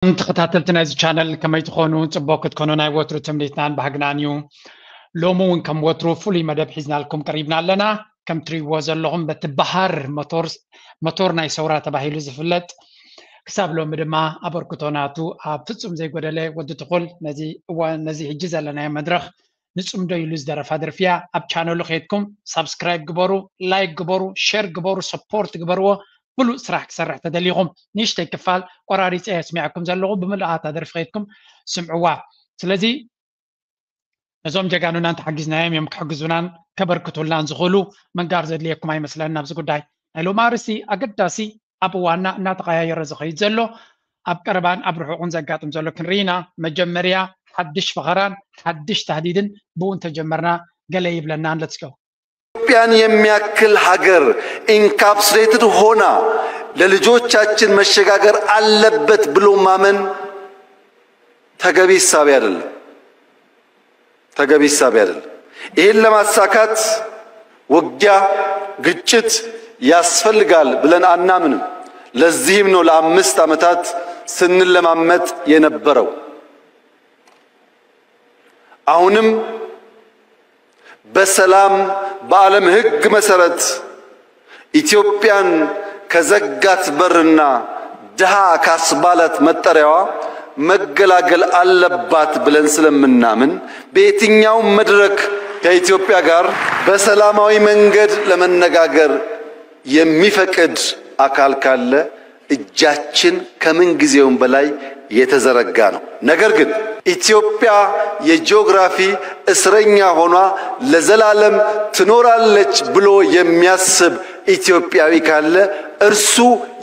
ተኸታተልቲ ናይዚ ቻነል ከመይ ትኾኑ? ጽቡቕ ክትኮኑ ናይ ወትሩ ትምኒትናን ባህግናን እዩ። ሎሚ እውን ከም ወትሩ ፍሉይ መደብ ሒዝናልኩም ቀሪብና ኣለና። ከም ትሪእዎ ዘለኹም በቲ በሃር ሞቶር ሞቶር ናይ ሰውራ ተባሂሉ ዝፍለጥ ክሳብ ሎሚ ድማ ኣበርክቶ ናቱ ኣብ ፍጹም ዘይጎደለ ወዲ ትኹል ነዚ እዋን ነዚ ሕጂ ዘለናዮ መድረኽ ንጽምዶ ኢሉ ዝደረፋ ደርፊያ ኣብ ቻነሉ ከይድኩም ሳብስክራይብ ግበሩ፣ ላይክ ግበሩ፣ ሸር ግበሩ፣ ሰፖርት ግበርዎ። ብሉጽ ስራሕ ክሰርሕ ተደሊኹም ንእሽተይ ክፋል ቆራሪጸ የስሚዐኩም ዘለኹ ብምልኣታ ደርፊ ከይድኩም ስምዕዋ። ስለዚ ነዞም ጀጋኑና እንተሓጊዝናዮም እዮም ክሕግዙናን ከበርክቱልናን ዝኽእሉ። ምንጋር ዘድልየኩም ኣይመስለንን ኣብዚ ጉዳይ። ናይ ሎሚ ኣርእስቲ ኣገዳሲ ኣብ እዋንና እናተቐያየረ ዝኸይድ ዘሎ ኣብ ቀረባን ኣብ ርሑቕን ዘጋጥም ዘሎ ክንርኢ ኢና። መጀመርያ ሓድሽ ፈኸራን ሓድሽ ታህዲድን ብኡ እንተጀመርና ገለ ይብለናን። Let's go። ኢትዮጵያን የሚያክል ሀገር ኢንካፕሱሌትድ ሆና ለልጆቻችን መሸጋገር አለበት ብሎ ማመን ተገቢ እሳቤ አይደለም። ተገቢ እሳቤ አይደለም። ይህን ለማሳካት ውጊያ፣ ግጭት ያስፈልጋል ብለን አናምንም። ለዚህም ነው ለአምስት ዓመታት ስንለማመጥ የነበረው። አሁንም በሰላም በዓለም ሕግ መሰረት ኢትዮጵያን ከዘጋት በርና ድሃ ካስባላት መጠሪያዋ መገላገል አለባት ብለን ስለምናምን በየትኛውም መድረክ ከኢትዮጵያ ጋር በሰላማዊ መንገድ ለመነጋገር የሚፈቅድ አካል ካለ እጃችን ከምን ጊዜውም በላይ የተዘረጋ ነው። ነገር ግን ኢትዮጵያ የጂኦግራፊ እስረኛ ሆና ለዘላለም ትኖራለች ብሎ የሚያስብ ኢትዮጵያዊ ካለ እርሱ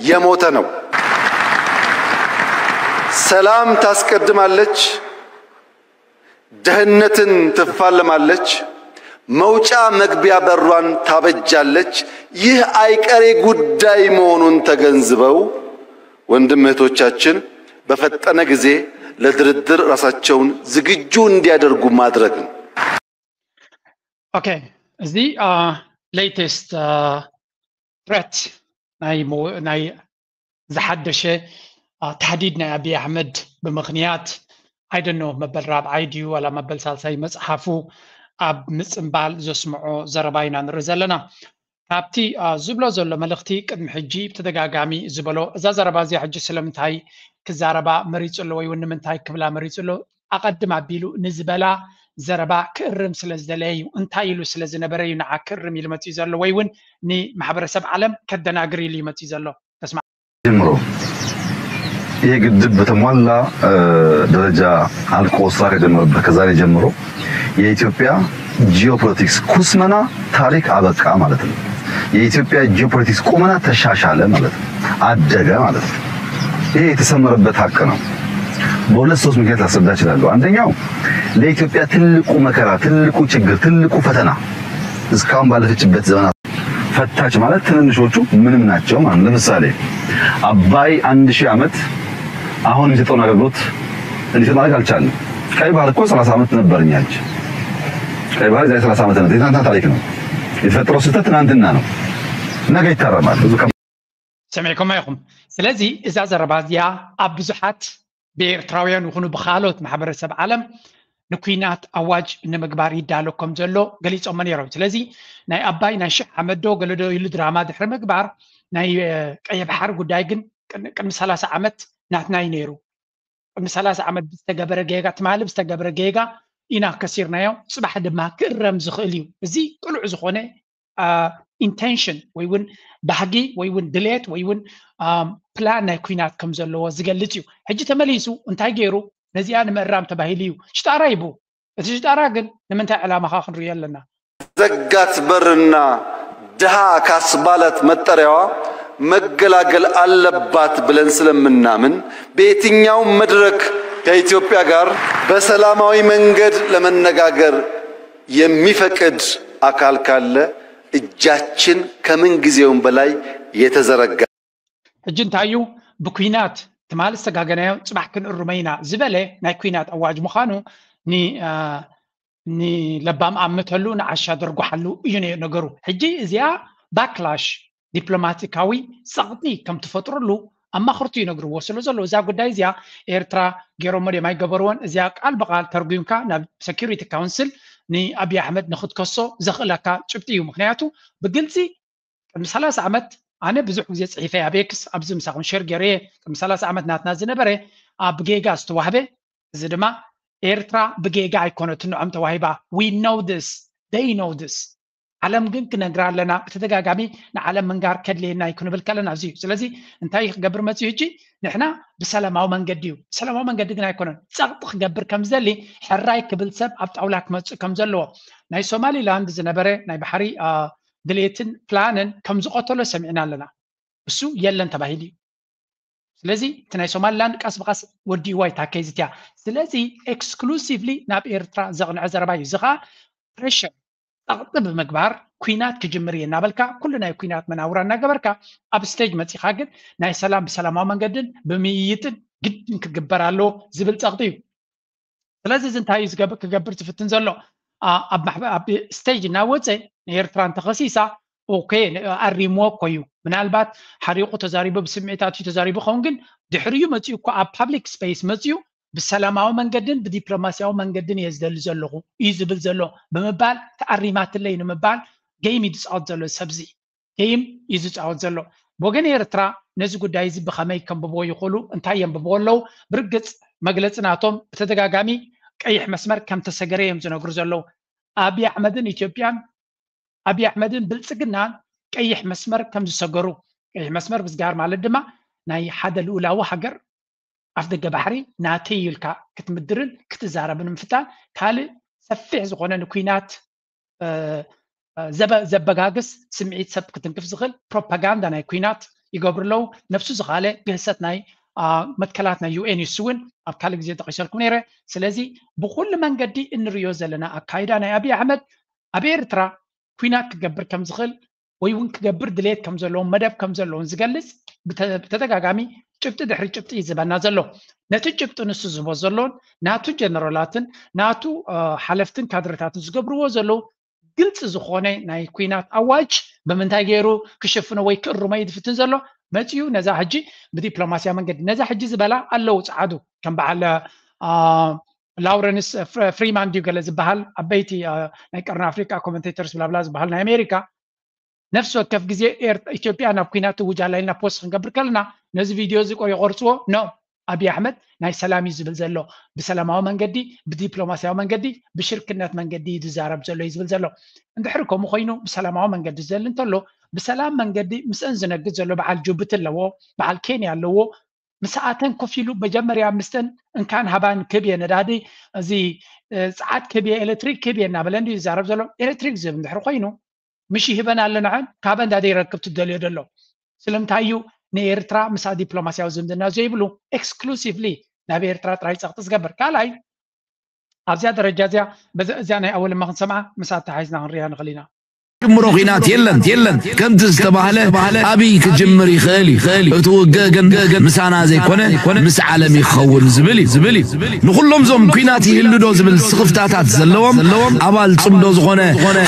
የሞተ ነው። ሰላም ታስቀድማለች፣ ደህንነትን ትፋለማለች፣ መውጫ መግቢያ በሯን ታበጃለች። ይህ አይቀሬ ጉዳይ መሆኑን ተገንዝበው ወንድም እህቶቻችን በፈጠነ ጊዜ ለድርድር ራሳቸውን ዝግጁ እንዲያደርጉ ማድረግ ነው። ኦኬ፣ እዚ ሌተስት ትሬት ናይ ናይ ዝሓደሸ ታህዲድ ናይ ኣብይ ኣሕመድ ብምኽንያት ኣይደኖ መበል ራብዓይ ድዩ ዋላ መበል ሳልሳይ መፅሓፉ ኣብ ምፅምባል ዘስምዖ ዘረባ ኢና ንርኢ ዘለና። ካብቲ ዝብሎ ዘሎ መልእኽቲ ቅድሚ ሕጂ ብተደጋጋሚ ዝበሎ እዛ ዘረባ እዚኣ ሕጂ ስለምንታይ ክዛረባ መሪፁ ኣሎ ወይ እውን ንምንታይ ክብላ መሪፁ ኣሎ ኣቐድም ኣቢሉ ንዝበላ ዘረባ ክእርም ስለ ዝደለየ እዩ። እንታይ ኢሉ ስለ ዝነበረ እዩ ንዓ ክእርም ኢሉ መፂኡ ዘሎ ወይ እውን ንማሕበረሰብ ዓለም ከደናግር ኢሉ እዩ መፂኡ ዘሎ? ተስማ ጀምሮ ይህ ግድብ በተሟላ ደረጃ አልቆ ስራ ከጀመረበት ከዛሬ ጀምሮ የኢትዮጵያ ጂኦፖለቲክስ ኩስመና ታሪክ አበቃ ማለት ነው። የኢትዮጵያ ጂኦፖለቲክስ ቁመና ተሻሻለ ማለት ነው፣ አደገ ማለት ነው። ይሄ የተሰመረበት ሀቅ ነው። በሁለት ሶስት ምክንያት ላስረዳ እችላለሁ። አንደኛው ለኢትዮጵያ ትልቁ መከራ፣ ትልቁ ችግር፣ ትልቁ ፈተና እስካሁን ባለፈችበት ዘመናት ፈታች ማለት ትንንሾቹ ምንም ናቸው ማለት ነው። ለምሳሌ አባይ አንድ ሺህ ዓመት አሁን የሚሰጠውን አገልግሎት እንዲሰጥ ማድረግ አልቻልንም። ቀይ ባህር እኮ ሰላሳ ዓመት ነበር እኛ እጅ። ቀይ ባህር የዛሬ ሰላሳ ዓመት ነው። የትናንትና ታሪክ ነው። የተፈጠረው ስህተት ትናንትና ነው። ነገ ይታረማል። ብዙ ሰሚዕኩማ ኢኹም። ስለዚ እዛ ዘረባ እዚኣ ኣብ ብዙሓት ብኤርትራውያን ይኹኑ ብካልኦት ማሕበረሰብ ዓለም ንኩናት ኣዋጅ ንምግባር ይዳሎ ከም ዘሎ ገሊፆሞ ነይሮም። ስለዚ ናይ ኣባይ ናይ ሽሕ ዓመት ዶ ገለ ዶ ኢሉ ድራማ ድሕሪ ምግባር ናይ ቀይሕ ባሕሪ ጉዳይ ግን ቅድሚ ሰላሳ ዓመት ናትና እዩ ነይሩ። ቅድሚ ሰላሳ ዓመት ብዝተገበረ ጌጋ ትማሊ ብዝተገበረ ጌጋ ኢና ከሲርናዮ፣ ፅባሕ ድማ ክእረም ዝኽእል እዩ። እዚ ቅሉዕ ዝኾነ ኢንቴንሽን ወይ እውን ባህጊ ወይ እውን ድሌት ወይ እውን ፕላን ናይ ኩናት ከም ዘለዎ ዝገልፅ እዩ። ሕጂ ተመሊሱ እንታይ ገይሩ ነዚኣ ንምእራም ተባሂሉ እዩ ሽጣራ ይቡ። እቲ ሽጣራ ግን ንምንታይ ዕላማኻ ክንሪኦ ኣለና። ዘጋት በርና ድሃ ካስባላት መጠሪያዋ መገላገል አለባት ብለን ስለምናምን በየትኛውም መድረክ ከኢትዮጵያ ጋር በሰላማዊ መንገድ ለመነጋገር የሚፈቅድ አካል ካለ እጃችን ከምን ጊዜውም በላይ የተዘረጋ። ሕጂ እንታይ እዩ ብኩናት ትማሊ ዝተጋገናዮ ፅባሕ ክንእርሞ ኢና ዝበለ ናይ ኩናት ኣዋጅ ምዃኑ ንለባም ኣምተሉ ንዓሻ ደርጉሓሉ እዩ ነገሩ። ሕጂ እዚኣ ባክላሽ ዲፕሎማቲካዊ ፀቕጢ ከም ትፈጥረሉ ኣማኽርቱ ይነግርዎ ስለ ዘለዉ፣ እዛ ጉዳይ እዚኣ ኤርትራ ገይሮሞ ድዮም ኣይገበርዎን፣ እዚኣ ቃል ብቃል ተርጉምካ ናብ Security Council ንኣብይ ኣሕመድ ንክትከሶ ዘኽእለካ ጭብጢ እዩ። ምክንያቱ ብግልፂ ቅድሚ ሰላሳ ዓመት ኣነ ብዙሕ ግዜ ፅሒፈ ኣብ ኤክስ ኣብዚ ምሳኹም ሸር ገይረየ። ቅድሚ ሰላሳ ዓመት ናትና ዝነበረ ኣብ ጌጋ ዝተዋህበ፣ እዚ ድማ ኤርትራ ብጌጋ ኣይኮነትን ንዖም ተዋሂባ። We know this, they know this። ዓለም ግን ክነግራ ኣለና። ብተደጋጋሚ ንዓለም ምንጋር ከድልየና እዩ ክንብል ከለና እዚ እዩ። ስለዚ እንታይ ክገብር መፅዩ ሕጂ? ንሕና ብሰላማዊ መንገዲ እዩ። ብሰላማዊ መንገዲ ግን ኣይኮነን። ፀቕጢ ክገብር ከም ዝደሊ ሕራይ ክብል ሰብ ኣብ ጣውላ ክመፅእ ከም ዘለዎ ናይ ሶማሊላንድ ዝነበረ ናይ ባሕሪ ድሌትን ፕላንን ከም ዝቐተሎ ሰሚዕና ኣለና። እሱ የለን ተባሂሉ እዩ። ስለዚ እቲ ናይ ሶማሊላንድ ቀስ ብቀስ ወዲእዋ ይታከይ ዝትያ። ስለዚ ኤክስክሉሲቭሊ ናብ ኤርትራ ዘቕንዐ ዘረባ እዩ። እዚ ከዓ ፕሬሽር፣ ጸቕጢ ብምግባር ኩናት ክጅምር እየ እናበልካ ኩሉ ናይ ኩናት መናውራ እናገበርካ ኣብ ስቴጅ መጺኻ ግን ናይ ሰላም ብሰላማዊ መንገድን ብምይይጥን ግድን ክግበር ኣለዎ ዝብል ጸቕጢ እዩ። ስለዚ እዚ እንታይ እዩ ዝገብር ክገብር ዝፍትን ዘሎ? ኣብ ስቴጅ እናወፀ ንኤርትራ እንተኸሲሳ ኦኬ ኣሪምዎ እኮ እዩ። ምናልባት ሓሪቑ ተዛሪቡ ብስምዒታት እዩ ተዛሪቡ ኸውን ግን ድሕሪኡ መፂኡ እኮ ኣብ ፓብሊክ ስፔስ መፂኡ ብሰላማዊ መንገድን ብዲፕሎማስያዊ መንገድን እየ ዝደሊ ዘለኹ እዩ ዝብል ዘሎ ብምባል ተኣሪማትለይ ንምባል ገይም እዩ ዝፃወት ዘሎ ሰብዚ። ጌም እዩ ዝፃወት ዘሎ። ብወገን ኤርትራ ነዚ ጉዳይ እዚ ብኸመይ ከንብብዎ ይኽእሉ? እንታይ የንብብዎ ኣለዉ? ብርግፅ መግለፂ ናቶም ብተደጋጋሚ ቀይሕ መስመር ከም ተሰገረ እዮም ዝነግሩ ዘለዉ። ኣብይ ኣሕመድን ኢትዮጵያን ኣብይ ኣሕመድን ብልፅግናን ቀይሕ መስመር ከም ዝሰገሩ፣ ቀይሕ መስመር ምስጋር ማለት ድማ ናይ ሓደ ልኡላዊ ሃገር ኣፍ ደገ ባሕሪ ናተይ ኢልካ ክትምድርን ክትዛረብን ምፍታን ካልእ ሰፊሕ ዝኾነ ንኩናት ዘበጋግስ ስምዒት ሰብ ክትንክፍ ዝኽእል ፕሮፓጋንዳ ናይ ኩናት ይገብሩ ኣለዉ። ነብሱ ዝኻለ ግህሰት ናይ መትከላት ናይ ዩኤን እዩ። እሱ እውን ኣብ ካልእ ግዜ ጠቂሰልኩም ነይረ። ስለዚ ብኩሉ መንገዲ እንርእዮ ዘለና ኣካይዳ ናይ ኣብይ ኣሕመድ ኣብ ኤርትራ ኩናት ክገብር ከም ዝኽእል ወይ እውን ክገብር ድሌት ከም ዘለዎን መደብ ከም ዘለዎን ዝገልጽ ብተደጋጋሚ ጭብጢ ድሕሪ ጭብጢ እዩ ዝበና ዘሎ። ነቲ ጭብጢ ንሱ ዝህቦ ዘሎን ናቱ ጀነራላትን ናቱ ሓለፍትን ካድረታትን ዝገብርዎ ዘለዉ ግልፂ ዝኾነ ናይ ኩናት ኣዋጅ ብምንታይ ገይሩ ክሽፍኖ ወይ ክእርሞ እዩ ዝፍትን ዘሎ? መፂኡ ነዛ ሕጂ ብዲፕሎማስያ መንገዲ ነዛ ሕጂ ዝበላ ኣለዉ ፀዓዱ ከም በዓል ላውረንስ ፍሪማን ድዩ ገለ ዝበሃል ዓበይቲ ናይ ቀርኒ ኣፍሪቃ ኮመንቴተርስ ብላብላ ዝበሃል ናይ ኣሜሪካ ነፍሲ ወከፍ ግዜ ኢትዮጵያ ናብ ኩናት ትውጃላ ኢልና ፖስት ክንገብር ከለና ነዚ ቪድዮ እዚ ቆ ይቆርፅዎ ኖ ኣብይ ኣሕመድ ናይ ሰላም እዩ ዝብል ዘሎ ብሰላማዊ መንገዲ ብዲፕሎማስያዊ መንገዲ ብሽርክነት መንገዲ እዩ ዝዛረብ ዘሎ እዩ ዝብል ዘሎ። እንድሕር ከምኡ ኮይኑ ብሰላማዊ መንገዲ ዝደሊ እንተሎ ብሰላም መንገዲ ምስአን ዝነግድ ዘሎ በዓል ጅቡቲ ኣለዎ፣ በዓል ኬንያ ኣለዎ። ምስኣተን ኮፍ ኢሉ መጀመርያ ምስተን እንካን ሃባን ክብ እየ ነዳዲ እዚ ፀዓት ክብ እየ ኤሌክትሪክ ክብ እየ እናበለ እንድዩ ዝዛረብ ዘሎ። ኤሌክትሪክ ዝህብ እንድሕር ኮይኑ ምሽ ይህበን ኣሎ ንዐን ካብ እንዳ ዘይረክብ ትደልዮ ደሎ ስለምንታይ እዩ ንኤርትራ ምሳ ዲፕሎማስያዊ ዝምድና ዘይብሉ ኤክስክሉሲቭሊ ናብ ኤርትራ ጥራይ ፀቕጢ ዝገብር ካልኣይ ኣብዚያ ደረጃ እዚያ በዚ እዚያ ናይ ኣወልማ ክንሰምዓ ምስ ኣተሓሒዝና ክንሪኣ ንኽእል ኢና ጅምሮ ኺናት የለን የለን ከምቲ ዝተባህለ ኣብይ ክጅምር ይኽእል እዩ እቲ ውግእ ግን ምሳና ዘይኮነ ምስ ዓለም ይኸውን ዝብል እዩ ዝብል እዩ ንኹሎም ዞም ኲናት ይህሉ ዶ ዝብል ስኽፍታታት ዘለዎም ኣባል ጽምዶ ዝኾነ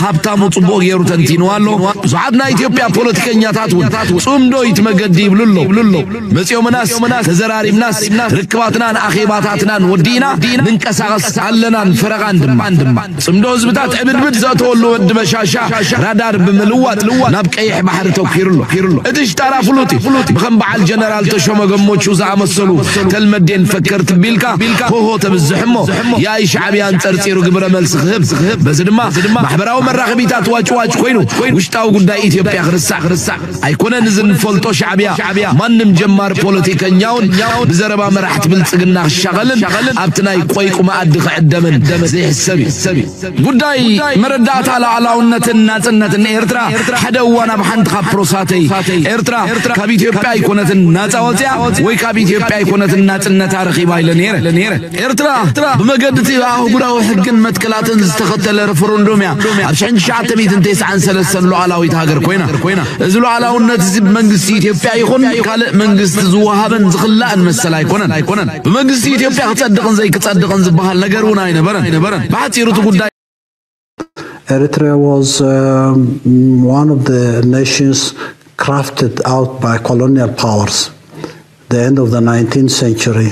ሃብታሙ ጽቡቕ ገይሩ ተንቲንዋ ኣሎ። ብዙሓት ናይ ኢትዮጵያ ፖለቲከኛታት እውን ጽምዶ እዩ እቲ መገዲ ይብሉ ኣለዉ። መጺኦምናስ ተዘራሪብናስ ርክባትናን ኣኼባታትናን ወዲእና ንንቀሳቐስ ኣለናን ፈረቓን ድማ። ጽምዶ ህዝብታት ዕብድብድ ዘእተወሉ ወዲ በሻሻ ራዳር ብምልዋጥ ናብ ቀይሕ ባሕሪ ተኲሩ ኣሎ። እቲ ሽጣራ ፍሉጥ እዩ። ብኸም በዓል ጀነራል ተሾመ ገሞቹ ዝኣመሰሉ ተልመዴን ፈከርቲ ቢልካ ሆሆ ተብዝሕ እሞ የኣይ ሻዕብያ ኣንጸርጺሩ ግብረ መልሲ ክህብ። በዚ ድማ ማሕበራዊ መራኸቢታት ዋጭዋጭ ኮይኑ ውሽጣዊ ጉዳይ ኢትዮጵያ ክርስዕ ኣይኮነን። እዚ ንፈልጦ ሻዕብያ ማንም ጀማሪ ፖለቲከኛውን ብዘረባ መራሕቲ ብልጽግና ክሻቐልን ኣብቲ ናይ ቆይቁ መኣዲ ክዕደምን ዘይሕሰብ እዩ። ጉዳይ መረዳእታ ሉዓላውነትን ናጽነትን ኤርትራ ሓደ እዋን ኣብ ሓንቲ ካብ ፕሮሳተይ ኤርትራ ካብ ኢትዮጵያ ኣይኮነትን ናጻ ወጽያ ወይ ካብ ኢትዮጵያ ኣይኮነትን ናጽነታ ረኺባ ኢለ ነይረ። ኤርትራ ብመገዲ እቲ ኣህጉራዊ ሕግን መትከላትን ዝተኸተለ ረፈረንዱም እያ ኣብ ሽሕን ትሽዓተ ሚእትን ተስዓን ሰለስተን ሉዓላዊት ሃገር ኮይና። እዚ ሉዓላውነት እዚ ብመንግስቲ ኢትዮጵያ ይኹን ካልእ መንግስቲ ዝወሃበን ዝኽላእን መሰል ኣይኮነን። ብመንግስቲ ኢትዮጵያ ክጸድቕን ዘይክጸድቕን ዝበሃል ነገር እውን ኣይነበረን። ብሓጺሩ እቲ ጉዳይ Eritrea was um, one of the nations crafted out by colonial powers. the end of the nineteenth century.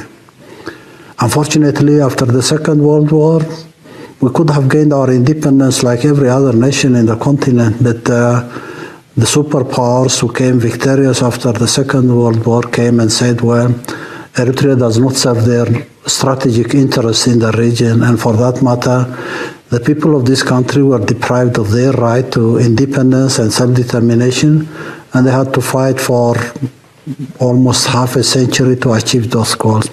Unfortunately, after the Second World War, we could have gained our independence like every other nation in the continent, but uh, the superpowers who came victorious after the Second World War came and said, well, Eritrea does not serve their strategic interest in the region, and for that matter, the people of this country were deprived of their right to independence and self-determination, and they had to fight for almost half a century to achieve those goals.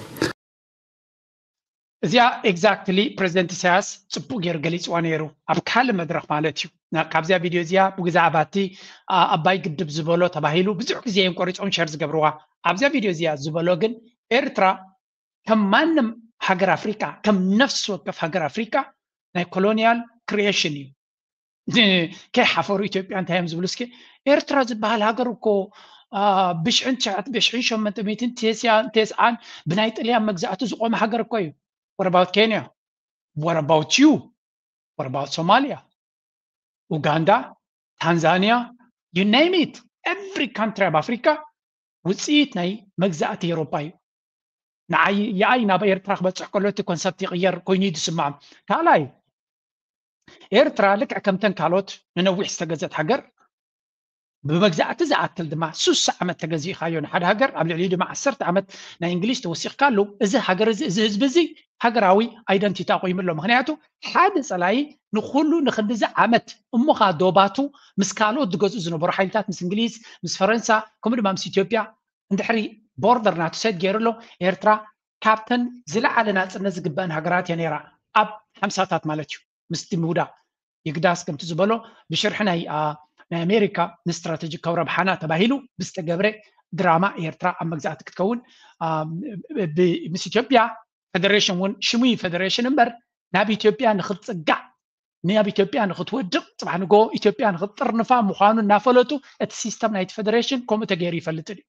እዚኣ exactly ፕሬዚደንት ኢሳያስ ጽቡቅ ገይሩ ገሊጽዋ ነይሩ ኣብ ካልእ መድረኽ ማለት እዩ። ካብዚኣ ቪድዮ እዚኣ ብዛዕባ እቲ ኣባይ ግድብ ዝበሎ ተባሂሉ ብዙሕ ግዜ እዮም ቆሪጾም ሸር ዝገብርዋ። ኣብዚኣ ቪድዮ እዚኣ ዝበሎ ግን ኤርትራ ከም ማንም ሃገር ኣፍሪቃ ከም ነፍሲ ወከፍ ሃገር ኣፍሪቃ ናይ ኮሎኒያል ክሪኤሽን እዩ። ከይሓፈሩ ኢትዮጵያ እንታይ እዮም ዝብሉ እስኪ? ኤርትራ ዝበሃል ሃገር እኮ ብሽሕን ትሽዓት ብሽሕን ሸሞንተ ሚእትን ተስዓን ብናይ ጥልያን መግዛእቲ ዝቆመ ሃገር እኮ እዩ። What about Kenya? What about you? What about Somalia? ኡጋንዳ፣ ታንዛንያ፣ you name it, every country ኣብ ኣፍሪካ ውፅኢት ናይ መግዛእቲ ኤሮፓ እዩ። ንዓይ የኣይ ናብ ኤርትራ ክበፅሕ ከሎ እቲ ኮንሰፕት ይቕየር ኮይኑ እዩ ዝስምዖም። ካልኣይ ኤርትራ ልክዕ ከምተን ካልኦት ንነዊሕ ዝተገዘት ሃገር ብመግዛእቲ ዝኣክል ድማ ሱሳ ዓመት ተገዚእካዮ ንሓደ ሃገር ኣብ ልዕሊኡ ድማ ዓሰርተ ዓመት ናይ እንግሊዝ ተወሲኽካሉ እዚ ሃገር እዚ እዚ ህዝቢ እዚ ሃገራዊ ኣይደንቲቲ ኣቑይሙ ኣሎ። ምክንያቱ ሓደ ፀላኢ ንኩሉ ንክንድዚ ዓመት እሞኻ ዶባቱ ምስ ካልኦት ዝገዝኡ ዝነበሩ ሓይልታት ምስ እንግሊዝ ምስ ፈረንሳ ከምኡ ድማ ምስ ኢትዮጵያ እንድሕሪ ቦርደር ናቱ ሰት ገይሩ ኣሎ። ኤርትራ ካብተን ዝለዓለ ናፅነት ዝግበአን ሃገራት እያ ነይራ ኣብ ሓምሳታት ማለት እዩ። ምስቲ ምውዳቕ ይግዳስ ከምቲ ዝበሎ ብሽርሒ ናይ ናይ ኣሜሪካ ንስትራቴጂካዊ ረብሓና ተባሂሉ ብዝተገብረ ድራማ ኤርትራ ኣብ መግዛእቲ ክትከውን ምስ ኢትዮጵያ ፌደሬሽን እውን ሽሙ ፌደሬሽን እምበር ናብ ኢትዮጵያ ንክትፅጋዕ ናብ ኢትዮጵያ ንክትወድቕ ፅባሕ ንጎ ኢትዮጵያ ንክትጥርንፋ ምዃኑ እናፈለጡ እቲ ሲስተም ናይቲ ፌደሬሽን ከምኡ ተገይሩ ይፈልጥ እዩ።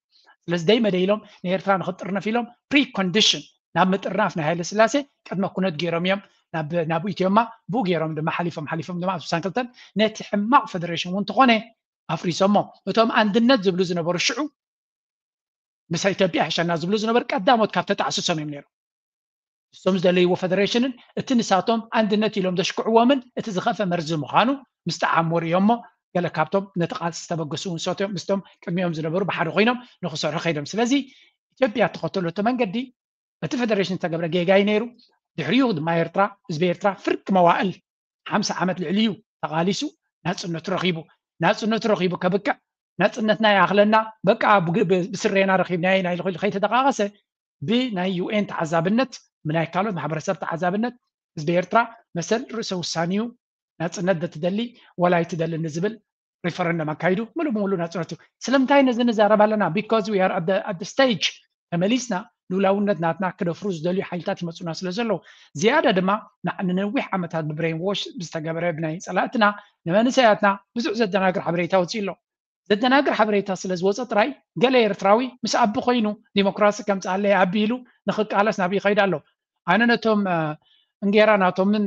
ስለዚ ደይ መደ ኢሎም ንኤርትራ ንክትጥርነፍ ኢሎም ፕሪኮንዲሽን ናብ ምጥርናፍ ናይ ሃይለ ስላሴ ቅድመ ኩነት ገይሮም እዮም ናብ ኢትዮማ ብኡ ገይሮም ድማ ሓሊፎም ሓሊፎም ድማ ኣብ ስሳን ክልተን ነቲ ሕማቕ ፌደሬሽን እውን እንተኾነ ኣፍሪሶሞ። እቶም ኣንድነት ዝብሉ ዝነበሩ ሽዑ ምስ ኢትዮጵያ ሕሸና ዝብሉ ዝነበሩ ቀዳሞት ካብ ተጣዕስሶም እዮም ነይሮም። እሶም ዝደለይዎ ፌደሬሽንን እቲ ንሳቶም ኣንድነት ኢሎም ዘሽክዕዎምን እቲ ዝኸፈ መርዚ ምዃኑ ምስ ጠዓሞ ርእዮሞ ገለ ካብቶም ነቲ ቃልሲ ዝተበገሱ እውን ሰትዮም ምስቶም ቅድሚኦም ዝነበሩ ብሓደ ኮይኖም ንክሰርሑ ከይዶም። ስለዚ ኢትዮጵያ እተኸተለቶ መንገዲ እቲ ፌደሬሽን ዝተገብረ ጌጋ እዩ ነይሩ። ድሕሪኡ ድማ ኤርትራ ህዝቢ ኤርትራ ፍርቂ መዋእል ሓምሳ ዓመት ልዕሊ እዩ ተቓሊሱ ናፅነቱ ረኺቡ ናፅነቱ ረኺቡ ከብቅዕ ናፅነትና ይኣኽለና በቃ ብስሬና ረኺብናዮ ኢና ኢሉ ከይተጠቓቐሰ ብናይ ዩኤን ተዓዛብነት ብናይ ካልኦት ማሕበረሰብ ተዓዛብነት ህዝቢ ኤርትራ መሰል ርእሰ ውሳኒኡ ናፅነት ደትደሊ ወላ ኣይትደልን ዝብል ሪፈረንደም ኣካይዱ ምሉእ ብምሉእ ናፅነቱ። ስለምንታይ ነዚ ንዛረብ ኣለና? Because we are at the stage ተመሊስና ልኡላውነት ናትና ክደፍሩ ዝደልዩ ሓይልታት ይመፁና ስለ ዘለዉ ዝያዳ ድማ ንነዊሕ ዓመታት ብብሬን ዎሽ ዝተገበረ ብናይ ፀላእትና ንመንሰያትና ብዙሕ ዘደናግር ሓበሬታ ወፂኡ ኣሎ። ዘደናግር ሓበሬታ ስለ ዝወፀ ጥራይ ገለ ኤርትራዊ ምስ ኣቢ ኮይኑ ዲሞክራሲ ከምፅኣለይ ኣቢ ኢሉ ንክቃለስ ናብ ይኸይድ ኣሎ። ኣነ ነቶም እንጌራ ናቶምን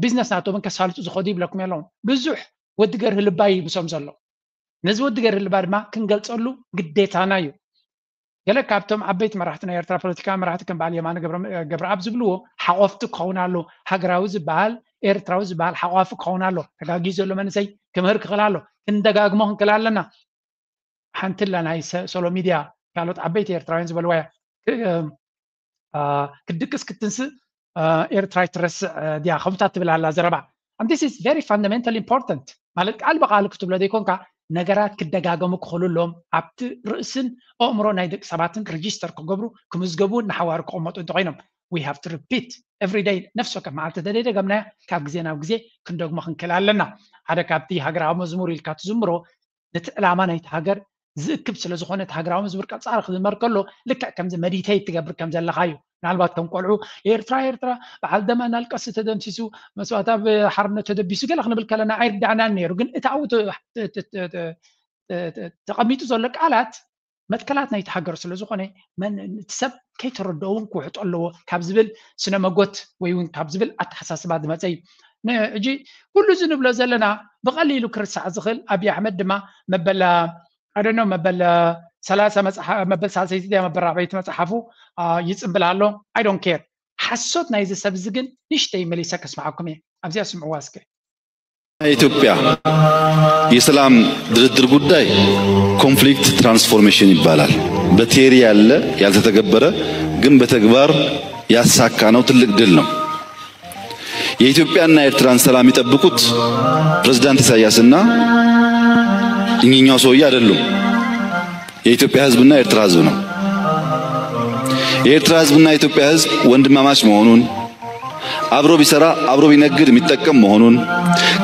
ቢዝነስ ናቶምን ከሳልጡ ዝኸዱ ይብለኩም የለውን ብዙሕ ወዲ ገርሂ ልባ እዩ ምሶም ዘሎ። ነዚ ወዲ ገርሂ ልባ ድማ ክንገልፀሉ ግዴታና እዩ። ገለ ካብቶም ዓበይቲ መራሕቲ ናይ ኤርትራ ፖለቲካዊ መራሕቲ ከም በዓል የማነ ገብረኣብ ዝብልዎ ሓቆፍቲ ክኸውን ኣሎ። ሃገራዊ ዝበሃል ኤርትራዊ ዝበሃል ሓቋፊ ክኸውን ኣሎ። ተጋጊዩ ዘሎ መንእሰይ ክምህር ክኽእል ኣሎ። ክንደጋግሞ ክንክእል ኣለና። ሓንቲ ላ ናይ ሶሎ ሚድያ ካልኦት ዓበይቲ ኤርትራውያን ዝበልዋ እያ። ክድቅስ ክትንስእ ኤርትራ ይትረስዕ ድያ ከምታ ትብል ኣላ ዘረባ። And this is very fundamental important ማለት ቃል ብቃል ክትብሎ ዘይኮንካ ነገራት ክደጋገሙ ክኽእሉ ኣለዎም ኣብቲ ርእስን ኣእምሮ ናይ ደቂ ሰባትን ሬጂስተር ክገብሩ ክምዝገቡ ንሓዋሩ ክቕመጡ እንተኮይኖም we have to repeat every day ነፍሲ ወከፍ መዓልቲ ተደይደገምናያ ካብ ግዜ ናብ ግዜ ክንደግሞ ክንክእል ኣለና። ሓደ ካብቲ ሃገራዊ መዝሙር ኢልካ ትዝምሮ ነቲ ዕላማ ናይቲ ሃገር ዝእክብ ስለ ዝኾነ እቲ ሃገራዊ መዝሙር ቀጻሊ ክዝመር ከሎ ልክዕ ከምዚ መዲተይት ትገብር ከም ዘለኻ እዩ። ምናልባት ከም ቆልዑ ኤርትራ ኤርትራ በዓል ደም ኣናልቀሲ ተደምሲሱ መስዋእታ ብሓርነት ተደቢሱ ገለ ክንብል ከለና ኣይርዳዕናን ነይሩ ግን እቲ ኣብኡ ተቐሚጡ ዘሎ ቃላት መትከላት ናይቲ ሃገር ስለ ዝኾነ እቲ ሰብ ከይተረድኦ እውን ክውሕጦ ኣለዎ ካብ ዝብል ስነ መጎት ወይ እውን ካብ ዝብል ኣተሓሳስባ ዝመፀ እዩ። ሕጂ ኩሉ እዚ ንብሎ ዘለና ብቐሊሉ ክርሳዕ ዝኽእል ኣብይ ኣሕመድ ድማ መበል ኣደኖ መበል ሰላሳ መጽሓ መበል ሳልሰይቲ ድያ መበል ራብዐይቲ መጽሓፉ ይጽንብል ኣሎ። I don't care። ሓሶት ናይዚ ሰብ እዚ ግን ንእሽተይ መሊሰ ከስምዓኩም እየ። ኣብዚኣ ስምዕዋ እስከ። የኢትዮጵያ የሰላም ድርድር ጉዳይ ኮንፍሊክት ትራንስፎርሜሽን ይባላል። በቴሪ ያለ ያልተተገበረ ግን በተግባር ያሳካነው ትልቅ ድል ነው። የኢትዮጵያና የኤርትራን ሰላም የሚጠብቁት ፕሬዝዳንት ኢሳያስና እኚኛው ሰውዬ አይደሉም። የኢትዮጵያ ህዝብና የኤርትራ ህዝብ ነው። የኤርትራ ህዝብና የኢትዮጵያ ህዝብ ወንድማማች መሆኑን፣ አብሮ ቢሰራ አብሮ ቢነግድ የሚጠቀም መሆኑን፣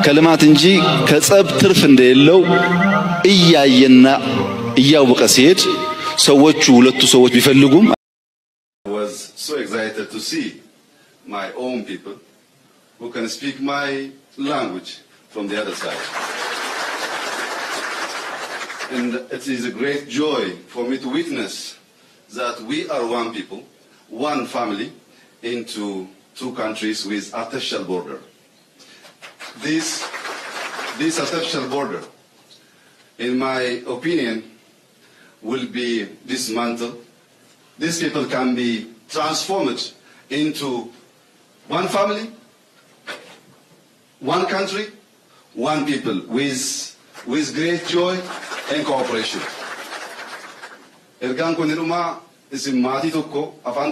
ከልማት እንጂ ከጸብ ትርፍ እንደሌለው እያየና እያወቀ ሲሄድ ሰዎቹ ሁለቱ ሰዎች ቢፈልጉም was so excited to see my own people who can speak my language from the other side. And it is a great joy for me to witness that we are one people, one family, into two countries with artificial border. This, this artificial border, in my opinion, will be dismantled. These people can be transformed into one family, one country, one people with, with great joy and cooperation. Ergaan kun dhuma isin maatii tokko afaan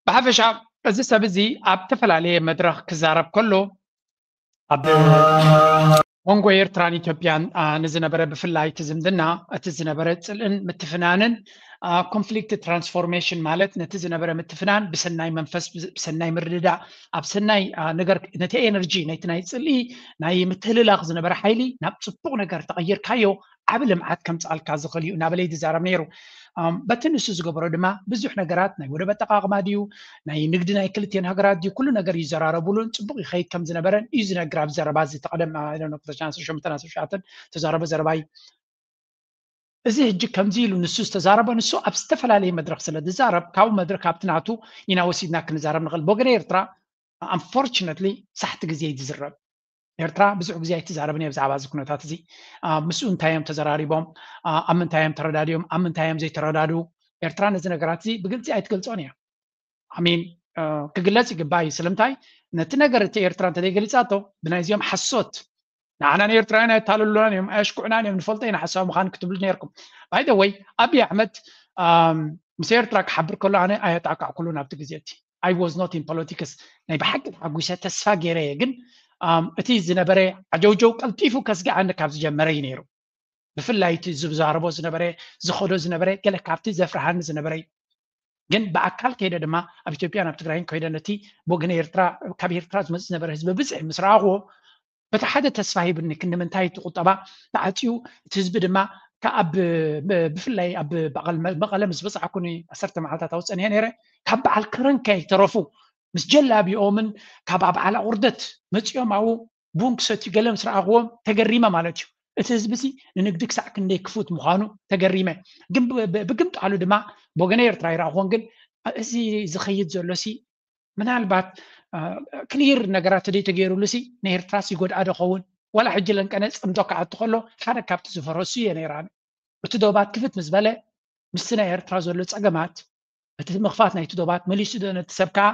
ብሓፈሻ እዚ ሰብ እዚ ኣብ ተፈላለየ መድረኽ ክዛረብ ከሎ ኣብ መንጎ ኤርትራን ኢትዮጵያን ንዝነበረ ብፍላይ እቲ ዝምድና እቲ ዝነበረ ፅልእን ምትፍናንን ኮንፍሊክት ትራንስፎርሜሽን ማለት ነቲ ዝነበረ ምትፍናን ብሰናይ መንፈስ ብሰናይ ምርድዳእ ኣብ ሰናይ ነገር ነቲ ኤነርጂ ነቲ ናይ ፅልኢ ናይ ምትህልላኽ ዝነበረ ሓይሊ ናብ ፅቡቕ ነገር ተቐይርካዮ ዓቢ ልምዓት ከምፅኣልካ ዝኽእል እዩ እናበለ እዩ ዝዛረብ ነይሩ። በቲ ንሱ ዝገበሮ ድማ ብዙሕ ነገራት ናይ ወደብ ኣጠቓቕማ ድዩ ናይ ንግዲ ናይ ክልቲኤን ሃገራት ድዩ ኩሉ ነገር ይዘራረቡሉን ፅቡቕ ይኸይድ ከም ዝነበረን እዩ ዝነግር ኣብ ዘረባ እዚ ተቐደም ተዛረበ ዘረባ እዩ። እዚ ሕጂ ከምዚ ኢሉ ንሱ ዝተዛረበ ንሱ ኣብ ዝተፈላለየ መድረክ ስለ ዝዛረብ ካብኡ መድረክ ኣብቲ ናቱ ኢና ወሲድና ክንዛረብ ንኽእል። ብወገነ ኤርትራ unfortunately ሳሕቲ ግዜ እዩ ዝዝረብ። ኤርትራ ብዙሕ ግዜ ኣይትዛረብን እየ ብዛዕባ እዚ ኩነታት እዚ። ምስኡ እንታይ እዮም ተዘራሪቦም፣ ኣብ ምንታይ እዮም ተረዳዲኦም፣ ኣብ ምንታይ እዮም ዘይተረዳድኡ። ኤርትራ ነዚ ነገራት እዚ ብግልፂ ኣይትገልፆን እያ። ኣሚን ክግለፅ ይግባእ እዩ። ስለምንታይ ነቲ ነገር እቲ ኤርትራ እንተዘይገሊፃቶ ብናይዚኦም ሓሶት ንዓና ንኤርትራውያን ኣየታልሉናን እዮም ኣየሽኩዕናን እዮም ንፈልጦ ኢና ሓሳዊ ምዃን ክትብሉ ነርኩም። ባይደወይ ኣብይ ኣሕመድ ምስ ኤርትራ ክሓብር ከሎ ኣነ ኣየጣቃዕኩሉን ኣብቲ ግዜ እቲ I was not in politics ናይ ብሓቂ ተሓጒሰ ተስፋ ገይረ እየ ግን እቲ ዝነበረ ዓጀውጀው ቀልጢፉ ከስግዓኒ ካብ ዝጀመረ እዩ ነይሩ። ብፍላይ እቲ ዝዛረቦ ዝነበረ ዝኸዶ ዝነበረ ገለ ካብቲ ዘፍርሃኒ ዝነበረ እዩ። ግን ብኣካል ከይደ ድማ ኣብ ኢትዮጵያን ኣብ ትግራይን ከይደ ነቲ ብወገነ ኤርትራ ካብ ኤርትራ ዝመፅእ ዝነበረ ህዝቢ ብዝሒ ምስ ረኣኽዎ በቲ ሓደ ተስፋ ሂብኒ ክንዲ ምንታይ እቲ ቁጠባ ተዓፅዩ እቲ ህዝቢ ድማ ካብ ብፍላይ ኣብ መቐለ ምስ በፃሕኩኒ ዓሰርተ መዓልታት ኣብኡ ፀኒሐ ነይረ ካብ በዓል ከረን ከይተረፉ ምስ ጀላቢኦምን ካብ ኣብ ዓላ ቁርደት መፂኦም ኣብኡ ቡን ክሰትዩ ገለ ምስ ረኣኽዎም ተገሪመ ማለት እዩ። እቲ ህዝቢ ሲ ንንግዲ ክሳዕ ክንደይ ክፉት ምዃኑ ተገሪመ። ግን ብግምጣሉ ድማ ብወገነ ኤርትራ ይረኣኽዎን ግን እዚ ዝኸይድ ዘሎ ሲ ምናልባት ክሊር ነገራት ተደይ ተገይሩሉ ሲ ንኤርትራ ሲ ይጎድኣ ዶ ኸውን ዋላ ሕጂ ለንቀነ ፅምዶ ክኣቱ ከሎ ሓደ ካብቲ ዝፈረሱ እየ ነይራኒ። እቲ ዶባት ክፍት ምስ በለ ምስቲ ናይ ኤርትራ ዘሎ ፀገማት እቲ ምኽፋት ናይቲ ዶባት መሊሱ ዶ ነቲ ሰብ ከዓ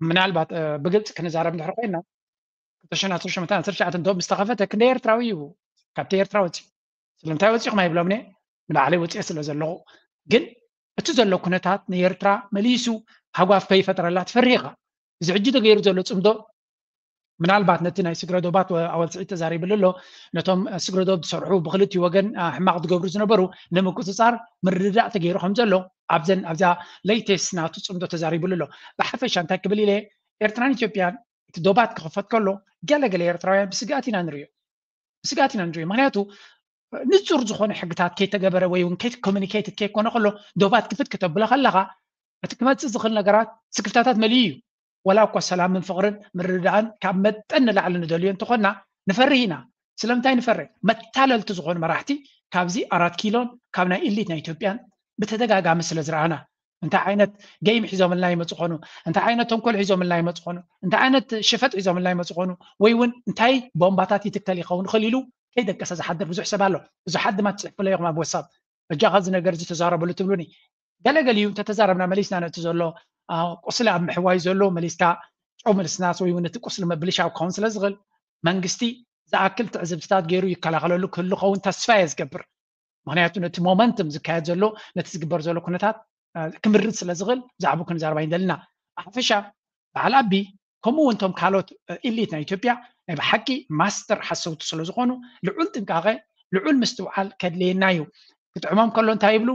ምናልባት ብግልፂ ክንዛረብ እንድሕር ኮይና ክልተ ሽሕን ዓሰርተ ሸሞንተን ዓሰርተ ትሽዓተን ዶብ ምስ ተኸፈተ ክንደይ ኤርትራዊ እዩ ካብቲ ኤርትራ ወፂኡ? ስለምንታይ ወፂኹም ኣይብሎምን እየ ንባዕለይ ወፂኤ ስለ ዘለኹ። ግን እቲ ዘሎ ኩነታት ንኤርትራ መሊሱ ሃጓፍ ከይፈጥረላ ትፈርህ ኢኻ። እዚ ሕጂ ተገይሩ ዘሎ ፅምዶ ምናልባት ነቲ ናይ ስግረ ዶባት ኣወል ስዒድ ተዛሪብሉ ኣሎ። ነቶም ስግረ ዶብ ዝሰርሑ ብክልቲኡ ወገን ሕማቕ ዝገብሩ ዝነበሩ ንምቁፅፃር ምርድዳእ ተገይሩ ከም ዘሎ ኣብዘን ኣብዛ ሌይቴስት ናቱ ፅምዶ ተዛሪብሉ ኣሎ። ብሓፈሻ እንታይ ክብል ኢለ ኤርትራን ኢትዮጵያን እቲ ዶባት ክኽፈት ከሎ ገለገለ ኤርትራውያን ብስግኣት ኢና ንሪኦ። ብስግኣት ኢና ንሪኦ። ምክንያቱ ንፁር ዝኾነ ሕግታት ከይተገበረ ወይ እውን ከይኮሚኒኬትድ ከይኮነ ከሎ ዶባት ክፍት ክተብሎ ከለኻ እቲ ክመፅእ ዝኽእል ነገራት ስክፍታታት መሊኡ እዩ። ወላ እኳ ሰላምን ፍቕርን ምርድዳእን ካብ መጠን ንላዕሊ ንደልዮ እንተኾንና ንፈርህ ኢና። ስለምንታይ ንፈርህ? መታለልቲ ዝኾኑ መራሕቲ ካብዚ ኣራት ኪሎን ካብ ናይ ኢሊት ናይ ኢትዮጵያን ብተደጋጋሚ ስለ ዝረኣና እንታይ ዓይነት ገይም ሒዞምልና ይመፁ ኾኑ፣ እንታይ ዓይነት ተንኮል ሒዞምልና ይመፁ ኾኑ፣ እንታይ ዓይነት ሽፈጥ ሒዞምልና ይመፁ ኾኑ ወይ እውን እንታይ ቦምባታት ይትከል ይኸውን ይኽእል ኢሉ ከይደቀሰ ዝሓድር ብዙሕ ሰብ ኣሎ። ብዙሓት ድማ ትፅሕፍለ ኢኹም ኣብ ወሳብ በጃኻ እዚ ነገር እዚ ተዛረበሉ ትብሉኒ። ገለገሊኡ እንተተዛረብና መሊስና ነቲ ዘሎ ቁስሊ ኣብ ምሕዋይ ዘሎ መሊስካ ጨው ምልስናስ ወይ እውን እቲ ቁስሊ ምብልሻው ክኸውን ስለ ዝኽእል መንግስቲ ዝኣክል ትዕዝብትታት ገይሩ ይከላኸለሉ ክህሉ ኸውን ተስፋ እየ ዝገብር። ምክንያቱ ነቲ ሞመንትም ዝካየድ ዘሎ ነቲ ዝግበር ዘሎ ኩነታት ክምርድ ስለ ዝኽእል ብዛዕባ ክንዛረብ ኣይንደልና። ብሓፈሻ በዓል ኣቢ ከምኡ እውን እቶም ካልኦት ኢሊት ናይ ኢትዮጵያ ናይ ብሓቂ ማስተር ሓሰውቲ ስለ ዝኾኑ ልዑል ጥንቃቐ ልዑል ምስትውዓል ከድልየና እዩ። ክጥዕሞም ከሎ እንታይ ይብሉ?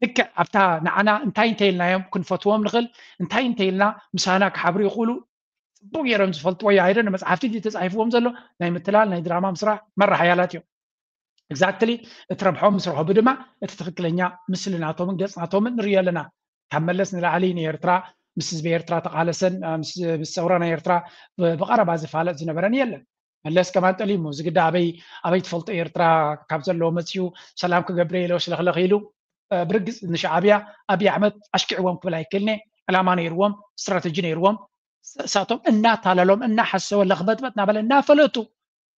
ልክዕ ኣብታ ንዓና እንታይ እንተኢልናዮም ክንፈትዎም ንኽእል እንታይ እንተኢልና ምሳና ክሓብሩ ይኽእሉ ጽቡቅ ገይሮም ዝፈልጥዎ እዩ ኣይደ መፅሓፍቲ ተፃሒፍዎም ዘሎ ናይ ምትላል ናይ ድራማ ምስራሕ መራ ሓያላት እዮም። ኤግዛክትሊ እቲ ረብሖም ምስ ረኸቡ ድማ እቲ ትኽክለኛ ምስሊ ናቶምን ገፅ ናቶምን ንሪኦ ኣለና። ካብ መለስ ንላዕሊ ንኤርትራ ምስ ህዝቢ ኤርትራ ተቃለሰን ምስ ሰውራ ናይ ኤርትራ ብቀረባ ዝፋለጥ ዝነበረን የለን። መለስ ከማን ጠሊሙ ዝግዳ ኣበይ ኣበይ ትፈልጦ ኤርትራ ካብ ዘለዎ መፅዩ ሰላም ክገብረ ኢሎ ሽለኽለኽ ኢሉ ብርግፅ ንሻዕብያ ኣብይ ኣሕመድ ኣሽኪዕዎም ክብል ኣይክእልኒ። ዕላማ ነይርዎም፣ ስትራተጂ ነይርዎም። እሳቶም እናታለሎም እናሓሰወ ለኽበጥበጥ እናበለ እናፈለጡ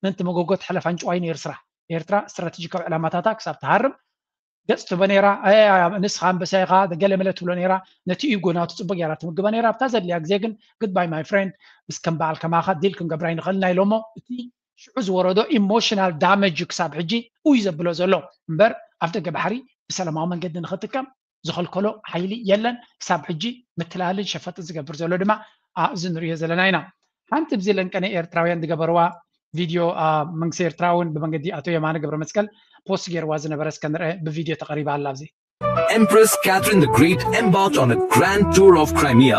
ምንቲ መጎጎ ተሕለፍ ኣንጭዋይ ነይሩ ስራሕ። ኤርትራ ስትራተጂካዊ ዕላማታታ ክሳብ ትሃርም ገፅ ትህቦ ነይራ። ንስኻ ኣንበሳ ኢኻ ገለ መለ ትብሎ ነይራ። ነቲ ኢጎ ናቱ ፅቡቅ ገይራ ትምግቦ ነይራ። ኣብታ ዘድልያ ግዜ ግን good bye my friend ምስ ከም በዓል ከማኻ ዲል ክንገብር ኣይንኽእልና ኢሎሞ። እቲ ሽዑ ዝወረዶ ኢሞሽናል ዳመጅ ክሳብ ሕጂ እዩ ዘብሎ ዘሎ እምበር ኣፍ ደገ ባሕሪ ብሰላማዊ መንገዲ ንኽጥቀም ዝኸልከሎ ሓይሊ የለን። ክሳብ ሕጂ ምትላልን ሸፈጥን ዝገብር ዘሎ ድማ ኣብዚ ንሪኦ ዘለና ኢና። ሓንቲ ብዚ ለንቀነ ኤርትራውያን ዝገበርዋ ቪድዮ መንግስቲ ኤርትራ እውን ብመንገዲ ኣቶ የማነ ገብረ መስቀል ፖስት ገይርዋ ዝነበረ እስከ ንርአ ብቪድዮ ተቐሪባ ኣላ ኣብዚ Empress Catherine the Great embarked on a grand tour of Crimea.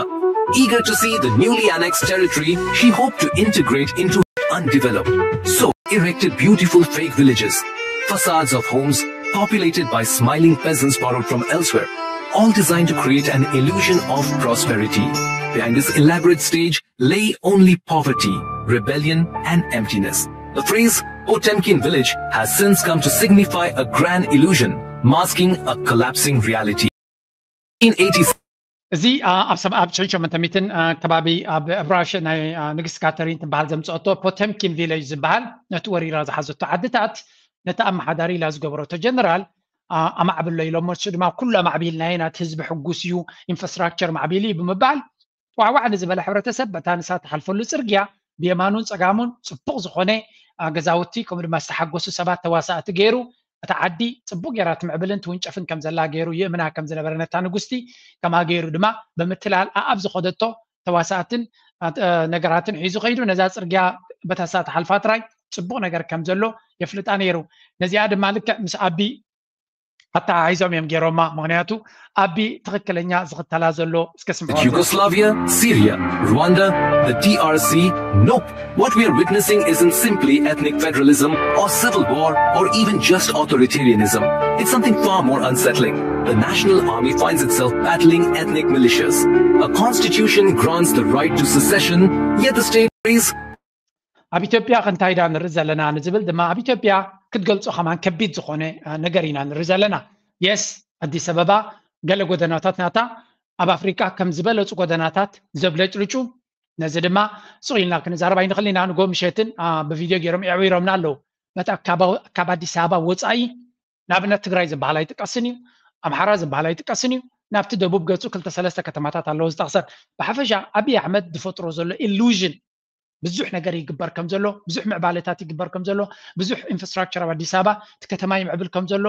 Eager to see the newly annexed territory she hoped to integrate into undeveloped. So, erected beautiful fake villages, facades of homes populated by smiling peasants borrowed from elsewhere, all designed to create an illusion of prosperity. Behind this elaborate stage lay only poverty, rebellion, and emptiness. The phrase Potemkin village has since come to signify a grand illusion, masking a collapsing reality. In eighty እዚ ኣብ ሰብ ኣብ ሽሕን ሸሞንተ ሚእትን ከባቢ ኣብ ብራሽ ናይ ንግስቲ ካተሪን ትበሃል ዘምፀአቶ ፖተምኪን ቪሌጅ ዝበሃል ነቲ ወሪራ ዝሓዘቶ ዓድታት ነቲ ኣመሓዳሪ ኢላ ዝገበረቶ ጀነራል ኣማዕብሎ ኢሎሞ ንሱ ድማ ኩሉ ኣማዕቢልና ኢና እቲ ህዝቢ ሕጉስ እዩ ኢንፍራስትራክቸር ማዕቢሉ እዩ ብምባል ዋዕዋዕ ንዝበለ ሕብረተሰብ በታ ንሳ ትሓልፈሉ ጽርግያ ብየማኑን ጸጋሙን ጽቡቕ ዝኾነ ገዛውቲ ከምኡ ድማ ዝተሓጎሱ ሰባት ተዋሳእቲ ገይሩ እታ ዓዲ ጽቡቕ ገይራ ትምዕብልን ትውንጨፍን ከም ዘላ ገይሩ ይእምና ከም ዝነበረ ነታ ንጉስቲ ከማ ገይሩ ድማ ብምትላል ኣኣብ ዝኸደቶ ተዋሳእትን ነገራትን ሒዙ ከይዱ ነዛ ጽርግያ በታ ንሳ ትሓልፋ ጥራይ ጽቡቕ ነገር ከም ዘሎ የፍልጣ ነይሩ። ነዚኣ ድማ ልክዕ ምስ ኣቢ ኣተሓሒዞም እዮም ገይሮማ። ምኽንያቱ ኣቢ ትኽክለኛ ዝኽተላ ዘሎ እስከ ስምዖ። Yugoslavia, Syria, Rwanda, the D R C? Nope. What we are witnessing isn't simply ethnic federalism or civil war or even just authoritarianism. It's something far more unsettling. The National Army finds itself battling ethnic militias. A constitution grants the right to secession, yet the state is ኣብ ኢትዮጵያ ክንታይ ዳ ንርኢ ዘለና ንዝብል ድማ ኣብ ኢትዮጵያ ክትገልጾ ከማን ከቢድ ዝኾነ ነገር ኢና ንርኢ ዘለና። የስ ኣዲስ ኣበባ ገለ ጎደናታት ናታ ኣብ ኣፍሪቃ ከም ዝበለጹ ጎደናታት ዘብለጭልጩ ነዚ ድማ ሱቕ ኢልና ክንዛረብ ኣይንኽእል ኢና። ንጎ ምሸትን ብቪድዮ ገይሮም የዕዊሮምና ኣለዉ። በቲ ካብ ኣዲስ ኣበባ ወፃኢ ንኣብነት ትግራይ ዝበሃል ኣይጥቀስን እዩ፣ ኣምሓራ ዝበሃል ኣይጥቀስን እዩ። ናብቲ ደቡብ ገፁ ክልተ ሰለስተ ከተማታት ኣለዎ ዝጠቕሰን። ብሓፈሻ ኣብይ ኣሕመድ ዝፈጥሮ ዘሎ ኢሉዥን ብዙሕ ነገር ይግበር ከም ዘሎ፣ ብዙሕ ምዕባለታት ይግበር ከም ዘሎ፣ ብዙሕ ኢንፍራስትራክቸር ኣብ ኣዲስ ኣበባ እቲ ከተማ ይምዕብል ከም ዘሎ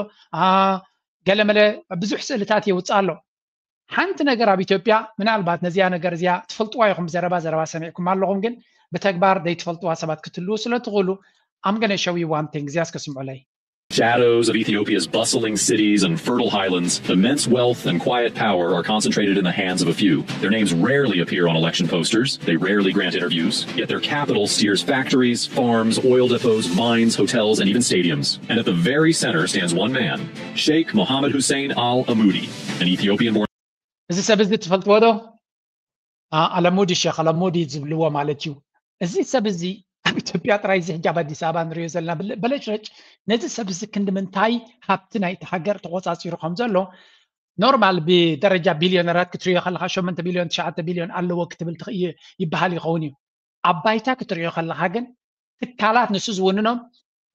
ገለመለ ብዙሕ ስእልታት የውፅእ ኣሎ። ሓንቲ ነገር ኣብ ኢትዮጵያ ምናልባት ነዚኣ ነገር እዚኣ ትፈልጥዋ ኢኹም፣ ዘረባ ዘረባ ሰሚዕኩም ኣለኹም፣ ግን ብተግባር ዘይትፈልጥዋ ሰባት ክትህልዉ ስለ ትኽእሉ I'm gonna show you one thing። እዚኣ እስከ ስምዑለይ። Shadows of Ethiopia's bustling cities and fertile highlands, immense wealth and quiet power are concentrated in the hands of a few. Their names rarely appear on election posters, they rarely grant interviews, yet their capital steers factories, farms, oil depots, mines, hotels, and even stadiums. And at the very center stands one man, Sheikh Mohammed Hussein Al Amudi, an Ethiopian born. እዚ ሰብ እዚ ትፈልጥዎ ዶ? ኣለሙዲ ሸክ ኣለሙዲ ዝብልዎ ማለት እዩ። እዚ ሰብ እዚ ኣብ ኢትዮጵያ ጥራይ እዚ ሕጂ ኣብ ኣዲስ ኣበባ ንሪኦ ዘለና በለጭረጭ ነዚ ሰብ እዚ ክንዲ ምንታይ ሃብቲ ናይቲ ሃገር ተቆፃፂሩ ከም ዘሎ ኖርማል ብደረጃ ቢልዮነራት ክትሪኦ ከለካ ሸሞንተ ቢልዮን ትሽዓተ ቢልዮን ኣለዎ ክትብል ይበሃል ይኸውን እዩ። ኣብ ባይታ ክትሪኦ ከለካ ግን ትካላት ንሱ ዝውንኖም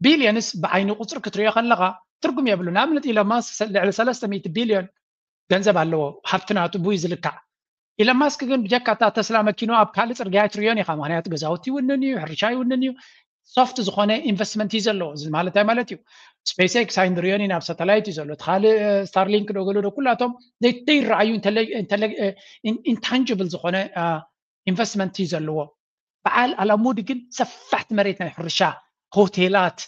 ቢልዮንስ ብዓይኒ ቁፅሪ ክትሪኦ ከለካ ትርጉም የብሉ። ንኣብነት ኢሎን ማስክ ልዕሊ ሰለስተ ሚእቲ ቢልዮን ገንዘብ ኣለዎ፣ ሃብቲ ናቱ ብኡ ዝልካዕ። ኢሎን ማስክ ግን ብጀካ እታ ተስላ መኪኑ ኣብ ካልእ ጽርግያ ኣይትርእዮን ኢኻ። ምኽንያቱ ገዛውቲ ይውንን እዩ፣ ሕርሻ ይውንን እዩ። ሶፍት ዝኾነ ኢንቨስትመንት እዩ ዘለዎ። እዚ ማለት እንታይ ማለት እዩ? ስፔስ ኤክስ ኣይንሪዮን ኢና፣ ኣብ ሳተላይት እዩ ዘሎ። እቲ ካልእ ስታርሊንክ ዶ ገለ ዶ ኩላቶም ዘይተይረኣዩ ኢንታንጅብል ዝኾነ ኢንቨስትመንት እዩ ዘለዎ። በዓል ኣላሙዲ ግን ሰፋሕቲ መሬት ናይ ሕርሻ፣ ሆቴላት፣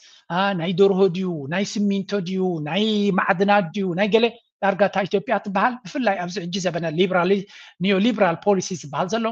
ናይ ደርሆ ድዩ፣ ናይ ስሚንቶ ድዩ፣ ናይ ማዕድናት ድዩ፣ ናይ ገለ፣ ዳርጋ እታ ኢትዮጵያ ትበሃል ብፍላይ ኣብዚ ሕጂ ዘበነ ኒዮ ሊብራል ፖሊሲ ዝበሃል ዘሎ፣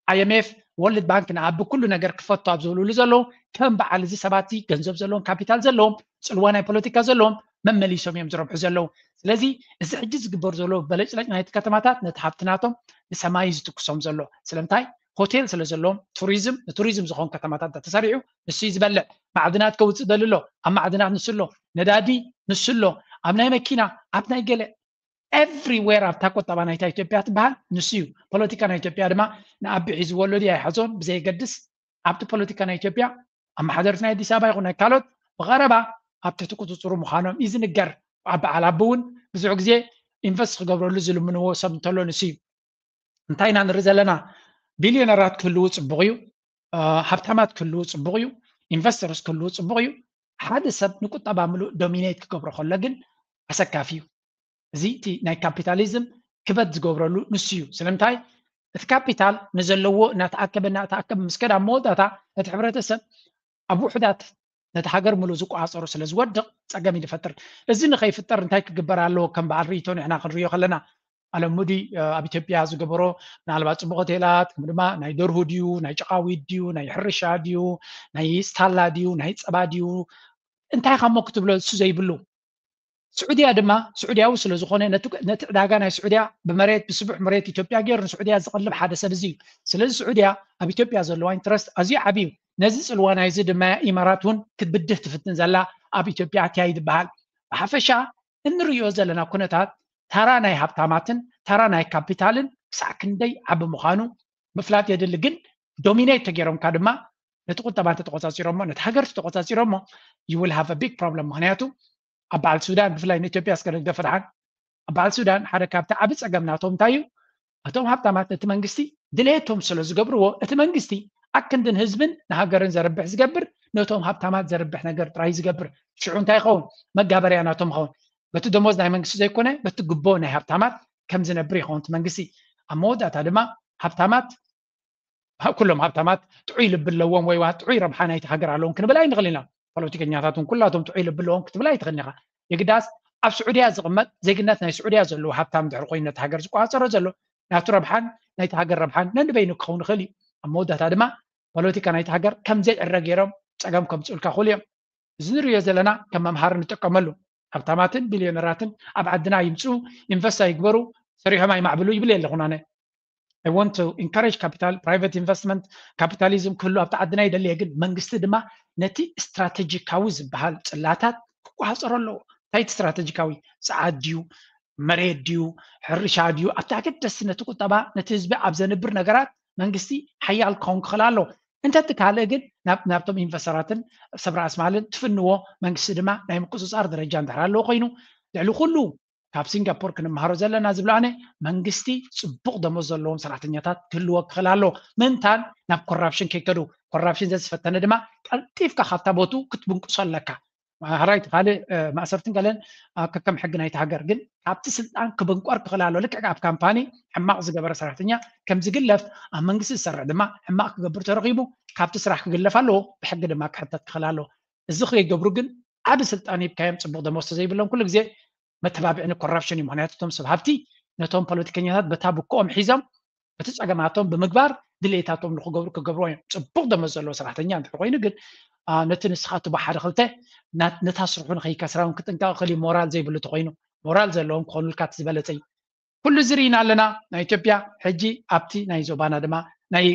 ኣይኤምኤፍ፣ ወርልድ ባንክ ንኣ ብኩሉ ነገር ክፈቱ ኣብ ዝብልሉ ዘለዉ ከም በዓል እዚ ሰባት ገንዘብ ዘለዎም ካፒታል ዘለዎም ጽልዋ ናይ ፖለቲካ ዘለዎም መመሊሶም እዮም ዝረብሑ ዘለዉ። ስለዚ እዚ ሕጂ ዝግበር ዘሎ በለጭለጭ ናይቲ ከተማታት ነቲ ሃብቲ ናቶም ንሰማይ ዝትኩሶም ዘሎ። ስለምንታይ? ሆቴል ስለ ዘለዎም ቱሪዝም፣ ንቱሪዝም ዝኾን ከተማታት ተሰሪዑ ንሱ እዩ ዝበልዕ። ማዕድናት ከውፅእ ደሊ ኣሎ፣ ኣብ ማዕድናት ንሱ ኣሎ። ነዳዲ ንሱ ኣሎ፣ ኣብ ናይ መኪና፣ ኣብ ናይ ገለ ኤቭሪዌር ኣብታ ቁጠባ ናይታ ኢትዮጵያ ትበሃል ንሱ እዩ። ፖለቲካ ናይ ኢትዮጵያ ድማ ንኣቢ ሒዝዎ ኣሎ ድዩ ኣይሓዞን ብዘየገድስ ኣብቲ ፖለቲካ ናይ ኢትዮጵያ ኣመሓደርቲ ናይ ኣዲስ ኣበባ ይኹን ናይ ካልኦት ብቐረባ ኣብ ትሕቲ ቁፅፅሩ ምዃኖም እዩ ዝንገር። ኣብ በዓል ኣቢ እውን ብዙሕ ግዜ ኢንቨስት ክገብረሉ ዝልምንዎ ሰብ እንተሎ ንሱ እዩ። እንታይ ኢና ንርኢ ዘለና? ቢልዮነራት ክህልዉ ፅቡቕ እዩ፣ ሃብታማት ክህልዉ ፅቡቕ እዩ፣ ኢንቨስተርስ ክህልዉ ፅቡቕ እዩ። ሓደ ሰብ ንቁጠባ ምሉእ ዶሚኔት ክገብሮ ከሎ ግን ኣሰካፊ እዩ። እዚ እቲ ናይ ካፒታሊዝም ክበት ዝገብረሉ ንሱ እዩ። ስለምንታይ? እቲ ካፒታል ንዘለዎ እናተኣከበ እናተኣከበ ምስ ከዳ ኣብ መወዳእታ እቲ ሕብረተሰብ ኣብ ውሑዳት ነቲ ሃገር ምሉእ ዝቆፃፀሩ ስለ ዝወድቕ ፀገም እዩ ዝፈጥር። እዚ ንኸይፍጠር እንታይ ክግበር ኣለዎ? ከም በዓል ርእይቶ ንሕና ክንሪኦ ከለና ኣለሙዲ ኣብ ኢትዮጵያ ዝገበሮ ምናልባት ፅቡቅ ሆቴላት ከም ድማ ናይ ደርሁ ድዩ ናይ ጨቃዊት ድዩ ናይ ሕርሻ ድዩ ናይ ስታላ ድዩ ናይ ፀባ ድዩ እንታይ ካሞ ክትብሎ እሱ ዘይብሉ። ስዑድያ ድማ ስዑድያዊ ስለ ዝኾነ ነቲ ዕዳጋ ናይ ስዑድያ ብመሬት ብስቡሕ መሬት ኢትዮጵያ ገይሩ ንስዑድያ ዝቐልብ ሓደ ሰብ እዚ እዩ። ስለዚ ስዑድያ ኣብ ኢትዮጵያ ዘለዋ ኢንትረስት ኣዝዩ ዓብዩ። ነዚ ፅልዋ ናይዚ ድማ ኢማራት እውን ክትብድህ ትፍትን ዘላ ኣብ ኢትዮጵያ ኣትያ ይድበሃል። ብሓፈሻ እንርእዮ ዘለና ኩነታት ተራ ናይ ሃብታማትን ተራ ናይ ካፒታልን ክሳዕ ክንደይ ዓቢ ምዃኑ ምፍላጥ የድሊ። ግን ዶሚኔት ተገይሮምካ ድማ ነቲ ቁጠባ እንተተቆፃፂሮሞ ነቲ ሃገር ተቆፃፂሮሞ you will have a big problem። ምክንያቱ ኣብ በዓል ሱዳን ብፍላይ ንኢትዮጵያ እስከ ንግደፍ ድሓን ኣብ በዓል ሱዳን ሓደ ካብቲ ዓቢ ፀገም ናቶም እንታይ እዩ? እቶም ሃብታማት ነቲ መንግስቲ ድሌቶም ስለ ዝገብርዎ እቲ መንግስቲ ኣክንድን ህዝብን ንሃገርን ዘርብሕ ዝገብር ነቶም ሃብታማት ዘርብሕ ነገር ጥራይ ዝገብር። ሽዑ እንታይ ይኸውን? መጋበርያ ናቶም ይኸውን። በቲ ደሞዝ ናይ መንግስቲ ዘይኮነ በቲ ግቦ ናይ ሃብታማት ከም ዝነብር ይኸውን እቲ መንግስቲ። ኣብ መወዳእታ ድማ ሃብታማት ኩሎም ሃብታማት ጥዑይ ልቢ ኣለዎም ወይ ጥዑይ ረብሓ ናይቲ ሃገር ኣለዎም ክንብል ኣይንኽእል ኢና። ፖለቲከኛታት እውን ኩላቶም ጥዑይ ልቢ ኣለዎም ክትብል ኣይትኽእልን ኢኻ። የግዳስ ኣብ ስዑድያ ዝቕመጥ ዜግነት ናይ ስዑድያ ዘለዎ ሃብታም ድሕሪ ኮይኑ ነቲ ሃገር ዝቆፃፀሮ ዘሎ ናቱ ረብሓን ናይቲ ሃገር ረብሓን ነንበይኑ ክኸውን ይኽእል እዩ። ኣብ መወዳእታ ድማ ፖለቲካ ናይቲ ሃገር ከም ዘይዕረ ገይሮም ፀገም ከምፅኡልካ ይኽእሉ እዮም። እዚ ንሪኦ ዘለና ከም መምሃሪ ንጥቀመሉ። ሃብታማትን ቢልዮነራትን ኣብ ዓድና ይምፅኡ፣ ኢንቨስት ኣይግበሩ፣ ሰሪሖም ኣይማዕብሉ ይብል የለኹን ኣነ። I want to encourage capital, private investment, capitalism ክህሉ ኣብቲ ዓድና ይደሊ እየ። ግን መንግስቲ ድማ ነቲ ስትራቴጂካዊ ዝበሃል ፅላታት ክቆፃፀሮ ኣለዎ። እንታይ እቲ ስትራቴጂካዊ? ፀዓት ድዩ? መሬት ድዩ? ሕርሻ ድዩ? ኣብቲ ኣገደስቲ ነቲ ቁጠባ ነቲ ህዝቢ ኣብ ዘንብር ነገራት መንግስቲ ሓያል ክኸውን ክኽእል ኣለዎ። እንተቲ ካልእ ግን ናብቶም ኢንቨስተራትን ሰብ ራእሲ ማልን ትፍንዎ መንግስቲ ድማ ናይ ምቁፅፃር ደረጃ እንድሕር ኣለዎ ኮይኑ ልዕሊ ኩሉ ካብ ሲንጋፖር ክንምሃሮ ዘለና ዝብሎ ኣነ መንግስቲ ፅቡቕ ደሞዝ ዘለዎም ሰራሕተኛታት ክህልዎ ክኽእል ኣለዎ። ምእንታን ናብ ኮራፕሽን ከይከዱ፣ ኮራፕሽን ዘዝፈተነ ድማ ቀልጢፍካ ካብታ ቦቱ ክትብንቁሶ ኣለካ። ሕራይ እቲ ካልእ ማእሰርትን ገለን ከከም ሕጊ ናይቲ ሃገር ግን ካብቲ ስልጣን ክብንቆር ክኽእል ኣሎ። ልክዕ ኣብ ካምፓኒ ሕማቕ ዝገበረ ሰራሕተኛ ከም ዝግለፍ ኣብ መንግስቲ ዝሰርሕ ድማ ሕማቕ ክገብር ተረኺቡ ካብቲ ስራሕ ክግለፍ ኣለዎ፣ ብሕጊ ድማ ክሕተት ክኽእል ኣለዎ። እዚ ከይገብሩ ግን ዓቢ ስልጣን ሂብካዮም ፅቡቕ ደሞዝ ተዘይብሎም ኩሉ ግዜ መተባብዒ ንኮራፕሽን እዩ። ምክንያቱ እቶም ሰብ ሃብቲ ነቶም ፖለቲከኛታት በታ ብክኦም ሒዞም እቲ ፀገማቶም ብምግባር ድሌታቶም ንክገብሩ ክገብርዎ እዮም። ፅቡቕ ደሞዝ ዘለዎ ሰራሕተኛ እንድሕር ኮይኑ ግን ነቲ ንስኻ ትቦ ሓደ ክልተ ነታ ስርሑ ንከይከስራ እውን ክጥንቀቕ ክእል እዩ። ሞራል ዘይብሉ ተኮይኑ ሞራል ዘለዎም ክኾኑልካ እቲ ዝበለፀ እዩ። ኩሉ እዚ ርኢና ኣለና። ናይ ኢትዮጵያ ሕጂ ኣብቲ ናይ ዞባና ድማ ናይ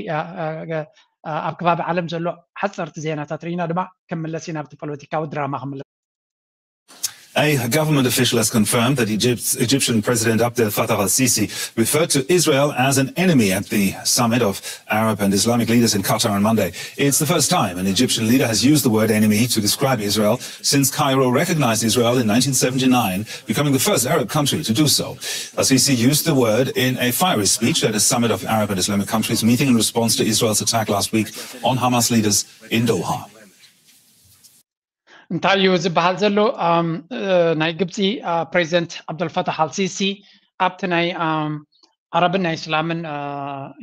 ኣብ ከባቢ ዓለም ዘሎ ሓፀርቲ ዜናታት ርኢና ድማ ክምለስ እዩ ናብቲ ፖለቲካዊ ድራማ ክምለስ። A government official has confirmed that Egypt's Egyptian President Abdel Fattah al-Sisi referred to Israel as an enemy at the summit of Arab and Islamic leaders in Qatar on Monday. It's the first time an Egyptian leader has used the word enemy to describe Israel since Cairo recognized Israel in nineteen seventy-nine, becoming the first Arab country to do so. Al-Sisi used the word in a fiery speech at a summit of Arab and Islamic countries meeting in response to Israel's attack last week on Hamas leaders in Doha. እንታይ እዩ ዝበሃል ዘሎ? ናይ ግብፂ ፕሬዚደንት ዓብደልፈታሕ ኣልሲሲ ኣብቲ ናይ ዓረብን ናይ እስላምን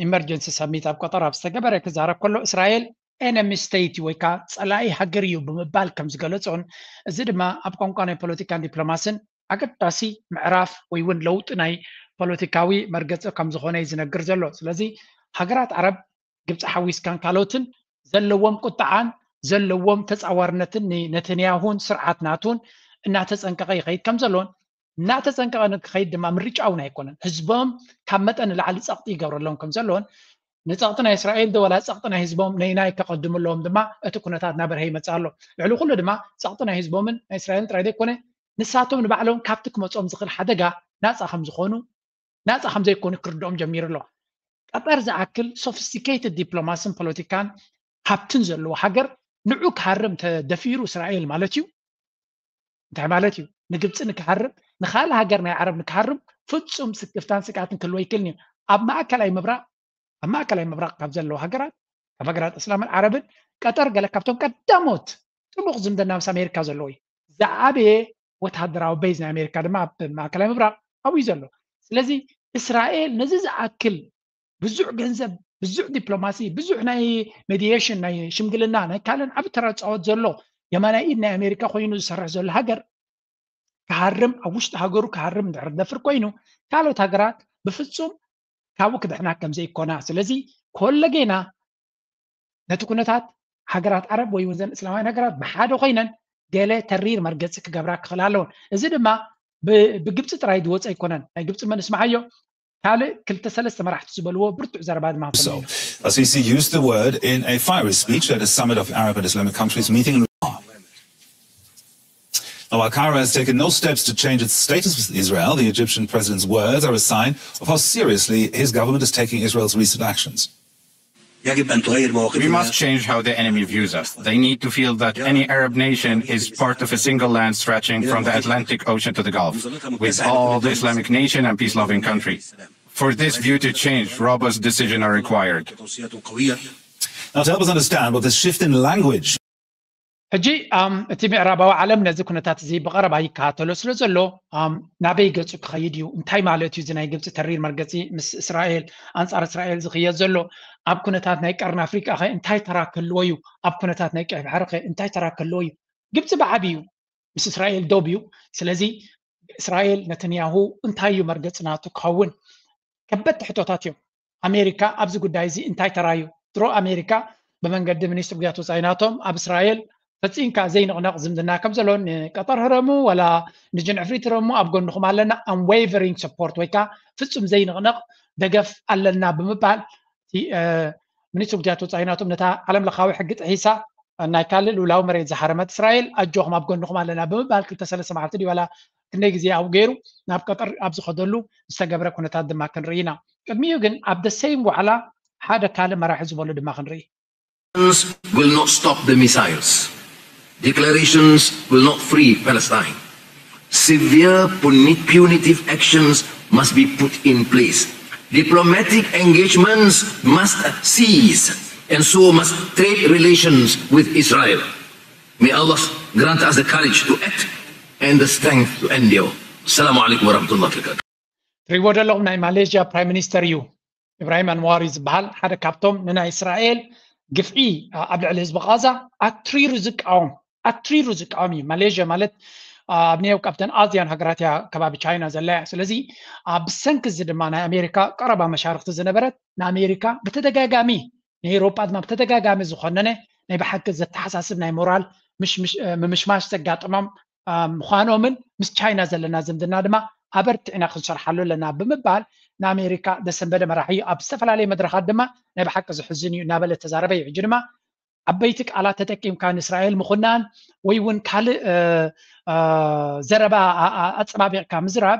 ኢመርጀንሲ ሰሚት ኣብ ቀጠር ኣብ ዝተገበረ ክዛረብ ከሎ እስራኤል ኤነሚ ስቴት ወይ ከዓ ፀላኢ ሃገር እዩ ብምባል ከም ዝገለፆን፣ እዚ ድማ ኣብ ቋንቋ ናይ ፖለቲካን ዲፕሎማስን ኣገዳሲ ምዕራፍ ወይ እውን ለውጢ ናይ ፖለቲካዊ መርገፂ ከም ዝኾነ እዩ ዝነግር ዘሎ። ስለዚ ሃገራት ዓረብ ግብፂ ሓዊስካን ካልኦትን ዘለዎም ቁጥዓን ዘለዎም ተፃዋርነትን ንነተንያሁን ስርዓት ናቱን እናተፀንቀቐ ይኸይድ ከም ዘሎን እናተፀንቀቐ ንክኸይድ ድማ ምርጫ እውን ኣይኮነን። ህዝቦም ካብ መጠን ንላዕሊ ፀቕጢ ይገብረሎም ከም ዘሎን ንፀቕጢ ናይ እስራኤል ዶ ወላ ፀቕጢ ናይ ህዝቦም ነይናይ ከቐድምሎም ድማ እቲ ኩነታት እናበርሀ ይመፅእ ኣሎ። ልዕሊ ኩሉ ድማ ፀቕጢ ናይ ህዝቦምን ናይ እስራኤልን ጥራይ ዘይኮነ ንሳቶም ንባዕሎም ካብቲ ክመፆም ዝኽእል ሓደጋ ናፃ ከም ዝኾኑ ናፃ ከም ዘይኮኑ ክርድኦም ጀሚሩ ኣሎ። ቀጠር ዝኣክል ሶፊስቲኬትድ ዲፕሎማስን ፖለቲካን ሃብትን ዘለዎ ሃገር ንዑ ክሃርም ተደፊሩ እስራኤል ማለት እዩ። እንታይ ማለት እዩ? ንግብፂ ንክሃርም ንካልእ ሃገር ናይ ዓረብ ንክሃርም ፍፁም ስክፍታን ስግኣትን ክህልዎ ይክልን እዩ። ኣብ ማእከላይ ምብራቅ ኣብ ማእከላይ ምብራቅ ካብ ዘለዉ ሃገራት ካብ ሃገራት እስላምን ዓረብን ቀጠር ገለ ካብቶም ቀዳሞት ጥቡቕ ዝምድና ምስ ኣሜሪካ ዘለዎ እዩ። ዝዓበየ ወታደራዊ ቤዝ ናይ ኣሜሪካ ድማ ኣብ ማእከላይ ምብራቅ ኣብኡ እዩ ዘሎ። ስለዚ እስራኤል ነዚ ዝኣክል ብዙሕ ገንዘብ፣ ብዙሕ ዲፕሎማሲ፣ ብዙሕ ናይ ሜዲየሽን ናይ ሽምግልና ናይ ካልእን ዓብ ተራ ዝፃወት ዘሎ የማናይ ኢድ ናይ ኣሜሪካ ኮይኑ ዝሰርሕ ዘሎ ሃገር ክሃርም ኣብ ውሽጢ ሃገሩ ክሃርም እንድሕር ደፍር ኮይኑ ካልኦት ሃገራት ብፍፁም ካብኡ ክድሕና ከም ዘይኮና። ስለዚ ኮለጌና ነቲ ኩነታት ሃገራት ዓረብ ወይ እውን ዘን እስላማውያን ሃገራት ብሓደ ኮይነን ገለ ተሪር መርገፂ ክገብራ ክኽእላ ኣለውን። እዚ ድማ ብግብፂ ጥራይ ዝወፀ ኣይኮነን። ናይ ግብፂ መንስማዓዮ ካልእ ክልተ ሰለስተ መራሕቲ ዝበልዎ ብርቱዕ ዘረባ ድማ Al-Sisi used the word in a fiery speech at a summit of Arab and Islamic countries meeting in Riyadh. Now, while Cairo has taken no steps to change its status with Israel, the Egyptian president's words are a sign of how seriously his government is taking Israel's recent actions. We must change how the enemy views us. They need to feel that any Arab nation is part of a single land stretching from the Atlantic Ocean to the Gulf, with all the Islamic nation and peace-loving country. For this view to change, robust decisions are required. Now, to help us understand what this shift in language ሕጂ እቲ ምዕራባዊ ዓለም ነዚ ኩነታት እዚ ብቐረባ ይከታተሎ ስለ ዘሎ ናበይ ገፁ ክኸይድ እዩ? እንታይ ማለት እዩ? እዚ ናይ ግብፂ ተሪር መርገፂ ምስ እስራኤል ኣንፃር እስራኤል ዝኽየድ ዘሎ ኣብ ኩነታት ናይ ቀርኒ ኣፍሪቃ ኸ እንታይ ተራ ክህልዎ እዩ? ኣብ ኩነታት ናይ ቀይ ባሕሪ ኸ እንታይ ተራ ክህልዎ እዩ? ግብፂ ብዓብዩ ምስ እስራኤል ዶብ እዩ። ስለዚ እስራኤል ነተንያሁ እንታይ እዩ መርገፂ ናቱ ክኸውን? ከበድቲ ሕቶታት እዮም። ኣሜሪካ ኣብዚ ጉዳይ እዚ እንታይ ተራዩ? ድሮ ኣሜሪካ ብመንገዲ ሚኒስትር ጉዳያት ወፃኢ ናቶም ኣብ እስራኤል ፈፂምካ ዘይንቕነቕ ዝምድና ከም ዘሎ ንቀጠር ህረሙ ወላ ንጅን ዕፍሪት ህረሙ ኣብ ጎንኹም ኣለና፣ ኣንዌቨሪንግ ሰፖርት ወይ ከዓ ፍፁም ዘይንቕነቕ ደገፍ ኣለና ብምባል ሚኒስትር ጉዳያት ወፃኢ ናቶም ነታ ዓለም ለኻዊ ሕጊ ጥሒሳ ናይ ካልእ ልኡላዊ መሬት ዝሃረመት እስራኤል ኣጆኹም ኣብ ጎንኹም ኣለና ብምባል ክልተ ሰለስተ መዓልቲ ድዩ ዋላ ክንደይ ግዜ ኣብኡ ገይሩ ናብ ቀጠር ኣብ ዝኸደሉ ዝተገብረ ኩነታት ድማ ክንርኢ ኢና። ቅድሚኡ ግን ኣብ the same ዋዕላ ሓደ ካልእ መራሒ ዝበሎ ድማ ክንርኢ። Will not stop the missiles. Declarations will not free Palestine. Severe puni- punitive actions must be put in place. Diplomatic engagements must cease, and so must trade relations with Israel. May Allah grant us the courage to act and the strength to endure. Assalamu alaikum wa rahmatullahi wa barakatuh. ትሪእዎ ዘለኹም ናይ ማሌዥያ ፕራይም ሚኒስተር እዩ። ኢብራሂም ኣንዋር እዩ ዝበሃል። ሓደ ካብቶም ንናይ እስራኤል ግፍዒ ኣብ ልዕሊ ህዝቢ ቃዛ ኣትሪሩ ዝቃወም ኣትሪሩ ዝቃወም እዩ። ማሌዥያ ማለት ኣብ ኒውዮርክ ኣብተን ኣዝያን ሃገራት እያ ከባቢ ቻይና ዘላ እያ። ስለዚ ብሰንኪ እዚ ድማ ናይ ኣሜሪካ ቀረባ መሻርክቲ ዝነበረት ንኣሜሪካ ብተደጋጋሚ ንኤውሮጳ ድማ ብተደጋጋሚ ዝኾነነ ናይ ብሓቂ ዘተሓሳስብ ናይ ሞራል ምምሽማሽ ዘጋጠሞም ምዃኖምን ምስ ቻይና ዘለና ዝምድና ድማ ኣበርቲዕና ክንሰርሓሉ ኣለና ብምባል ንኣሜሪካ ዘሰንበደ መራሒ እዩ። ኣብ ዝተፈላለየ መድረኻት ድማ ናይ ብሓቂ ዝሕዝን እዩ እናበለ ተዛረበ እዩ። ሕጂ ድማ ዓበይቲ ቃላት ተጠቂምካ ንእስራኤል ምኹናን ወይ እውን ካልእ ዘረባ ኣፀባቢቕካ ምዝራብ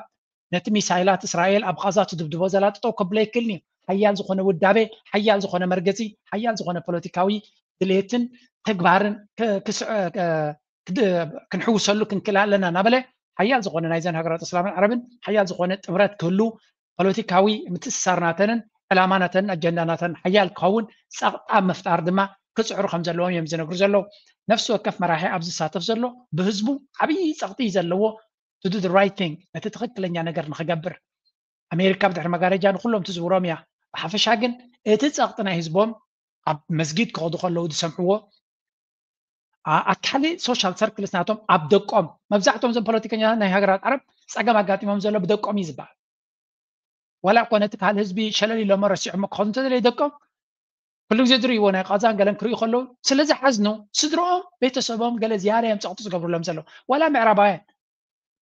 ነቲ ሚሳይላት እስራኤል ኣብ ቓዛ ትድብድቦ ዘላ ጠጠው ከብሎ ኣይክእልን እዩ። ሓያል ዝኾነ ውዳቤ፣ ሓያል ዝኾነ መርገፂ፣ ሓያል ዝኾነ ፖለቲካዊ ድሌትን ተግባርን ክንሕውሰሉ ክንክእል ኣለና እናበለ ሓያል ዝኾነ ናይዘን ሃገራት እስላምን ዓረብን ሓያል ዝኾነ ጥምረት ክህሉ ፖለቲካዊ ምትእስሳር ናተንን ዕላማ ናተንን ኣጀንዳ ናተንን ሓያል ክኸውን ፀቕጣ ምፍጣር ድማ ክፅዕሩ ከም ዘለዎም እዮም ዝነግሩ ዘለዉ። ነፍሲ ወከፍ መራሒ ኣብዚ ዝሳተፍ ዘሎ ብህዝቡ ዓብዪ ፀቕጢ እዩ ዘለዎ to do the right thing፣ ነቲ ትኽክለኛ ነገር ንኽገብር። ኣሜሪካ ብድሕሪ መጋረጃ ንኩሎም ትዝውሮም እያ። ብሓፈሻ ግን እቲ ፀቕጢ ናይ ህዝቦም ኣብ መስጊድ ክኸዱ ከለዉ ዝሰምዕዎ ኣካሊ social circles ናቶም ኣብ ደቆም መብዛሕቶም እዞም ፖለቲከኛታት ናይ ሃገራት ዓረብ ፀገም ኣጋጢሞም ዘሎ ብደቆም እዩ ዝበሃል። ዋላ እኮ ነቲ ካልእ ህዝቢ ሸለል ኢሎሞ ረሲዖሞ ክኾኑ እንተዘለዩ ደቆም ኩሉ ግዜ ዝርእይዎ ናይ ቃዛን ገለን ክርእዩ ከለዉ ስለ ዝሓዝኑ ስድርኦም ቤተሰቦም ገለ ዝያዳ እዮም ፀቕጢ ዝገብሩሎም ዘለዉ። ዋላ ምዕራባውያን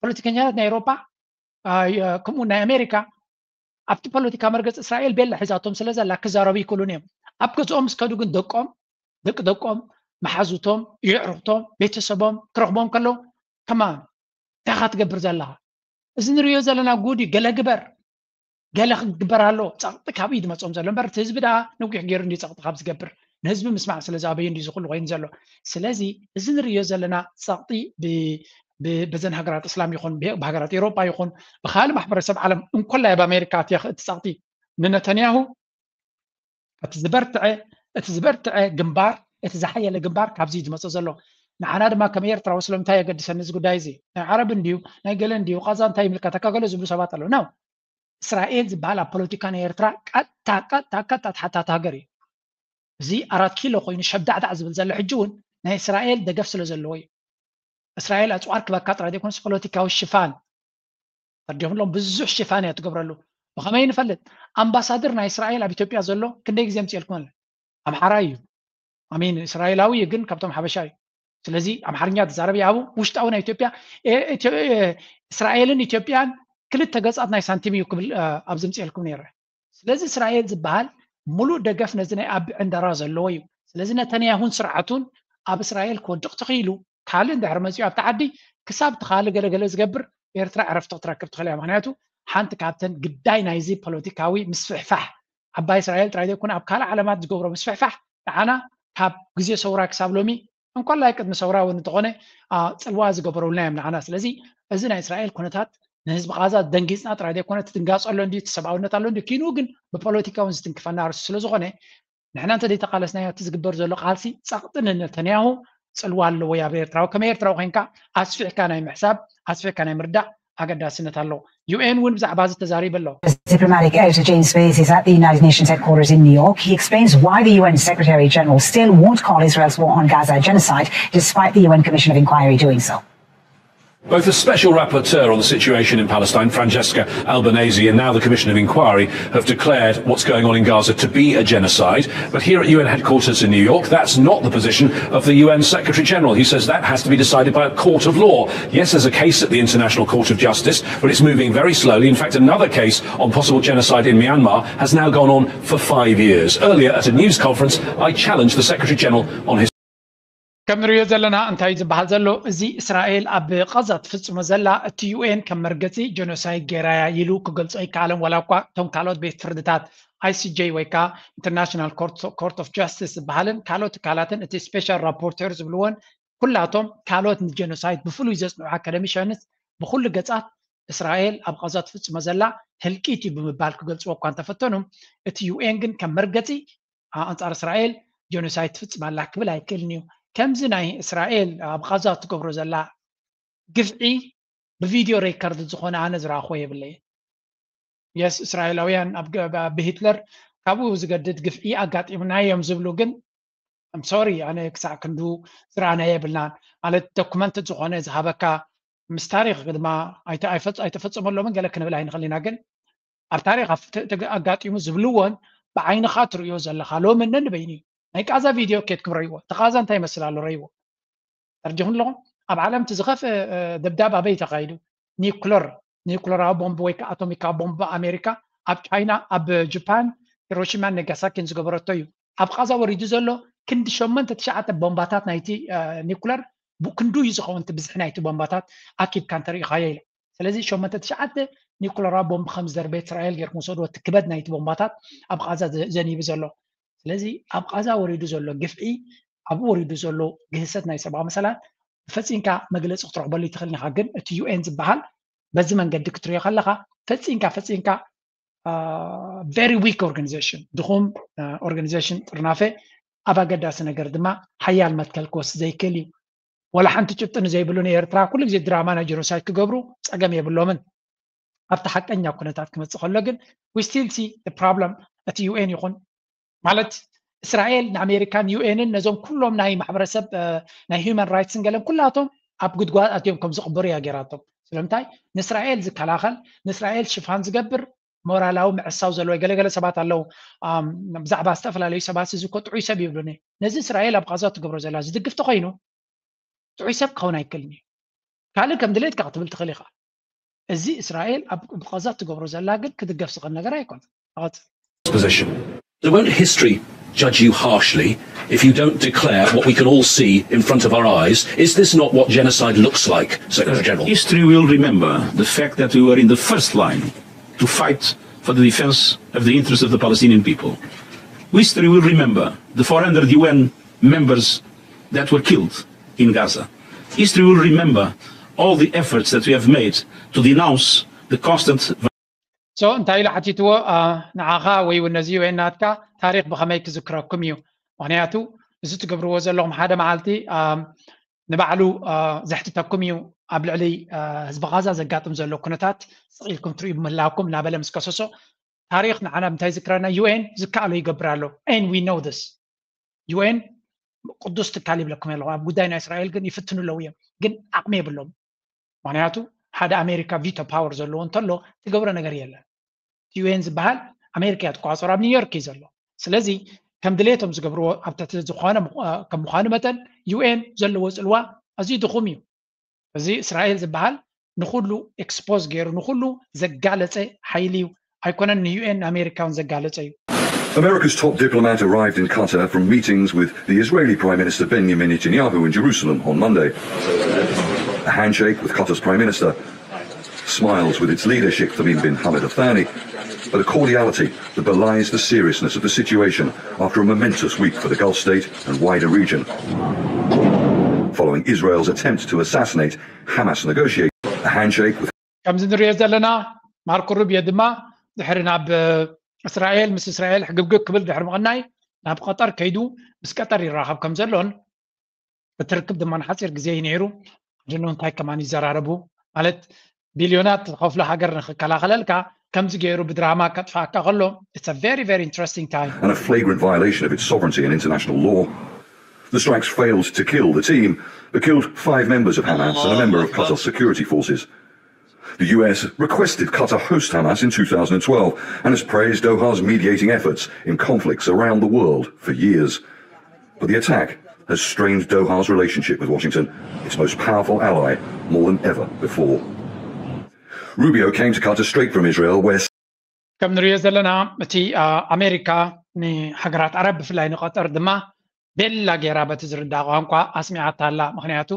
ፖለቲከኛታት ናይ ኤውሮጳ ከምኡ ናይ ኣሜሪካ ኣብቲ ፖለቲካ መርገፂ እስራኤል ቤላ ሒዛቶም ስለ ዘላ ክዛረቡ ይክእሉን እዮም። ኣብ ገዝኦም ምስ ከዱ ግን ደቆም ደቂ ደቆም መሓዙቶም የዕሩኽቶም ቤተሰቦም ክረኽቦም ከለዉ ከማን እንታይ ኢኻ ትገብር ዘለኻ? እዚ ንሪኦ ዘለና ጉድ እዩ። ገለ ግበር፣ ገለ ክግበር ኣለዎ። ፀቕጢ ካብኡ እዩ ዝመፅኦም ዘሎ እምበር እቲ ህዝቢ ደኣ ነዊሕ ገይሩ እንድዩ ፀቕጢ ካብ ዝገብር ንህዝቢ ምስማዕ ስለ ዝኣበዩ እንድዩ ዝኹሉ ኮይኑ ዘሎ። ስለዚ እዚ ንሪኦ ዘለና ፀቕጢ በዘን ሃገራት እስላም ይኹን ብሃገራት ኤውሮጳ ይኹን ብካልእ ማሕበረሰብ ዓለም እንኮላይ ኣብ ኣሜሪካ እቲ ፀቕጢ ንነተንያሁ እቲ ዝበርትዐ እቲ ዝበርትዐ ግንባር እቲ ዝሓየለ ግንባር ካብዚ ዝመፀ ዘሎ ንዓና ድማ ከም ኤርትራዊ ስለምንታይ የገድሰኒ እዚ ጉዳይ እዚ ናይ ዓረብ እንድዩ ናይ ገለ እንድዩ ቃዛ እንታይ ይምልከተካ ገለ ዝብሉ ሰባት ኣለዉ ነው እስራኤል ዝበሃል ኣብ ፖለቲካ ናይ ኤርትራ ቀጥታ ቀጥታ ቀጥታ ተሓታቲ ሃገር እዩ እዚ ኣራት ኪሎ ኮይኑ ሸብዳዕዳዕ ዝብል ዘሎ ሕጂ እውን ናይ እስራኤል ደገፍ ስለ ዘለዎ እዩ እስራኤል ኣፅዋር ክበካ ጥራይ ዘይኮነስ ፖለቲካዊ ሽፋን ተርዲኹሎም ብዙሕ ሽፋን እያ ትገብረሉ ብኸመይ ንፈልጥ ኣምባሳደር ናይ እስራኤል ኣብ ኢትዮጵያ ዘሎ ክንደይ ግዜ ምፅኤልኩም ኣለ ኣምሓራ እዩ ኣሚን እስራኤላዊ እዩ ግን ካብቶም ሓበሻ እዩ ስለዚ ኣምሓርኛ ትዛረብ ያቡ ውሽጣዊ ናይ ኢትዮጵያ እስራኤልን ኢትዮጵያን ክልተ ገፃት ናይ ሳንቲም እዩ ክብል ኣብዚ ምፅኤልኩም ነይረ ስለዚ እስራኤል ዝበሃል ሙሉእ ደገፍ ነዚ ናይ ኣቢ ዕንደራ ዘለዎ እዩ ስለዚ ነተንያሁን ስርዓቱን ኣብ እስራኤል ክወድቕ ተኽኢሉ ካልእ እንድሕር መፂኡ ኣብቲ ዓዲ ክሳብ እቲ ካልእ ገለገለ ዝገብር ኤርትራ ዕረፍቲ ክትረክብ ትኽእል እያ ምክንያቱ ሓንቲ ካብተን ግዳይ ናይዚ ፖለቲካዊ ምስፍሕፋሕ ዓባይ እስራኤል ጥራይ ዘይኮነ ኣብ ካልእ ዓለማት ዝገብሮ ምስፍሕፋሕ ንዓና ካብ ግዜ ሰውራ ክሳብ ሎሚ እንኳላይ ቅድሚ ሰውራ እውን እንተኾነ ፅልዋ ዝገበረውልና እዮም ንዓና ስለዚ እዚ ናይ እስራኤል ኩነታት ንህዝቢ ቃዛ ደንጊፅና ጥራይ ዘይኮነ ትድንጋፅ ኣሎ እንዲ ሰብኣውነት ኣሎ እንዲ ኪኑ ግን ብፖለቲካ እውን ዝትንክፈና ርሱ ስለ ዝኾነ ንሕና እንተ ዘይተቃለስናዮ እቲ ዝግበር ዘሎ ቃልሲ ጸቕጢ ንነተንያሁ ጽልዋ ኣለዎ ኣብ ኤርትራዊ ከም ኤርትራዊ ኮይንካ ኣስፊሕካ ናይ ምሕሳብ ኣስፊሕካ ናይ ምርዳእ ኣገዳስነት ኣለዎ ዩኤን እውን ብዛዕባ እዚ ተዛሪቡ ኣሎ Diplomatic editor James Bays is at the United Nations headquarters in New York. He explains why the U N Secretary General still won't call Israel's war on Gaza genocide, despite the U N Commission of Inquiry doing so. Both the Special Rapporteur on the situation in Palestine, Francesca Albanese, and now the Commission of Inquiry have declared what's going on in Gaza to be a genocide. But here at U N headquarters in New York, that's not the position of the U N Secretary General. He says that has to be decided by a court of law. Yes, there's a case at the International Court of Justice, but it's moving very slowly. In fact, another case on possible genocide in Myanmar has now gone on for five years. Earlier at a news conference, I challenged the Secretary General on his ከም ንሪኦ ዘለና እንታይ ዝበሃል ዘሎ እዚ እስራኤል ኣብ ቐዛ ትፍፅሞ ዘላ እቲ ዩኤን ከም መርገፂ ጀኖሳይድ ገይራያ ኢሉ ክገልፆ ኣይከኣለን ዋላ እኳ እቶም ካልኦት ቤት ፍርድታት ኣይሲጀይ ወይ ከዓ ኢንተርናሽናል ኮርት ኦፍ ጃስቲስ ዝበሃልን ካልኦት ትካላትን እቲ ስፔሻል ራፖርተር ዝብልዎን ኩላቶም ካልኦት ንጀኖሳይድ ብፍሉይ ዘፅንዑ ኣካደሚሻንስ ብኩሉ ገፃት እስራኤል ኣብ ቐዛ ትፍፅሞ ዘላ ህልቂት እዩ ብምባል ክገልፅዎ እኳ እንተፈተኑ እቲ ዩኤን ግን ከም መርገፂ ኣንፃር እስራኤል ጀኖሳይድ ትፍፅም ኣላ ክብል ኣይክእልን እዩ ከምዚ ናይ እስራኤል ኣብ ቓዛ ትገብሮ ዘላ ግፍዒ ብቪድዮ ሬከርድ ዝኾነ ኣነ ዝረኣኽዎ የብለይን የስ እስራኤላውያን ብሂትለር ካብኡ ዝገድድ ግፍዒ ኣጋጢሙና እዮም ዝብሉ ግን ሶሪ ኣነ ክሳዕ ክንዱ ዝረኣናዮ የብልናን ማለት ዶኩመንት ዝኾነ ዝሃበካ ምስ ታሪክ ድማ ኣይተፈፀመሎምን ገለ ክንብል ኣይንኽእል ኢና ግን ኣብ ታሪክ ኣጋጢሙ ዝብልዎን ብዓይንኻ ትርእዮ ዘለኻ ሎሚ ነንበይኑ እዩ ናይ ቃዛ ቪድዮ ኬድኩም ረይዎ እቲ ቃዛ እንታይ ይመስል ኣሎ ረይዎ ተርዲኹም ኣለኹም ኣብ ዓለም እቲ ዝኸፍአ ደብዳብ ኣበይ ተኻይዱ ኒኩለር ኒኩለራዊ ቦምብ ወይ ከዓ ኣቶሚካዊ ቦምብ ኣሜሪካ ኣብ ቻይና ኣብ ጃፓን ሂሮሺማን ነጋሳኪን ዝገበረቶ እዩ ኣብ ቃዛ ወሪዱ ዘሎ ክንዲ ሸሞንተ ትሽዓተ ቦምባታት ናይቲ ኒኩለር ክንዱ እዩ ዝኸውን እቲ ብዝሒ ናይቲ ቦምባታት ኣኪብካ እንተሪኢኻዮ ኢለ። ስለዚ ሸሞንተ ትሽዓተ ኒኩለራዊ ቦምብ ከም ዝደርበየት እስራኤል ጌርኩም ውሰድዎ፣ እቲ ክበድ ናይቲ ቦምባታት ኣብ ቃዛ ዘኒቡ ዘሎ። ስለዚ ኣብ ቃዛ ወሪዱ ዘሎ ግፍዒ፣ ኣብኡ ወሪዱ ዘሎ ግህሰት ናይ ሰብኣዊ መሰላት ፈፂምካ መግለፂ ክትረኽበሉ ይትኽእል ኢኻ። ግን እቲ ዩኤን ዝበሃል በዚ መንገዲ ክትሪኦ ከለኻ ፈፂምካ ፈፂምካ very weak organization፣ ድኹም organization፣ ጥርናፈ ኣብ ኣገዳሲ ነገር ድማ ሓያል መትከል ክወስድ ዘይክእል እዩ። ወላ ሓንቲ ጭብጢ ንዘይብሉ ንኤርትራ ኩሉ ግዜ ድራማ ናይ ጀኖሳይድ ክገብሩ ፀገም የብሎምን። ኣብቲ ሓቀኛ ኩነታት ክመፅእ ከሎ ግን we still see problem። እቲ ዩኤን ይኹን ማለት እስራኤል ንኣሜሪካን ዩኤንን ነዞም ኩሎም ናይ ማሕበረሰብ ናይ ሂውማን ራይትስን ገለን ኩላቶም ኣብ ጉድጓድ ኣትዮም ከም ዝቕበሩ እያ ገይራቶም። ስለምንታይ ንእስራኤል ዝከላኸል ንእስራኤል ሽፋን ዝገብር ሞራላዊ ምዕሳው ዘለዎ ገለገለ ሰባት ኣለዉ። ብዛዕባ ዝተፈላለዩ ሰባት እዚ እኮ ጥዑይ ሰብ ይብሉኒ። ነዚ እስራኤል ኣብ ቃዛ ትገብሮ ዘላ ዝድግፍ ተኮይኑ ጥዑይ ሰብ ክኸውን ኣይክእልን እዩ። ካልእ ከም ድሌትካ ክትብል ትኽእል ኢኻ። እዚ እስራኤል ኣብ ቃዛ ትገብሮ ዘላ ግን ክድገፍ ዝኽእል ነገር ኣይኮነን። Position. So won't history judge you harshly if you don't declare what we can all see in front of our eyes? Is this not what genocide looks like, Secretary General? History will remember the fact that we were in the first line to fight for the defense of the interests of the Palestinian people. History will remember the four hundred U N members that were killed in Gaza. History will remember all the efforts that we have made to denounce the constant so እንታይ ኢሉ ሓቲትዎ ንዓኻ ወይ እውን ነዚ ዩኤን ናትካ ታሪክ ብኸመይ ክዝክረኩም እዩ? ምክንያቱ እዚ ትገብርዎ ዘለኹም ሓደ መዓልቲ ንባዕሉ ዘሕትተኩም እዩ። ኣብ ልዕሊ ህዝቢ ቃዛ ዘጋጥም ዘሎ ኩነታት ስቕ ኢልኩም ትርእዩ ምህላውኩም እናበለ ምስ ከሰሶ ታሪክ ንዓና እንታይ ዝክረና? ዩኤን ዝከኣሎ ይገብር ኣሎ። And we know this። ዩኤን ቅዱስ ትካል ይብለኩም ኣለኹ። ኣብ ጉዳይ ናይ እስራኤል ግን ይፍትኑ ኣለዉ እዮም፣ ግን ዓቕሚ የብሎም። ምክንያቱ ሓደ ኣሜሪካ ቪቶ ፓወር ዘለዎ እንተሎ ትገብሮ ነገር የለን። ዩኤን ዝበሃል ኣሜሪካ እያ ትቆፃፀሮ፣ ኣብ ኒውዮርክ እዩ ዘሎ። ስለዚ ከም ድሌቶም ዝገብርዎ ኣብ ትሕቲ ዝኾነ ከም ምዃኑ መጠን ዩኤን ዘለዎ ፅልዋ ኣዝዩ ድኹም እዩ። እዚ እስራኤል ዝበሃል ንኹሉ ኤክስፖዝ ገይሩ ንኹሉ ዘጋለፀ ሓይሊ እዩ። ኣይኮነን ንዩኤን ንኣሜሪካውን ዘጋለፀ እዩ። America's top diplomat arrived in Qatar from meetings with the Israeli Prime Minister Benjamin Netanyahu in Jerusalem on Monday. A handshake with Qatar's Prime Minister, smiles with its leader Sheikh Tamim bin Hamad Al Thani, but a cordiality that belies the seriousness of the situation after a momentous week for the Gulf state and wider region, following Israel's attempt to assassinate Hamas negotiator. A handshake with ከምዚ ንሪኦ ዘለና ማርኮ ሩቢዮ ድማ ድሕሪ ናብ እስራኤል ምስ እስራኤል ሕግብግብ ክብል ድሕሪ ምቕናይ ናብ ቀጠር ከይዱ ምስ ቀጠር ይራኸብ ከም ዘሎን እቲ ርክብ ድማ ንሓፂር ግዜ እዩ ነይሩ። ድኖ እንታይ ከማን ይዘራረቡ ማለት ቢልዮናት ዝኸፍሎ ሃገር ንክከላኸለልካ ከምዚ ገይሩ ብድራማ ከጥፋካ ከሎ it's a very very interesting time። And a flagrant violation of its sovereignty and international law. The strikes failed to kill the team, but killed five members of Hamas and a member of Qatar's security forces. The U S requested Qatar host Hamas in two thousand twelve and has praised Doha's mediating efforts in conflicts around the world for years. But the attack has strained Doha's relationship with Washington, its most powerful ally, more than ever before. Rubio came to Qatar straight from Israel, where ከም ንሪኦ ዘለና እቲ ኣሜሪካ ንሃገራት ዓረብ ብፍላይ ንቀጠር ድማ ቤላ ገይራ በቲ ዝርዳእ ቋንቋ ኣስሚዓታ ኣላ። ምክንያቱ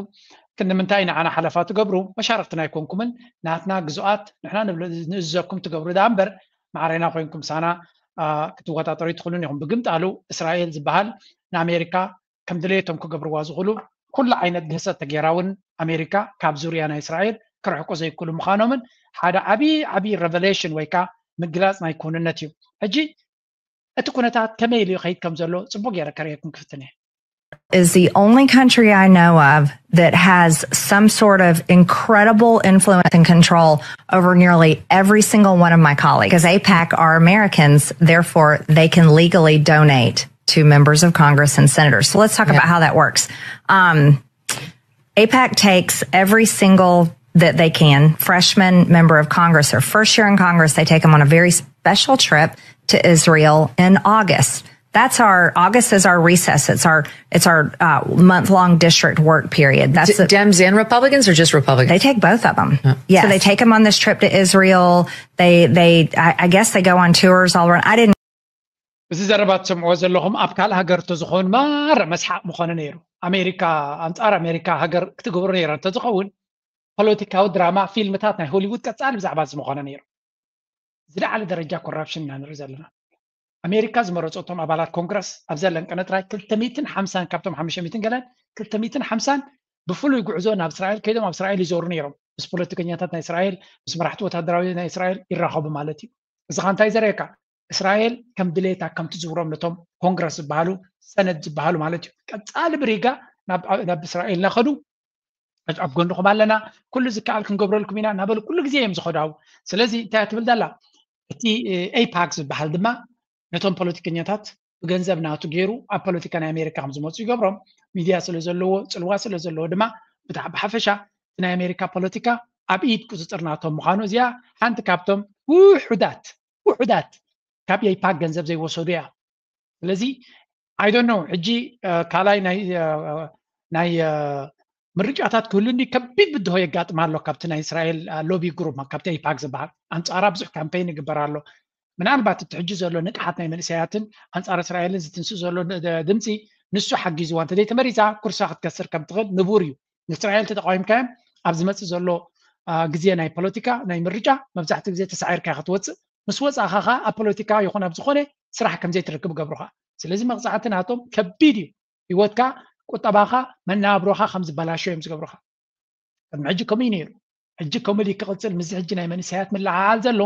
ክንዲ ምንታይ ንዓና ሓለፋ ትገብሩ መሻርክትና ኣይኮንኩምን ናትና ግዙኣት ንሕና ንእዘኩም ትገብሩ ደኣ እምበር ማዕረና ኮይንኩም ሳና ክትወጣጠሩ ይትኽእሉን ኢኹም። ብግምጣሉ እስራኤል ዝበሃል ንኣሜሪካ ከም ድሌቶም ክገብርዋ ዝኽእሉ ኩሉ ዓይነት ግህሰት ተጌራ እውን ኣሜሪካ ካብ ዙርያ ናይ እስራኤል ክርሕቁ ዘይክእሉ ምዃኖምን ሓደ ዓብዪ ዓብዪ revelation ወይ ከዓ ምግላፅ ናይ ክውንነት እዩ። ሕጂ እቲ ኩነታት ከመይ ኢሉ ይኸይድ ከም ዘሎ ፅቡቅ ገይረ ከርእየኩም ክፍትን እየ። Is the only country I know of that has some sort of incredible influence and control over nearly every single one of my colleagues. Because AIPAC are Americans, therefore they can legally donate to members of Congress and senators. So let's talk yeah. about how that works. Um, AIPAC takes every single that they can, freshman member of Congress or first year in Congress, they take them on a very special trip to Israel in August. That's our August is our recess. It's our it's our uh, month long district work period. That's D- Dems and Republicans, or just Republicans? They take both of them. Yeah. Yes. So they take them on this trip to Israel. They they I, I guess they go on tours all around. I didn't. እዚ ዘረባ ትሰምዕዎ ዘለኹም ኣብ ካልእ ሃገር እንተዝኸውን ማረ መስሓቕ ምኾነ ነይሩ። ኣሜሪካ፣ ኣንጻር ኣሜሪካ ሃገር ክትገብሮ ነይራ እንተዝኸውን፣ ፖለቲካዊ ድራማ ፊልምታት ናይ ሆሊውድ ቀጻሊ ብዛዕባ እዚ ምኾነ ነይሩ። ዝለዓለ ደረጃ ኮራፕሽን ኢና ንርኢ ዘለና። ኣሜሪካ ዝመረፀቶም ኣባላት ኮንግረስ ኣብ ዘለን ቀነ ጥራይ ክልተ ሚእትን ሓምሳን ካብቶም ሓሙሽተ ሚእትን ገለን ክልተ ሚእትን ሓምሳን ብፍሉይ ጉዕዞ ናብ እስራኤል ከይዶም ኣብ እስራኤል ይዞሩ ነይሮም። ምስ ፖለቲከኛታት ናይ እስራኤል፣ ምስ መራሕቲ ወታደራዊ ናይ እስራኤል ይራኸቡ ማለት እዩ። እዚ ኸ እንታይ ዘርእየካ? እስራኤል ከም ድሌታ ከም ትዝውሮም ነቶም ኮንግረስ ዝበሃሉ ሰነድ ዝበሃሉ ማለት እዩ። ቀጻሊ ብሪጋ ናብ እስራኤል እናኸዱ ኣብ ጎንኹም ኣለና፣ ኩሉ ዝከኣል ክንገብረልኩም ኢና እናበሉ ኩሉ ግዜ እዮም ዝኸዱ። ስለዚ እንታይ ትብል ዘላ? እቲ ኤይፓክ ዝበሃል ድማ ነቶም ፖለቲከኛታት ብገንዘብ ናቱ ገይሩ ኣብ ፖለቲካ ናይ ኣሜሪካ ከም ዝመፁ ይገብሮም። ሚድያ ስለ ዘለዎ፣ ፅልዋ ስለ ዘለዎ ድማ ብሓፈሻ ናይ ኣሜሪካ ፖለቲካ ኣብ ኢድ ቁፅፅር ናቶም ምዃኑ እዚኣ ሓንቲ ካብቶም ውሑዳት ውሑዳት ካብ ኤይፓክ ገንዘብ ዘይወሰዱ እያ። ስለዚ I don't know ሕጂ ካልኣይ ናይ ናይ ምርጫታት ክህሉ እንዲ ከቢድ ብድሆ የጋጥም ኣሎ ካብቲ ናይ እስራኤል ሎቢ ግሩፕ ካብቲ ኤይፓክ ዝበሃል ኣንጻራ ብዙሕ ካምፔይን ይግበር ኣሎ። ምናልባት እቲ ሕጂ ዘሎ ንቅሓት ናይ መንእሰያትን ኣንጻር እስራኤልን ዝትንስእ ዘሎ ድምፂ ንሱ ሓጊዝዋ እንተዘይተመሪፃ ኩርሳ ክትከስር ከም ትኽእል ንቡር እዩ። ንእስራኤል ተተቃዊምካዮም ኣብ ዝመፅእ ዘሎ ግዜ ናይ ፖለቲካ ናይ ምርጫ መብዛሕትኡ ግዜ ተሳዒርካ ክትወፅእ ምስ ወፃእኻ ከዓ ኣብ ፖለቲካ ይኹን ኣብ ዝኾነ ስራሕ ከምዘይትረክብ ገብሩኻ። ስለዚ መቕፃዕቲ ናቶም ከቢድ እዩ። ህይወትካ፣ ቁጠባኻ፣ መነባብሮኻ ከም ዝበላሾ እዮም ዝገብሩኻ። ቅድሚ ሕጂ ከምኡ እዩ ነይሩ። ሕጂ ከምኡ ድዩ ክቕፅል? ምስዚ ሕጂ ናይ መንእሰያት ምልዕዓል ዘሎ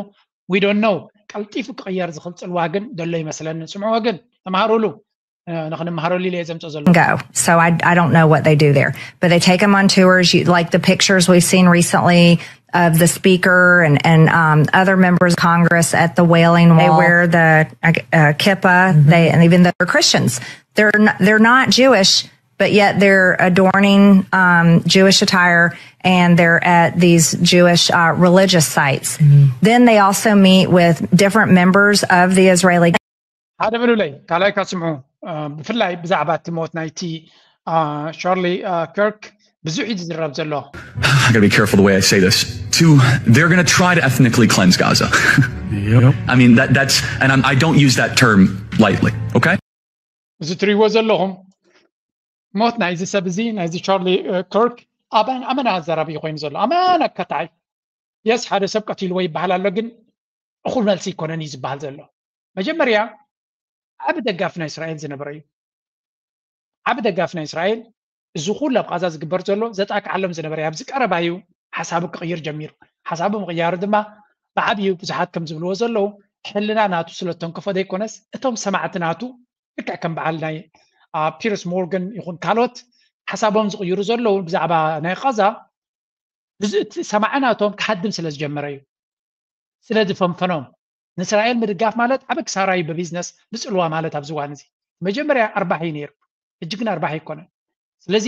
we don't know። ቀልጢፉ ክቕየር ዝኽእል ፅልዋ ግን ዘሎ ይመስለኒ። ስምዕዎ ግን ተምሃሩሉ። ንኽንምሃረሉ ኢለ እየ ዘምፅኦ ዘሎ። Go. So I, I don't know what they do there, but they take them on tours. You, like the pictures we've seen recently of the speaker and, and um, other members of Congress at the Wailing Wall. They wear the uh, uh, kippah, mm-hmm. they, and even though they're Christians, they're not, they're not Jewish, but yet they're adorning um, Jewish attire and they're at these Jewish uh, religious sites. Mm-hmm. Then they also meet with different members of the Israeli ሓደ በሉለይ ካልኣይ ካስምዑ ብፍላይ ብዛዕባ እቲ ሞት ናይቲ ቻርሊ ከርክ ብዙሕ እዩ ዝዝረብ ዘሎ። I gotta be careful the way I say this. To they're gonna try to ethnically cleanse Gaza. Yep. I mean that that's and I'm, I don't use that term lightly. Okay. እዚ ትሪእዎ ዘለኹም ሞት ናይዚ ሰብ እዚ ናይዚ ቻርሊ ከርክ ኣባን ኣመና ኣዘራቢ ኮይኑ ዘሎ ኣመና ከታይ የስ ሓደ ሰብ ቀቲልዎ ይበሃል ኣሎ ግን እኹል መልሲ ይኮነን እዩ ዝበሃል ዘሎ። መጀመርያ ዓቢ ደጋፊ ናይ እስራኤል ዝነበረ እዩ። ዓቢ ደጋፊ ናይ እስራኤል እዚ ኩሉ ኣብ ቃዛ ዝግበር ዘሎ ዘጣቅዓሎም ዝነበረ ኣብዚ ቀረባ እዩ ሓሳቡ ክቕይር ጀሚሩ። ሓሳቡ ምቕያሩ ድማ ብዓብዩ ብዙሓት ከም ዝብልዎ ዘለዉ ሕልና ናቱ ስለተንከፎ ዘይኮነስ እቶም ሰማዕቲ ናቱ ልክዕ ከም በዓል ናይ ፒርስ ሞርገን ይኹን ካልኦት ሓሳቦም ዝቕይሩ ዘለዉ ብዛዕባ ናይ ቃዛ እዚ እቲ ሰማዒ ናቶም ክሃድም ስለ ዝጀመረ እዩ። ስለ ዝፈንፈኖም ንእስራኤል ምድጋፍ ማለት ዓበ ክሳራ እዩ ብቢዝነስ ብፅልዋ ማለት ኣብዚ እዋን እዚ መጀመርያ ኣርባሒ እዩ ነይሩ። ሕጂ ግን ኣርባሒ ኣይኮነን። ስለዚ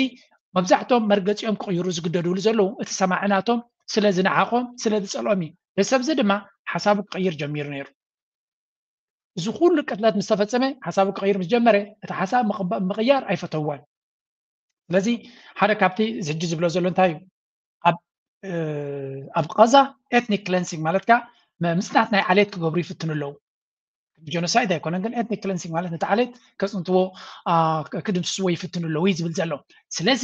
መብዛሕትኦም መርገፂኦም ክቕይሩ ዝግደድሉ ዘለዉ እቲ ሰማዒ ናቶም ስለ ዝነዓቖም ስለ ዝፀልኦም እዩ። እዚ ሰብ እዚ ድማ ሓሳቡ ክቕይር ጀሚሩ ነይሩ። እዚ ኩሉ ቅትለት ምስ ተፈጸመ ሓሳቡ ክቕይር ምስ ጀመረ እቲ ሓሳብ ምቕያር ኣይፈተወን። ስለዚ ሓደ ካብቲ እዚ ሕጂ ዝብሎ ዘሎ እንታይ እዩ? ኣብ ኣብ ቃዛ ኤትኒክ ክለንሲንግ ማለት ከዓ ምጽናት ናይ ዓሌት ክገብሩ ይፍትኑ ኣለዉ። ጀኖሳይድ ኣይኮነን ግን ኤትኒክ ክለንሲንግ ማለት ነቲ ዓሌት ከጽንትዎ ክድምስስዎ ይፍትኑ ኣለዉ እዩ ዝብል ዘሎ። ስለዚ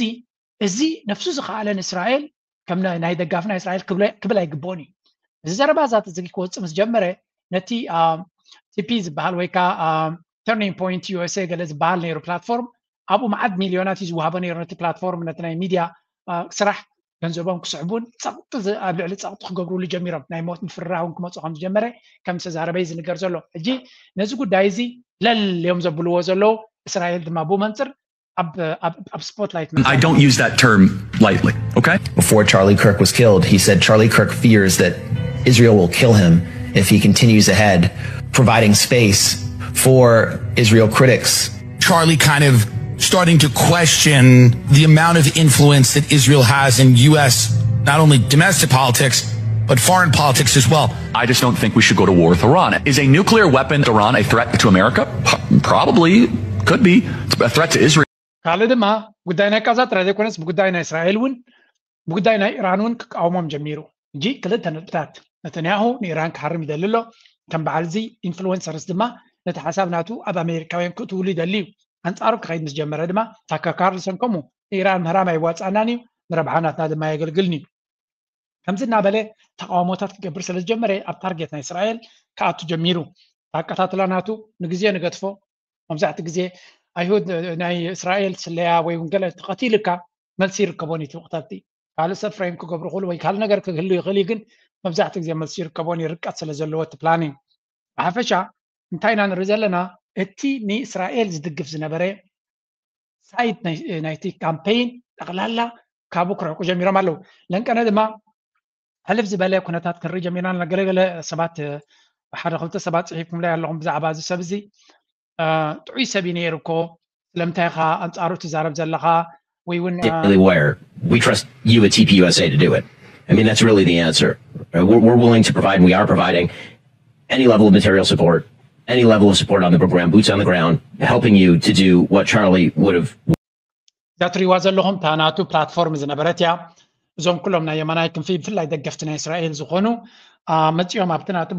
እዚ ነፍሱ ዝኸኣለ ንእስራኤል ከም ናይ ደጋፊ ናይ እስራኤል ክብል ኣይግብኦን እዩ። እዚ ዘረባ እዛ እዚ ክወፅእ ምስ ጀመረ ነቲ ቲፒ ዝበሃል ወይ ከዓ ተርኒንግ ፖይንት ዩኤስኤ ገለ ዝበሃል ነይሩ ፕላትፎርም ኣብኡ መዓት ሚልዮናት እዩ ዝወሃቦ ነይሩ ነቲ ፕላትፎርም ነቲ ናይ ሚድያ ስራሕ ገንዘቦም ክስሕቡን ፀቕጢ ኣብ ልዕሊ ፀቕጢ ክገብሩሉ ጀሚሮም ናይ ሞት ምፍርራህ እውን ክመፁ ከም ዝጀመረ ከም ዝተዛረበ እዩ ዝንገር ዘሎ። ሕጂ ነዚ ጉዳይ እዚ ለል እዮም ዘብልዎ ዘለዉ እስራኤል ድማ ብኡ መንፅር ኣብ ኣብ ኣብ ስፖትላይት I don't use that term lightly, okay? Before Charlie Kirk was killed, he said Charlie Kirk fears that Israel will kill him if he continues ahead, providing space for Israel critics. Charlie kind of starting to question the amount of influence that Israel has in U S, not only domestic politics, but foreign politics as well. I just don't think we should go to war with Iran. Is a nuclear weapon Iran a threat to America? Probably. Could be. It's a threat to Israel. ካልእ ድማ ጉዳይ ናይ ቃዛ ጥራይ ዘይኮነስ ብጉዳይ ናይ እስራኤል እውን ብጉዳይ ናይ ኢራን እውን ክቃወሞም ጀሚሩ። ሕጂ ክልተ ነጥብታት ነተንያሁ ንኢራን ክሃርም ይደሊ ኣሎ። ከም በዓል እዚ ኢንፍሉወንሰርስ ድማ ነቲ ሓሳብ ናቱ ኣብ ኣሜሪካውያን ክእትውሉ ይደሊ እዩ። ኣንጻሩ ክኸይድ ምስ ጀመረ ድማ ታከር ካርልሰን ከምኡ ንኢራን ምህራም ኣይዋጻእናን እዩ፣ ንረብሓ ናትና ድማ ኣየገልግልን እዩ። ከምዚ እናበለ ተቃውሞታት ክገብር ስለ ዝጀመረ ኣብ ታርጌት ናይ እስራኤል ክኣቱ ጀሚሩ። ኣቀታትላ ናቱ ንግዜ ንገድፎ። መብዛሕትኡ ግዜ ኣይሁድ ናይ እስራኤል ስለያ ወይ እውን ገለ ተቐቲልካ መልሲ ይርከቦን እዩ እቲ መቕተልቲ። ካልእ ሰብ ፍሬም ክገብሩ ይኽእሉ ወይ ካልእ ነገር ክህሉ ይኽእል እዩ፣ ግን መብዛሕትኡ ግዜ መልሲ ይርከቦን እዩ፣ ርቀት ስለ ዘለዎ እቲ ፕላኒንግ። ብሓፈሻ እንታይ ኢና ንርኢ ዘለና? እቲ ንእስራኤል ዝድግፍ ዝነበረ ሳይድ ናይ- ናይቲ ካምፔይን ጠቕላላ ካብኡ ክርሕቁ ጀሚሮም ኣለዉ። ለንቀነ ድማ ሕልፍ ዝበለ ኩነታት ክንርኢ ጀሚርና ኣለና። ገለገለ ሰባት ሓደ ክልተ ሰባት ጽሒፍኩምላይ ኣለኹም ብዛዕባ እዚ ሰብ እዚ። ጥዑይ ሰብ እዩ ነይሩ እኮ፣ ስለምንታይ ኢኻ ኣንጻሩ ትዛረብ ዘለኻ? ወይ እውን Daily Wire. We trust you at T P U S A to do it. I mean, that's really the answer. Uh, We're, we're willing to provide, and we are providing any level of material support, any level of support on the program, boots on the ground, helping you to do what Charlie would have እዛ ትሪዋ ዘለኹም እታ ናቱ ፕላትፎርም ዝነበረት እያ። እዞም ኩሎም ናይ የማናይ ክንፊ ብፍላይ ደገፍቲ ናይ እስራኤል ዝኾኑ መፂኦም ኣብቲ ናቱ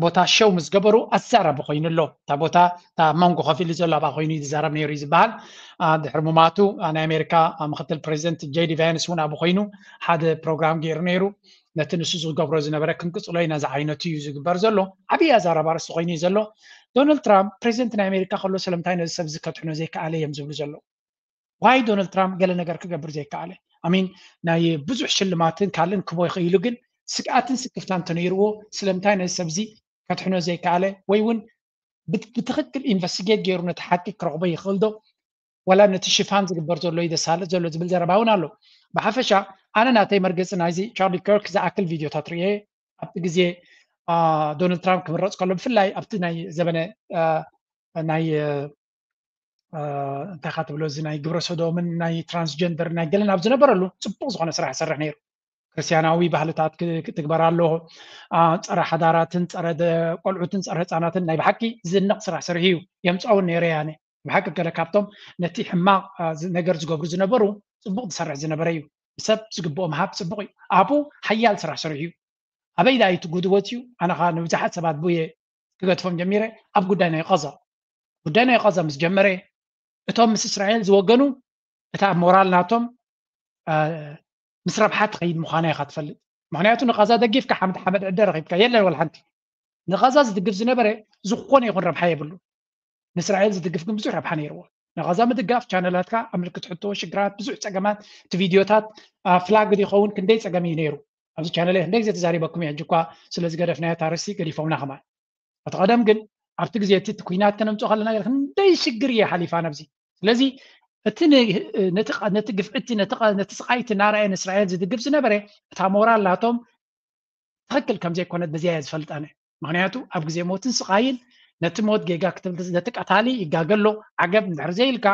ቦታ ሸው ምስ ገበሩ ኣዛራቢ ኮይኑ ኣሎ። እታ ቦታ እታ መንጎ ከፊሉ ዘሎ ኣብኣ ኮይኑ እዩ ዝዛረብ ነይሩ እዩ ዝበሃል። ድሕሪ ሙማቱ ናይ ኣሜሪካ ምክትል ፕሬዚደንት ጄዲ ቫንስ እውን ኣብኡ ኮይኑ ሓደ ፕሮግራም ገይሩ ነይሩ። ነቲ ንሱ ዝገብሮ ዝነበረ ክንቅፅሎ ኢና ዝዓይነቱ እዩ ዝግበር ዘሎ። ዓብዪ ኣዛራቢ ኣርእስቲ ኮይኑ እዩ ዘሎ። ዶናልድ ትራምፕ ፕሬዚደንት ናይ ኣሜሪካ ከሎ ስለምንታይ ነዚ ሰብ እዚ ከድሕኖ ዘይከኣለ እዮም ዝብሉ ዘለዉ። ዋይ ዶናልድ ትራምፕ ገለ ነገር ክገብር ዘይከኣለ? ኣሚን ናይ ብዙሕ ሽልማትን ካልእን ክቦ ይኽእሉ፣ ግን ስግኣትን ስክፍታን እንተነይርዎ ስለምንታይ ነዚ ሰብ እዚ ከድሕኖ ዘይከኣለ? ወይ እውን ብትክክል ኢንቨስቲጌት ገይሩ ነቲ ሓቂ ክረኽቦ ይኽእል ዶ? ዋላ ነቲ ሽፋን ዝግበር ዘሎ እዩ ዘሳልጥ ዘሎ ዝብል ዘረባ እውን ኣሎ። ብሓፈሻ ኣነ ናተይ መርገፂ ናይዚ ቻርሊ ከርክ ዝኣክል ቪድዮታት ርኤ ኣብቲ ግዜ ዶናልድ ትራምፕ ክምረፅ ከሎ ብፍላይ ኣብቲ ናይ ዘበነ ናይ እንታይ ካ ትብሎ እዚ ናይ ግብረ ሰዶምን ናይ ትራንስጀንደር ናይ ገለን ኣብ ዝነበረሉ ፅቡቅ ዝኾነ ስራሕ ይሰርሕ ነይሩ። ክርስትያናዊ ባህልታት ክትግበር ኣለዎ። ፀረ ሓዳራትን ፀረ ቆልዑትን ፀረ ህፃናትን ናይ ብሓቂ ዝንቕ ስራሕ ሰሪሑ እዩ። የምፃውን ነይረ ያነ ብሓቂ ገለ ካብቶም ነቲ ሕማቕ ነገር ዝገብሩ ዝነበሩ ፅቡቅ ዝሰርሕ ዝነበረ እዩ። ሰብ ዝግብኦ ምሃብ ፅቡቅ እዩ። ኣብኡ ሓያል ስራሕ ሰሪሑ እዩ። ኣበይ ዳ እዩ እቲ ጉድወት እዩ? ኣነ ኸዓ ንብዙሓት ሰባት ብየ ክገድፎም ጀሚረ ኣብ ጉዳይ ናይ ቐዛ። ጉዳይ ናይ ቐዛ ምስ ጀመረ እቶም ምስ እስራኤል ዝወገኑ እታ ሞራል ናቶም ምስ ረብሓ ትኸይድ ምዃና ኢኻ ትፈልጥ። ምኽንያቱ ንቐዛ ደጊፍካ ሓመድ ሓመድ ዕደ ረኺብካ የለን ወላ ሓንቲ። ንቐዛ ዝድግፍ ዝነበረ ዝኾነ ይኹን ረብሓ የብሉ። ንእስራኤል ዝድግፍ ግን ብዙሕ ረብሓ ነይርዎ። ንቐዛ ምድጋፍ ቻነላትካ ኣብ ምልክት ሕቶ ሽግራት ብዙሕ ፀገማት እቲ ቪድዮታት ፍላግድ ይኸውን ክንደይ ፀገም እዩ ነይሩ። ኣብዚ ቻነለይ ክንደይ ግዜ ተዛሪበኩም እየ ሕጂ እኳ ስለ ዝገደፍናዮ ታርሲ ገዲፎምና ከማን። እቲ ቀደም ግን ኣብቲ ግዜ እቲ ኩናት ከነምፅኦ ከለና ገለ ክንደይ ሽግር እየ ሓሊፋ ነብዚ። ስለዚ እቲ ነቲ ግፍዕቲ ነቲ ስቃይቲ እናረኣየ ንእስራኤል ዝድግፍ ዝነበረ እታ ሞራል ናቶም ትኽክል ከም ዘይኮነት በዚያ እየ ዝፈልጥ ኣነ። ምኽንያቱ ኣብ ግዜ ሞትን ስቓይን ነቲ ሞት ጌጋ ክትብል ነቲ ቀታሊ ይጋገ ኣሎ ዓገብ እንድሕር ዘይልካ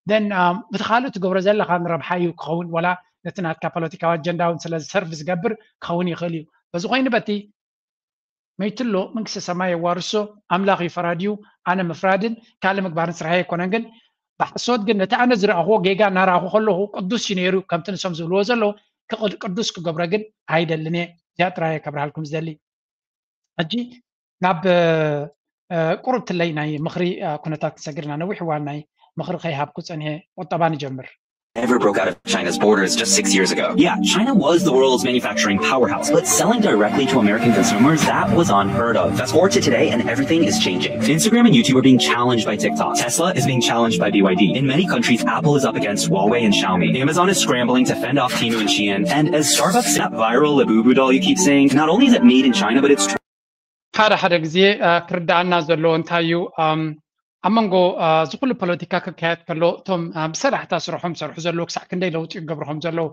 ደን ብቲ ካልእ ትገብሮ ዘለኻ ንረብሓ እዩ ክኸውን ወላ ነቲ ናትካ ፖለቲካዊ ኣጀንዳ እውን ስለ ዝሰርፍ ዝገብር ክኸውን ይኽእል እዩ። በዚ ኮይኑ በቲ መይትሎ መንግስተ ሰማይ የዋርሶ ኣምላኽ እዩ ፈራዲዩ ኣነ ምፍራድን ካልእ ምግባርን ስራሐይ ኣይኮነን ግን ብሓሶት ግን ነቲ ኣነ ዝረኣኽዎ ጌጋ እናረኣኹ ከለኹ ቅዱስ እዩ ነይሩ ከምቲ ንሶም ዝብልዎ ዘለዉ ቅዱስ ክገብሮ ግን ኣይደልን እየ። እዚኣ ጥራይ እየ ከብርሃልኩም ዝደሊ። ሕጂ ናብ ቁሩብ ትለይ ናይ ምኽሪ ኩነታት ክንሰግር ኢና። ነዊሕ እዋን ናይ ምኽሪ ከይሃብኩ ጸኒሐ ቁጠባ ንጀምር። Ever broke out of China's borders just six years ago. Yeah, China was the world's manufacturing powerhouse, but selling directly to American consumers, that was unheard of. Fast forward to today and everything is changing. Instagram and YouTube are being challenged by TikTok. Tesla is being challenged by B Y D. In many countries, Apple is up against Huawei and Xiaomi. Amazon is scrambling to fend off Temu and Shein. And as Starbucks, that viral Labubu doll you keep seeing, not only is it made in China, but it's ሓደ ሓደ ግዜ ክርዳኣና ዘለዎ እንታይ እዩ ኣብ መንጎ እዚ ኩሉ ፖለቲካ ክካየድ ከሎ እቶም ብሰላሕታ ስርሖም ሰርሑ ዘለዉ ክሳዕ ክንደይ ለውጢ ክገብሩ ከም ዘለዉ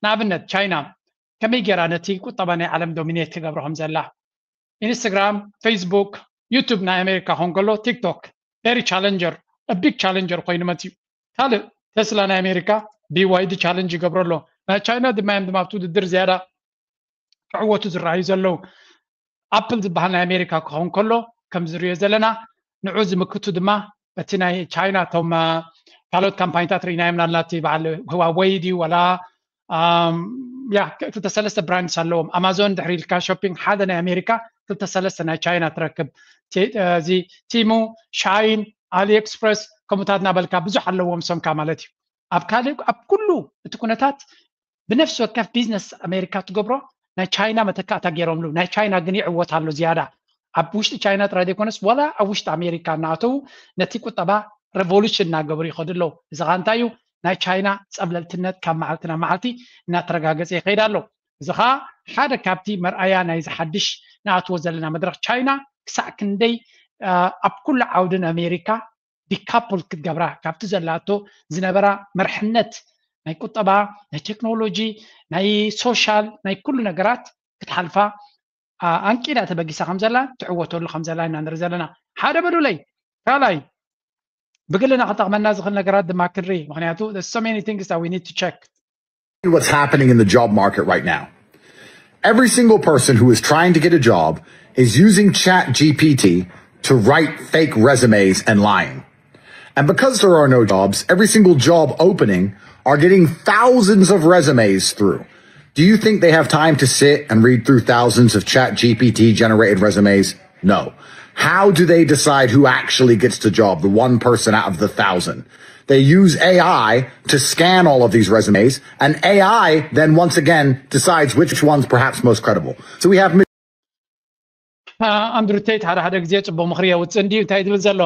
ንኣብነት ቻይና ከመይ ገይራ ነቲ ቁጠባ ናይ ዓለም ዶሚኔት ትገብሮ ከም ዘላ ኢንስታግራም ፌስቡክ ዩቱብ ናይ ኣሜሪካ ክኾን ከሎ ቲክቶክ very challenger a big challenger ኮይኑ መፅዩ ካልእ ቴስላ ናይ ኣሜሪካ BYD challenge ይገብሮ ኣሎ ናይ ቻይና ድማ እዮም ድማ ኣብቲ ውድድር ዝያዳ ክዕወቱ ዝረኣዩ ዘለዉ ኣፕል ዝበሃል ናይ ኣሜሪካ ክኸውን ከሎ ከም ዝሪዮ ዘለና ንዑ ዝምክቱ ድማ እቲ ናይ ቻይና እቶም ካልኦት ካምፓኒታት ርኢናዮም ናላቲ በዓል ህዋወይ ድዩ ወላ ያ ክልተ ሰለስተ ብራንድስ ኣለዎም ኣማዞን ድሕሪ ኢልካ ሾፒንግ ሓደ ናይ ኣሜሪካ ክልተ ሰለስተ ናይ ቻይና ትረክብ። እዚ ቲሙ፣ ሻይን፣ ኣሊኤክስፕረስ ከምኡታት እናበልካ ብዙሕ ኣለዎም ሰምካ ማለት እዩ። ኣብ ካልእ ኣብ ኩሉ እቲ ኩነታት ብነፍሲ ወከፍ ቢዝነስ ኣሜሪካ ትገብሮ ናይ ቻይና መተካእታ ገይሮምሉ። ናይ ቻይና ግን ይዕወት ኣሎ ዝያዳ። ኣብ ውሽጢ ቻይና ጥራይ ዘይኮነስ ዋላ ኣብ ውሽጢ ኣሜሪካ እናኣተዉ ነቲ ቁጠባ ሬቮሉሽን እናገበሩ ይኸዱ ኣለዉ። እዚ ኸዓ እንታይ እዩ? ናይ ቻይና ጸብለልትነት ካብ መዓልቲ ናብ መዓልቲ እናተረጋገጸ ይኸይድ ኣሎ። እዚ ኸዓ ሓደ ካብቲ መርኣያ ናይዚ ሓድሽ ንኣትዎ ዘለና መድረኽ። ቻይና ክሳዕ ክንደይ ኣብ ኩሉ ዓውድን ኣሜሪካ ዲካፕል ክትገብራ ካብቲ ዘላቶ ዝነበራ መርሕነት ናይ ቁጠባ፣ ናይ ቴክኖሎጂ፣ ናይ ሶሻል፣ ናይ ኩሉ ነገራት ክትሓልፋ ኣንቂዳ ተበጊሳ ከም ዘላ ትዕወተሉ ከም ዘላ ኢና ንርኢ ዘለና። ሓደ በሉለይ ካልኣይ ብግልና ክጠቕመና ዝኽእል ነገራት ድማ ክንርኢ። ምክንያቱ so many things that we need to check. What's happening in the job market right now? Every single person who is trying to get a job is using Chat G P T to write fake resumes and lying. And because there are no jobs, every single job opening are getting thousands of resumes through. Do you think they have time to sit and read through thousands of Chat G P T generated resumes? No. How do they decide who actually gets the job, the one person out of the thousand? They use A I to scan all of these resumes, and A I then once again decides which one's perhaps most credible. So we have ኣንድሩ ቴት ሓደ ሓደ ግዜ ፅቡቅ ምክሪ የውፅእ እንድዩ። እንታይ ዝብል ዘሎ?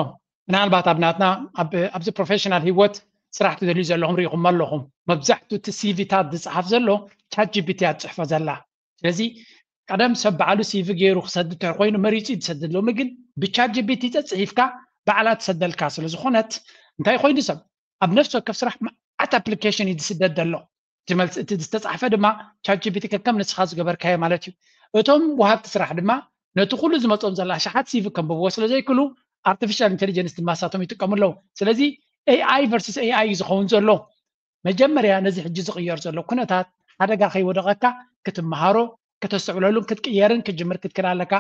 ምናልባት ኣብ ናትና ኣብዚ ፕሮፌሽናል ሂወት ስራሕ ትደልዩ ዘለኹም ርኢኹም ኣለኹም። መብዛሕቱ እቲ ሲቪታት ዝፅሓፍ ዘሎ ቻት ጂፒቲ እያ ትፅሕፎ ዘላ። ስለዚ ቀደም ሰብ ባዕሉ ሲቪ ገይሩ ክሰድ እንተ ኮይኑ መሪፁ እዩ ዝሰደሎም። ግን ብቻት ጂፒቲ ተፅሒፍካ ባዕላ ትሰደልካ ስለ ዝኾነት እንታይ ኮይኑ ሰብ ኣብ ነፍሲ ወከፍ ስራሕ መዓት ኣፕሊኬሽን እዩ ዝስደድ ዘሎ። እቲ መልሲ እቲ ዝተፃሕፈ ድማ ቻት ጂፒቲ ከከም ንስኻ ዝገበርካዮ ማለት እዩ። እቶም ወሃብቲ ስራሕ ድማ ነቲ ኩሉ ዝመፅኦም ዘላ ኣሽሓት ሲቪ ከንብብዎ ስለ ዘይክእሉ ኣርቲፊሻል ኢንቴሊጀንስ ድማ ንሳቶም ይጥቀሙ ኣለዉ። ስለዚ ኤኣይ ቨርስስ ኤኣይ እዩ ዝኸውን ዘሎ። መጀመርያ ነዚ ሕጂ ዝቕየር ዘሎ ኩነታት ሓደጋ ከይወደቐካ ክትመሃሮ ከተስተውዕለሉን ክትቅየርን ክትጅምር ክትክእል ኣለካ።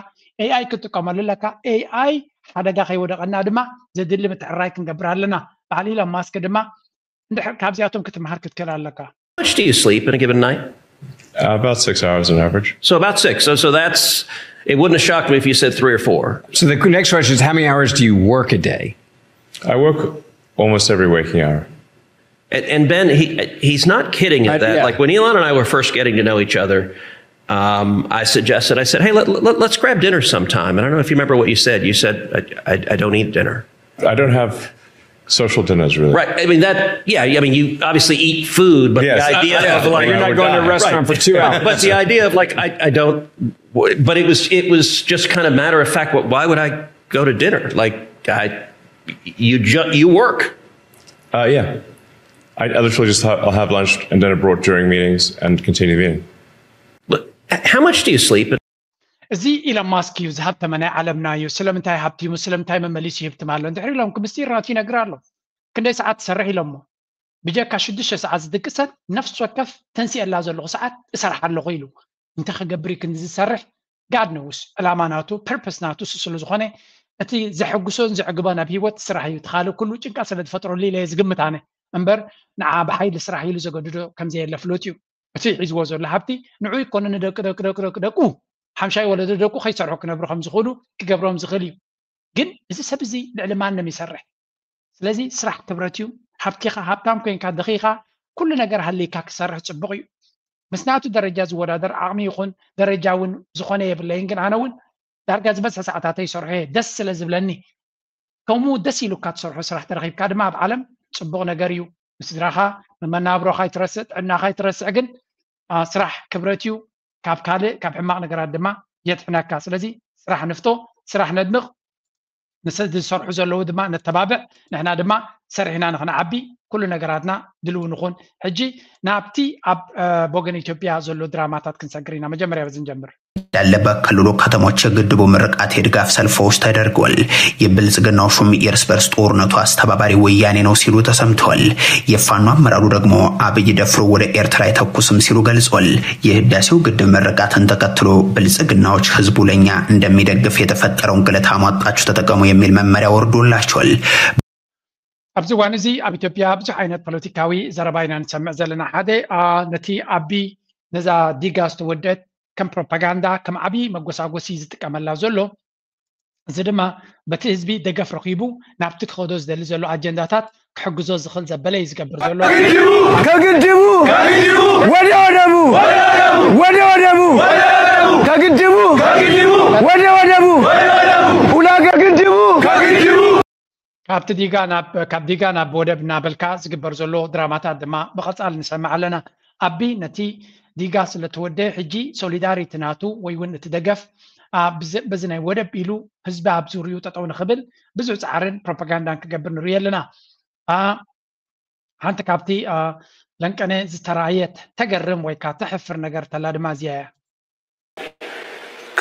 ኤኣይ ክትጥቀመሉ ኣለካ። ኤኣይ ሓደጋ ከይወደቐና ድማ ዘድሊ ምትዕርራይ ክንገብር ኣለና። በዓል ኢሎን ማስክ ድማ እንድሕር ካብዚኣቶም ክትመሃር ክትክእል ኣለካ። How much do you sleep in a given night? Uh, about six hours on average. So about six. So so that's it. Wouldn't have shocked me if you said three or four. So the next question is, how many hours do you work a day? I work almost every waking hour. And, and Ben, he he's not kidding at Uh, that. yeah. Like when Elon and I were first getting to know each other, um, I suggested, I said, hey, let, let, let's grab dinner sometime. And I don't know if you remember what you said. You said, I, I, I don't eat dinner. I don't have social dinners really. Right. I mean, that, yeah, I mean, you obviously eat food, but Yes. the idea Yeah, of like, like, you're not going to a right. restaurant for two hours. But the idea of like, I, I don't, but it was, it was just kind of matter of fact. What, why would I go to dinner? Like, I, you, ju- you work. Uh, yeah. I, I literally just ha- I'll have lunch and dinner abroad during meetings and continue eating. Look, h- how much do you sleep? እዚ ኢሎን ማስክ እዩ ዝሃብተመ ናይ ዓለምና እዩ። ስለምንታይ ሃብቲሙ ስለምንታይ መመሊሱ ይህብትም ኣሎ እንድሕር ኢሎም ምስጢር ናቱ ይነግር ኣሎ። ክንደይ ሰዓት ትሰርሕ ኢሎሞ? ብጀካ ሽዱሽተ ሰዓት ዝድቅሰን ነፍሲ ወከፍ ተንሲኤላ ዘለኹ ሰዓት እሰርሕ ኣለኹ ኢሉ። እንታይ ክገብር እዩ ክንዲ ዝሰርሕ? ጋድ ነውስ ዕላማ ናቱ ፐርፐስ ናቱ እሱ ስለ ዝኾነ እቲ ዘሐጉሶን ዘዕግቦን ኣብ ሂወት ስራሕ እዩ። እቲ ካልእ ኩሉ ጭንቀት ስለ ዝፈጥረሉ ኢለ እየ ዝግምት ኣነ እምበር ንዓ ብሓይሊ ስራሕ ኢሉ ዘገድዶ ከምዘየለ ፍሉጥ እዩ። እቲ ሒዝዎ ዘሎ ሃብቲ ንዑ ይኮነ ንደቂ ደቂ ደቂ ደቂ ደቁ ሓምሻይ ወለዶ ደቁ ከይሰርሑ ክነብሩ ከም ዝኽእሉ ክገብሮም ዝኽእል እዩ። ግን እዚ ሰብ እዚ ልዕሊ ማንም ይሰርሕ። ስለዚ ስራሕ ክብረት እዩ። ሃብቲኻ ሃብታም ኮይንካ ደኺኻ ኩሉ ነገር ሃልይካ ክሰርሕ ፅቡቕ እዩ። ምስ ናቱ ደረጃ ዝወዳደር ዓቕሚ ይኹን ደረጃ እውን ዝኾነ የብለይን። ግን ኣነ እውን ዳርጋ ዝበዝሐ ሰዓታተይ ይሰርሖ እየ ደስ ስለ ዝብለኒ። ከምኡ ደስ ኢሉካ ትሰርሖ ስራሕ ተረኺብካ ድማ ኣብ ዓለም ፅቡቕ ነገር እዩ። ንስድራኻ ንመናብሮኻ ይትረስዕ ጥዕናኻ ይትረስዕ ግን አ፣ ስራሕ ክብረት እዩ። ካብ ካልእ ካብ ሕማቕ ነገራት ድማ የድሕነካ። ስለዚ ስራሕ ንፍቶ፣ ስራሕ ነድምቕ፣ ንሰ- ዝሰርሑ ዘለዉ ድማ ነተባብዕ። ንሕና ድማ ሰሪሕና ንኽንዓቢ ኩሉ ነገራትና ድልው ንኹን። ሕጂ ናብቲ ኣብ አ፣ ቦገን ኢትዮጵያ ዘሎ ድራማታት ክንሰግር ኢና። መጀመርያ በዚ ንጀምር። እንዳለ በክልሉ ከተሞች የግድቡ ምርቃት የድጋፍ ሰልፎች ተደርጓል። የብልጽግናው ሹም የእርስ በርስ ጦርነቱ አስተባባሪ ወያኔ ነው ሲሉ ተሰምቷል። የፋኖ አመራሩ ደግሞ አብይ ደፍሮ ወደ ኤርትራ አይተኩስም ሲሉ ገልጿል። የህዳሴው ግድብ ምርቃትን ተከትሎ ብልጽግናዎች ህዝቡ ለኛ እንደሚደግፍ የተፈጠረውን ግለት አሟጣችሁ ተጠቀሙ የሚል መመሪያ ወርዶላቸዋል። ኣብዚ እዋን እዚ ኣብ ኢትዮጵያ ብዙሕ ዓይነት ፖለቲካዊ ዘረባ ኢና ንሰምዕ ዘለና። ሓደ አ፣ ነቲ ኣቢ ነዛ ዲጋ ዝተወደት ከም ፕሮፓጋንዳ፣ ከም ዓብዪ መጎሳጎሲ ዝጥቀመላ ዘሎ። እዚ ድማ በቲ ህዝቢ ደገፍ ረኺቡ ናብቲ ክኸዶ ዝደሊ ዘሎ ኣጀንዳታት ክሕግዞ ዝኽእል ዘበለ እዩ ዝገብር ዘሎ። ከግድቡ ወደ ወደቡ ወደ ወደቡ ከግድቡ ወደ ወደቡ ኡላ ከግድቡ ካብቲ ዲጋ ናብ ካብ ዲጋ ናብ ወደብ እናበልካ ዝግበር ዘሎ ድራማታት ድማ ብቐጻሊ ንሰምዕ ኣለና። ኣቢ ነቲ ዲጋ ስለተወደ ሕጂ ሶሊዳሪቲ ናቱ ወይ እውን እቲ ደገፍ በዚ ናይ ወደብ ኢሉ ህዝቢ ኣብ ዙሪኡ ጠጠው ንኽብል ብዙሕ ፃዕርን ፕሮፓጋንዳን ክገብር ንርኢ ኣለና። ሓንቲ ካብቲ ለንቀነ ዝተራየት ተገርም ወይ ከዓ ተሕፍር ነገር ተላ ድማ እዚያ እያ።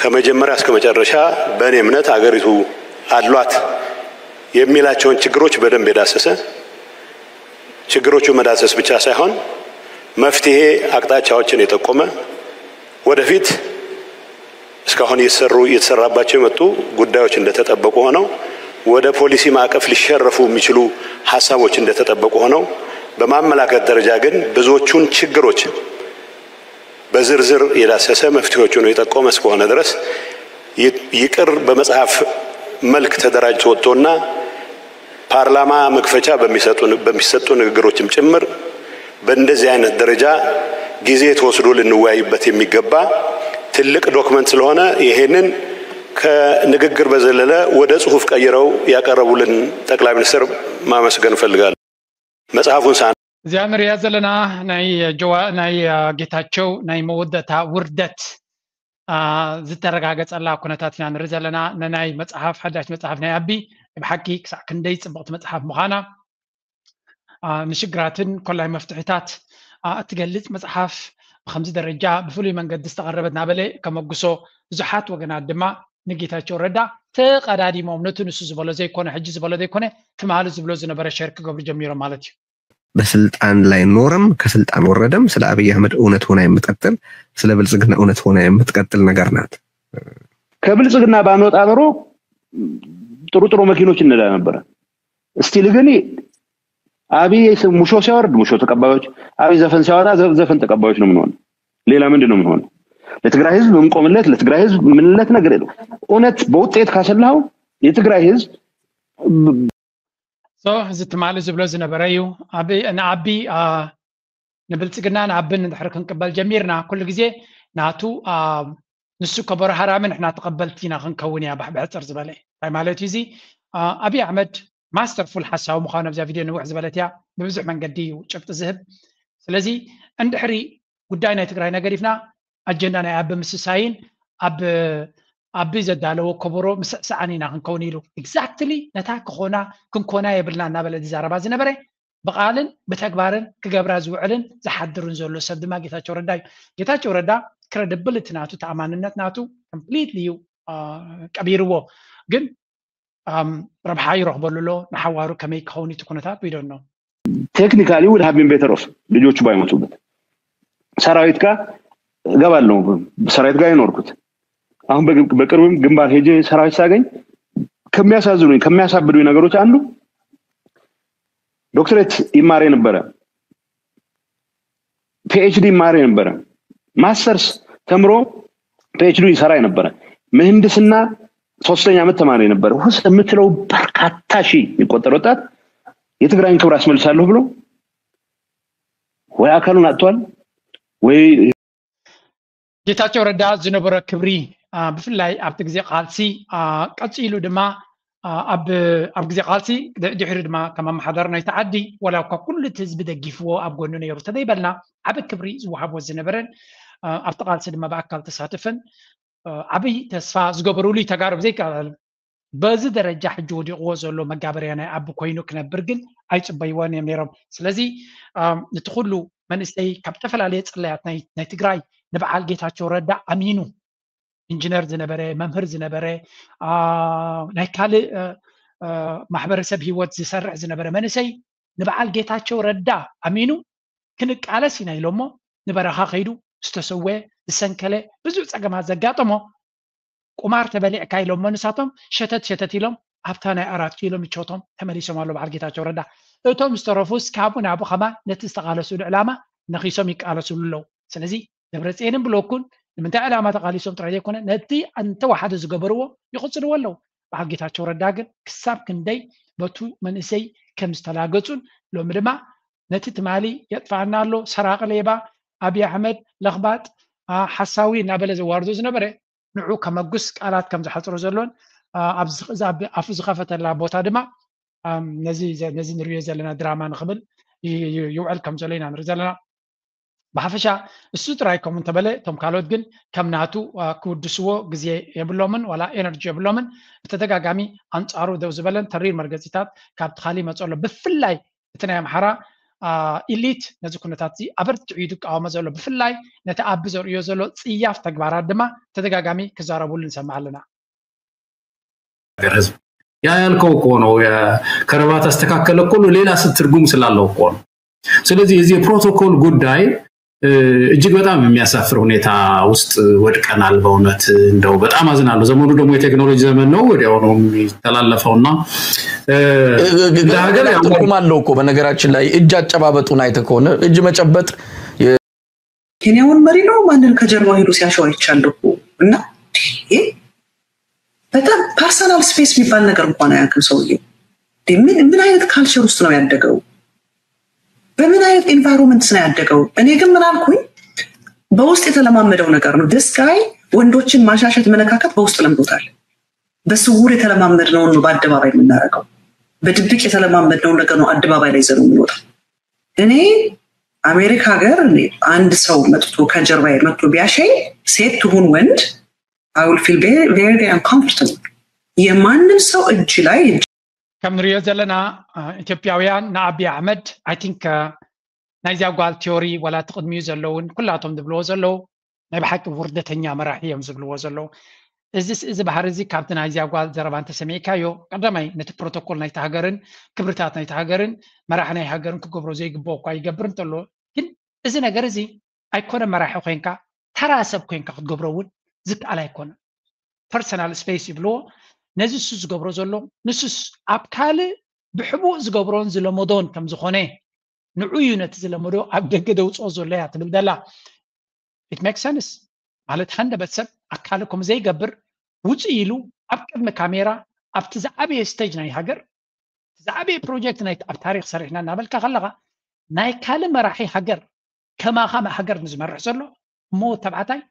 ከመጀመሪያ እስከ መጨረሻ በእኔ እምነት አገሪቱ አሏት የሚላቸውን ችግሮች በደንብ የዳሰሰ፣ ችግሮቹ መዳሰስ ብቻ ሳይሆን መፍትሄ አቅጣጫዎችን የጠቆመ፣ ወደፊት እስካሁን እየተሰሩ እየተሰራባቸው የመጡ ጉዳዮች እንደተጠበቁ ሆነው ወደ ፖሊሲ ማዕቀፍ ሊሸረፉ የሚችሉ ሀሳቦች እንደተጠበቁ ሆነው በማመላከት ደረጃ ግን ብዙዎቹን ችግሮች በዝርዝር የዳሰሰ መፍትሄዎቹን የጠቆመ እስከሆነ ድረስ ይቅር በመጽሐፍ መልክ ተደራጅቶ ወጥቶና ፓርላማ መክፈቻ በሚሰጡ ንግግሮችም ጭምር በእንደዚህ አይነት ደረጃ ጊዜ ተወስዶ ልንወያይበት የሚገባ ትልቅ ዶክመንት ስለሆነ ይሄንን ከንግግር በዘለለ ወደ ጽሁፍ ቀይረው ያቀረቡልን ጠቅላይ ሚኒስትር ማመስገን እፈልጋለሁ። መጽሐፉን ሳን እዚኣ ንሪኣ ዘለና ናይ ጌታቸው ናይ መወዳእታ ውርደት ዝተረጋገፀላ ኩነታት ኢና ንርኢ ዘለና። ንናይ መፅሓፍ ሓዳሽ መፅሓፍ ናይ ኣቢ ብሓቂ ክሳዕ ክንደይ ፅብቕቲ መፅሓፍ ምዃና ንሽግራትን ኮላይ መፍትሒታት እትገልፅ መፅሓፍ ብከምዚ ደረጃ ብፍሉይ መንገዲ ዝተቐረበት ናበለ ከመጉሶ ብዙሓት ወገናት ድማ ንጌታቸው ረዳ ተቐዳዲሞም ነቲ ንሱ ዝበሎ ዘይኮነ ሕጂ ዝበሎ ዘይኮነ ትማሊ ዝብሎ ዝነበረ ሸር ክገብሩ ጀሚሮም ማለት እዩ። በስልጣን ላይ ኖረም ከስልጣን ወረደም ስለ አብይ አህመድ እውነት ሆና የምትቀጥል ስለ ብልጽግና እውነት ሆና የምትቀጥል ነገር ናት። ከብልጽግና ባንወጣ ኖሮ ጥሩ ጥሩ መኪኖች እንነዳ ነበረ። እስቲል ግን አብይ ሙሾ ሲያወርድ ሙሾ ተቀባዮች፣ አብይ ዘፈን ሲያወጣ ዘፈን ተቀባዮች ነው የምንሆነው። ሌላ ምንድን ነው የምንሆነው? ለትግራይ ህዝብ የምንቆምለት ለትግራይ ህዝብ ምንለት ነገር የለም። እውነት በውጤት ካሰላው የትግራይ ህዝብ so እዚ ትማሊ ዝብሎ ዝነበረ እዩ። ንኣቢ ንብልፅግና ንኣብን እንድሕር ክንቅበል ጀሚርና ኩሉ ግዜ ናቱ ንሱ ከበሮ ሃራሚ ንሕና ተቐበልቲ ኢና ክንከውን እያ ብሕፅር ዝበለ እንታይ ማለት እዩ እዚ ኣብይ ኣሕመድ ማስተርፉል ሓሳዊ ምዃኑ ኣብዛ ቪድዮ ንውሕ ዝበለት እያ። ብብዙሕ መንገዲ እዩ ጭብጢ ዝህብ። ስለዚ እንድሕሪ ጉዳይ ናይ ትግራይ ነገር ኢፍና ኣጀንዳ ናይ ኣቢ ምስሳይን ኣብ ኣቢ ዘዳለዎ ከበሮ ምስዕሳዕን ኢና ክንከውን ኢሉ exactly ነታ ክኾና ክንኮና የብልና እናበለ ዝዛረባ ዝነበረ ብቓልን ብተግባርን ክገብራ ዝውዕልን ዝሓድርን ዘሎ ሰብ ድማ ጌታቸው ረዳ እዩ። ጌታቸው ረዳ credibility ናቱ ተኣማንነት ናቱ completely እዩ ቀቢርዎ። ግን ረብሓ ይረኽበሉ ኣሎ። ንሓዋሩ ከመይ ክኸውን እቲ ኩነታት we don't know። Technically would have been better off ልጆቹ ባይሞቱበት። ሰራዊት ጋር እገባለሁ። ሰራዊት ጋር የኖርኩት አሁን በቅርብም ግንባር ሄጄ ሰራዊት ሳገኝ ከሚያሳዝኑኝ ከሚያሳብዱኝ ነገሮች አንዱ ዶክትሬት ይማር የነበረ ፒኤችዲ ይማር የነበረ ማስተርስ ተምሮ ፒኤችዲ ይሰራ የነበረ ምህንድስና ሶስተኛ ዓመት ተማሪ የነበረ ውስጥ የምትለው በርካታ ሺህ የሚቆጠር ወጣት የትግራይን ክብር አስመልሳለሁ ብሎ ወይ አካሉን አጥቷል ወይ ጌታቸው ረዳ ዝነበሮ ክብሪ ብፍላይ ኣብቲ ግዜ ቃልሲ ቀፂሉ ድማ ኣብ ግዜ ቃልሲ ድሕሪ ድማ ከም ኣመሓዳሪ ናይቲ ዓዲ ዋላ እኳ ኩሉ እቲ ህዝቢ ደጊፍዎ ኣብ ጎኑ ነይሩ ተዘይበልና ዓቢ ክብሪ ዝወሃቦ ዝነበረን ኣብቲ ቃልሲ ድማ ብኣካል ተሳትፈን ዓብይ ተስፋ ዝገበሩሉ ተጋሩ ብዘይቀ በዚ ደረጃ ሕጂ ወዲቕዎ ዘሎ መጋበርያ ናይ ኣቢ ኮይኑ ክነብር ግን ኣይፅበይዎን እዮም ነይሮም። ስለዚ ነቲ ኩሉ መንእሰይ ካብ ዝተፈላለየ ፅላያት ናይ ትግራይ ንበዓል ጌታቸው ረዳ ኣሚኑ ኢንጂነር ዝነበረ መምህር ዝነበረ ናይ ካልእ ማሕበረሰብ ሂወት ዝሰርሕ ዝነበረ መንእሰይ ንበዓል ጌታቸው ረዳ ኣሚኑ ክንቃለስ ኢና ኢሎሞ ንበረኻ ከይዱ ዝተሰወ ዝሰንከለ ብዙሕ ፀገማት ዘጋጠሞ ቁማር ተበሊዕካ ኢሎሞ ንሳቶም ሸተት ሸተት ኢሎም ኣብታ ናይ ኣራት ኪሎ ምቾቶም ተመሊሶም ኣሎ በዓል ጌታቸው ረዳ። እቶም ዝተረፉስ ካብኡ ናብኡ ከማን ነቲ ዝተቓለስሉ ዕላማ ነኺሶም ይቃለስሉ ኣለዉ። ስለዚ ደብረፅየንን ብሎኩን ንምንታይ ዕላማ ተቃሊሶም ጥራይ ዘይኮነ ነቲ እንተወሓደ ዝገበርዎ ይቕጽልዎ ኣለዉ። በዓል ጌታቸው ረዳ ግን ክሳብ ክንደይ በቱ መንእሰይ ከም ዝተላገጹን ሎሚ ድማ ነቲ ትማሊ የጥፋኣና ኣሎ ሰራቂ ሌባ ኣብይ ኣሕመድ ለኽባጥ ሓሳዊ እናበለ ዘዋርዶ ዝነበረ ንዑ ከመጉስ ቃላት ከም ዝሓፅሮ ዘሎን ኣብዚ ኣፉ ዝኸፈተላ ቦታ ድማ ነዚ ንሪዮ ዘለና ድራማ ንኽብል ይውዕል ከም ዘሎ ኢና ንርኢ ዘለና። ብሓፈሻ እሱ ጥራይ ከምኡ እንተበለ እቶም ካልኦት ግን ከም ናቱ ክውድስዎ ግዜ የብሎምን ዋላ ኤነርጂ የብሎምን። ብተደጋጋሚ ኣንፃሩ ደው ዝበለን ተሪር መርገፂታት ካብቲ ካሊእ ይመፅእ ኣሎ። ብፍላይ እቲ ናይ ኣምሓራ ኢሊት ነዚ ኩነታት እዚ ኣበርቲዑ እዩ ዝቃወሞ ዘሎ። ብፍላይ ነቲ ኣቢ ዘርእዮ ዘሎ ፅያፍ ተግባራት ድማ ተደጋጋሚ ክዛረቡሉ ንሰምዕ ኣለና። ሀገር ህዝብ ያ ያልከው እኮ ነው። የከረባት አስተካከለ እኮ ነው፣ ሌላ ትርጉም ስላለው እኮ ነው። ስለዚህ የዚህ የፕሮቶኮል ጉዳይ እጅግ በጣም የሚያሳፍር ሁኔታ ውስጥ ወድቀናል። በእውነት እንደው በጣም አዝናለሁ። ዘመኑ ደግሞ የቴክኖሎጂ ዘመን ነው፣ ወዲያው ነው የሚተላለፈው እና እንደ ሀገር ትርጉም አለው እኮ። በነገራችን ላይ እጅ አጨባበጡን አይተህ ከሆነ እጅ መጨበጥ ኬንያውን መሪ ነው ማንን ከጀርባው ሄዶ ሲያሸው አይቻለሁ እኮ እና በጣም ፐርሰናል ስፔስ የሚባል ነገር እንኳን አያውቅም ሰውየው። ምን አይነት ካልቸር ውስጥ ነው ያደገው? በምን አይነት ኢንቫይሮንመንት ነው ያደገው? እኔ ግን ምን አልኩኝ፣ በውስጥ የተለማመደው ነገር ነው። This guy ወንዶችን ማሻሸት፣ መነካከት በውስጥ ለምዶታል። በስውር የተለማመድነውን ነው በአደባባይ የምናደርገው። በድብቅ የተለማመድነውን ነገር ነው አደባባይ ላይ ይዘነው የምንወጣው። እኔ አሜሪካ ሀገር አንድ ሰው መጥቶ ከጀርባዬ መጥቶ ቢያሸኝ ሴት ትሁን ወንድ I will feel very very uncomfortable። የማንም ሰው እጅ ላይ ከም ንሪኦ ዘለና ኢትዮጵያውያን ንኣቢ ኣሕመድ I think ናይዚኣ ጓል ቲዮሪ ዋላ እቲ ቅድሚኡ ዘለውን ኩላቶም ዝብልዎ ዘለዉ ናይ ብሓቂ ውርደተኛ መራሒ እዮም ዝብልዎ ዘለዉ። እዚ እዚ ባህሪ እዚ ካብቲ ናይዚኣ ጓል ዘረባ እንተሰሚዕካዮ ቀዳማይ ነቲ ፕሮቶኮል ናይቲ ሃገርን ክብርታት ናይቲ ሃገርን መራሒ ናይ ሃገርን ክገብሮ ዘይግብኦ እኳ ይገብር እንተሎ ግን እዚ ነገር እዚ ኣይኮነ መራሒ ኮይንካ ተራ ሰብ ኮይንካ ክትገብሮ እውን ዝከኣል ኣይኮነ። ፐርሰናል ስፔስ ይብልዎ። ነዚ እሱ ዝገብሮ ዘሎ ንሱስ ኣብ ካልእ ብሕቡእ ዝገብሮን ዝለመዶን ከም ዝኾነ ንዑ እዩ ነቲ ዝለመዶ ኣብ ደገ ደውፅኦ ዘሎ እያ ትብል ዘላ። It makes sense ማለት ሃንደበት ሰብ ኣካሉ ከም ዘይገብር ውፅእ ኢሉ ኣብ ቅድሚ ካሜራ ኣብቲ ዝዓበየ ስቴጅ ናይ ሃገር ዝዓበየ ፕሮጀክት ናይ ኣብ ታሪክ ሰሪሕና እናበልካ ከለካ ናይ ካልእ መራሒ ሃገር ከማኻ ሃገር ንዝመርሕ ዘሎ እሞ ተባዕታይ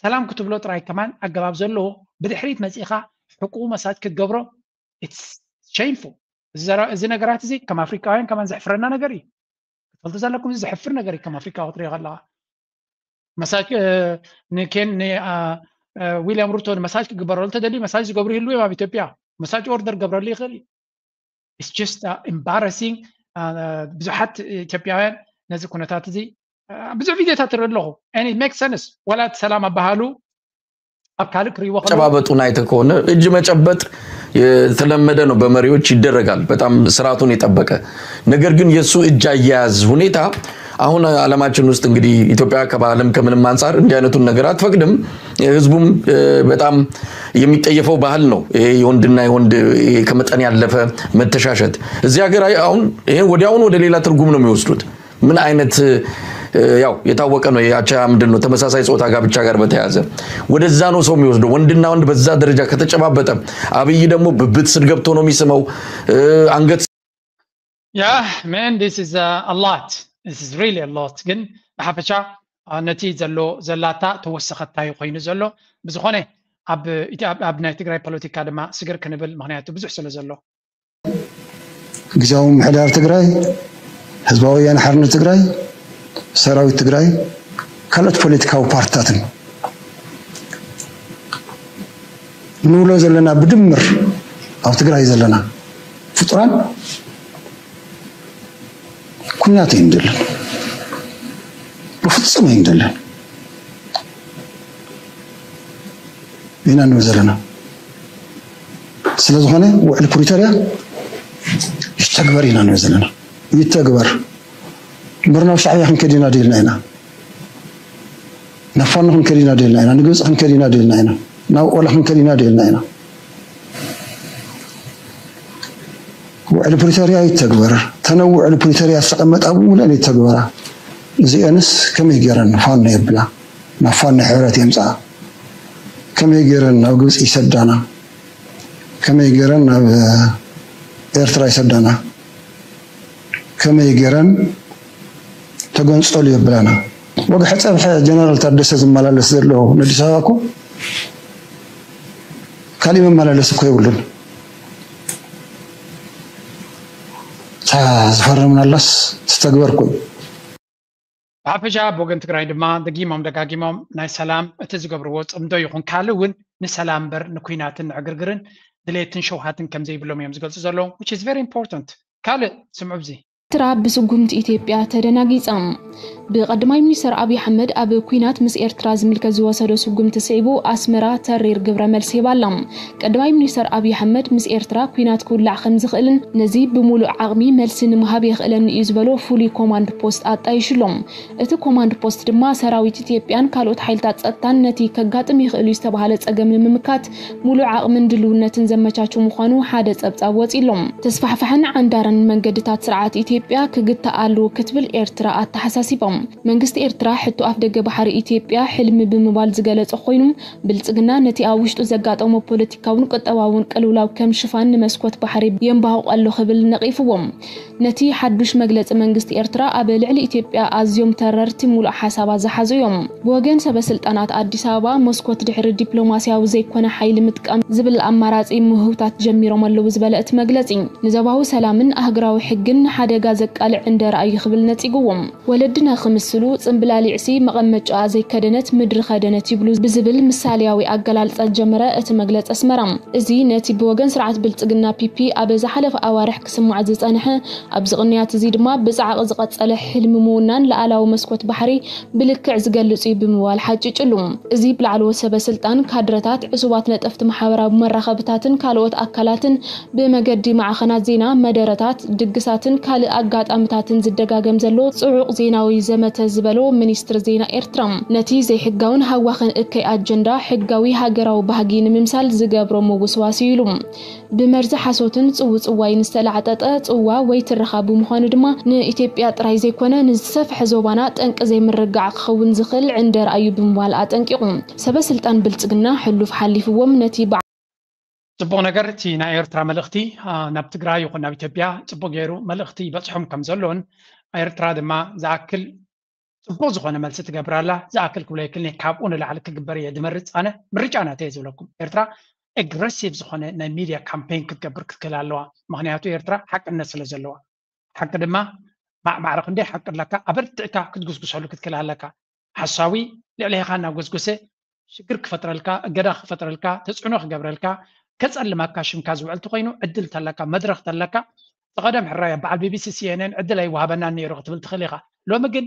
ሰላም ክትብሎ ጥራይ ከማን ኣገባብ ዘለዎ ብድሕሪት መፂእኻ ሕቁኡ መሳጅ ክትገብሮ it's shameful። እዚ ነገራት እዚ ከም ኣፍሪካውያን ከማን ዘሕፍረና ነገር እዩ። ክትፈልጡ ዘለኩም እዚ ዘሕፍር ነገር እዩ ከም ኣፍሪካ ክትሪኦ ከለካ መሳጅ ንኬን ዊልያም ሩቶ ንመሳጅ ክግበረሉ እንተደልዩ መሳጅ ዝገብሩ ይህልው እዮም ኣብ ኢትዮጵያ። መሳጅ ኦርደር ገብረሉ ይኽእል እዩ። It's just embarrassing። ብዙሓት ኢትዮጵያውያን ነዚ ኩነታት እዚ ብዙሕ ቪድዮታት ትርኢ ኣለኹ። And it makes sense። ዋላ እቲ ሰላም ኣባሃሉ ኣብ ካልእ ክርእይዎ ከለዉ ጨባበጡ ናይተ ከሆነ እጅ መጨበጥ የተለመደ ነው፣ በመሪዎች ይደረጋል፣ በጣም ስርዓቱን የጠበቀ። ነገር ግን የእሱ እጅ አያያዝ ሁኔታ አሁን ዓለማችን ውስጥ እንግዲህ ኢትዮጵያ ከባህልም ከምንም አንጻር እንዲህ አይነቱን ነገር አትፈቅድም። ህዝቡም በጣም የሚጠየፈው ባህል ነው። ይሄ የወንድና የወንድ ይሄ ከመጠን ያለፈ መተሻሸት እዚህ ሀገር አይ- አሁን ይሄን ወዲያውኑ ወደ ሌላ ትርጉም ነው የሚወስዱት። ምን አይነት ያው የታወቀ ነው የአቻ ምንድን ነው ተመሳሳይ ጾታ ጋብቻ ጋር በተያያዘ ወደዛ ነው ሰው የሚወስደው። ወንድና ወንድ በዛ ደረጃ ከተጨባበጠ አብይ ደግሞ ብብት ስር ገብቶ ነው የሚስመው። አንገት Yeah, man, this is uh, a lot. This is really a lot. ግን ብሓፈሻ ነቲ ዘሎ ዘላታ ተወሰኸታዩ ኮይኑ ዘሎ ብዝኾነ ኣብ ኣብ ናይ ትግራይ ፖለቲካ ድማ ስግር ክንብል ምክንያቱ ብዙሕ ስለ ዘሎ ግዝያዊ ምምሕዳር ትግራይ፣ ህዝባዊ ወያነ ሓርነት ትግራይ፣ ሰራዊት ትግራይ፣ ካልኦት ፖለቲካዊ ፓርትታትን ንብሎ ዘለና ብድምር ኣብ ትግራይ ዘለና ፍጡራን ኩናት ኣይንደልን፣ ብፍፁም ኣይንደልን ኢና ንብል ዘለና። ስለዝኾነ ውዕል ፕሪቶርያ ይተግበር ኢና ንብል ዘለና። ይተግበር። እምበር ናብ ሻዕብያ ክንከድ ኢና ደልና ኢና፣ ናብ ፋኖ ክንከድ ኢና ደልና ኢና፣ ንግብፂ ክንከድ ኢና ደልና ኢና፣ ናብ ኦላ ክንከድ ኢና ደልና ኢና። ውዕል ፕሪቶርያ ይተግበር። ተነው ውዕል ፕሪቶርያ ዝተቐመጣ ብምሉአን ይተግበራ። እዚአንስ ከመይ ገይረን ፋኖ የብላ? ናብ ፋኖ ሕብረት የምፅኣ። ከመይ ገይረን ናብ ግብፂ ይሰዳና? ከመይ ገይረን ናብ ኤርትራ ይሰዳና? ከመይ ገይረን ተገንፀሉ የብላና? ወግሐ ፀብሐ ጀነራል ታደሰ ዝመላለስ ዘሎ ንኣዲስ ኣበባ እኮ ካሊእ መመላለሲ እኮ የብሉን። እታ ዝፈረምናላስ ትተግበር እኮ እዩ። ብሓፈሻ ብወገን ትግራይ ድማ ደጊሞም ደጋጊሞም ናይ ሰላም እቲ ዝገብርዎ ፅምዶ ይኹን ካልእ እውን ንሰላም እምበር ንኩናትን ንዕግርግርን ድሌትን ሸውሃትን ከም ዘይብሎም እዮም ዝገልፁ ዘለዉ። Which is very important። ካልእ ስምዑ ብዚ ኤርትራ ብስጉምቲ ኢትዮጵያ ተደናጊጻ። ብቀዳማይ ሚኒስተር ኣብይ ኣሕመድ ኣብ ኲናት ምስ ኤርትራ ዝምልከት ዝወሰዶ ስጉምቲ ስዒቡ ኣስመራ ተሪር ግብረ መልሲ ሂባ ኣላ። ቀዳማይ ሚኒስተር ኣብይ ኣሕመድ ምስ ኤርትራ ኲናት ክውላዕ ከም ዝኽእልን ነዚ ብምሉእ ዓቕሚ መልሲ ንምሃብ የኽእለኒ እዩ ዝበሎ ፍሉይ ኮማንድ ፖስት ኣጣይሹ ኣሎ። እቲ ኮማንድ ፖስት ድማ ሰራዊት ኢትዮጵያን ካልኦት ሓይልታት ጸጥታን ነቲ ከጋጥም ይኽእል እዩ ዝተባህለ ጸገም ንምምካት ሙሉእ ዓቕምን ድልውነትን ዘመቻቹ ምዃኑ ሓደ ጸብጻብ ወጺኡ ኣሎ። ተስፋሕፋሕን ዓንዳርን መንገድታት ስርዓት ኢትዮጵያ ክግታእ ኣለዎ ክትብል ኤርትራ ኣተሓሳሲባ። መንግስቲ ኤርትራ ሕቶ ኣፍደገ ባሕሪ ኢትዮጵያ ሕልሚ ብምባል ዝገለጾ ኮይኑ፣ ብልጽግና ነቲ ኣብ ውሽጡ ዘጋጠሞ ፖለቲካውን ቁጠባውን ቅልውላው ከም ሽፋን ንመስኮት ባሕሪ የንባሁቕ ኣሎ ክብል ነቒፍዎም። ነቲ ሓዱሽ መግለጺ መንግስቲ ኤርትራ ኣብ ልዕሊ ኢትዮጵያ ኣዝዮም ተረርቲ ሙሉእ ሓሳባት ዝሓዙ እዮም። ብወገን ሰበ ስልጣናት ኣዲስ ኣበባ መስኮት ድሕሪ ዲፕሎማስያዊ ዘይኮነ ሓይሊ ምጥቃም ዝብል ኣማራጺ ምህውታት ጀሚሮም ኣለዉ ዝበለ እቲ መግለጺ፣ ንዞባዊ ሰላምን ኣህጉራዊ ሕግን ንሓደጋ ዘቃልዕ ዕንደራ እዩ ክብል ነጺግዎም። ወለድና ክምስሉ ጽምብላሊዕሲ መቐመጫኣ ዘይከደነት ምድሪ ከደነት ይብሉ ብዝብል ምሳሌያዊ ኣገላልጻ ዝጀመረ እቲ መግለጺ ኣስመራ፣ እዚ ነቲ ብወገን ስርዓት ብልጽግና ፒፒ ኣብ ዝሓለፈ ኣዋርሕ ክስማዕ ዝጸንሐ ኣብዚ ቅንያት እዚ ድማ ብጻዕቒ ዝቐጸለ ሕልሚ ምውናን ልኣላዊ መስኮት ባሕሪ ብልክዕ ዝገልጽ እዩ ብምባል ሓጭጭሉ። እዚ ብላዕለዎት ሰበ ስልጣን፣ ካድረታት፣ ዕሱባት ነጠፍቲ ማሕበራዊ መራኸብታትን ካልኦት ኣካላትን ብመገዲ ማዕኸናት ዜና፣ መደረታት፣ ድግሳትን ካልእ ኣጋጣምታትን ዝደጋገም ዘሎ ጽዑቕ ዜናዊ ዘመተ ዝበሎ ሚኒስትሪ ዜና ኤርትራ፣ ነቲ ዘይሕጋውን ሃዋኽን እከይ ኣጀንዳ ሕጋዊ ሃገራዊ ባህጊ ንምምሳል ዝገብሮ ምውስዋስ እዩ ኢሉ። ብመርዚ ሓሶትን ጽውጽዋይን ዝተላዕጠጠ ጽዋ ወይ ትረኻ ብምዃኑ ድማ ንኢትዮጵያ ጥራይ ዘይኮነ ንዝሰፍሐ ዞባና ጠንቂ ዘይምርግጋዕ ክኸውን ዝኽእል ዕንደራ እዩ ብምባል ኣጠንቂቑ። ሰበ ስልጣን ብልጽግና ሕሉፍ ሓሊፍዎም ነቲ በዓ ጽቡቕ ነገር እቲ ናይ ኤርትራ መልእኽቲ ናብ ትግራይ ይኹን ናብ ኢትዮጵያ ጽቡቕ ገይሩ መልእኽቲ ይበጽሖም ከም ዘሎን ኤርትራ ድማ ዝኣክል ጽቡቕ ዝኾነ መልሲ ትገብር ኣላ። ዝኣክል ክብሎ የክልኒ ካብኡ ንላዕሊ ክግበር እየ ዝመርጽ። ኣነ ምርጫ ናተይ እየ ዝብለኩም። ኤርትራ ኣግረሲቭ ዝኾነ ናይ ሚድያ ካምፔን ክትገብር ክትክእል ኣለዋ። ምኽንያቱ ኤርትራ ሓቅነት ስለ ዘለዋ። ሓቂ ድማ ማዕማዕረ ክንደይ ሓቂ ኣለካ ኣበርቲዕካ ክትጉስጉሰሉ ክትክእል ኣለካ። ሓሳዊ ልዕሌኻ እናጎስጎሰ ሽግር ክፈጥረልካ፣ እገዳ ክፈጥረልካ፣ ተፅዕኖ ክገብረልካ፣ ከፀልመካ ሽምካ ዝውዕል ተኾይኑ ዕድል ተለካ መድረኽ ተለካ ብቐደም ሕራይ በዓል ቢቢሲ ሲኤንኤን ዕድል ኣይወሃበናን ነይሩ ክትብል ትኽእል ኢኻ። ሎሚ ግን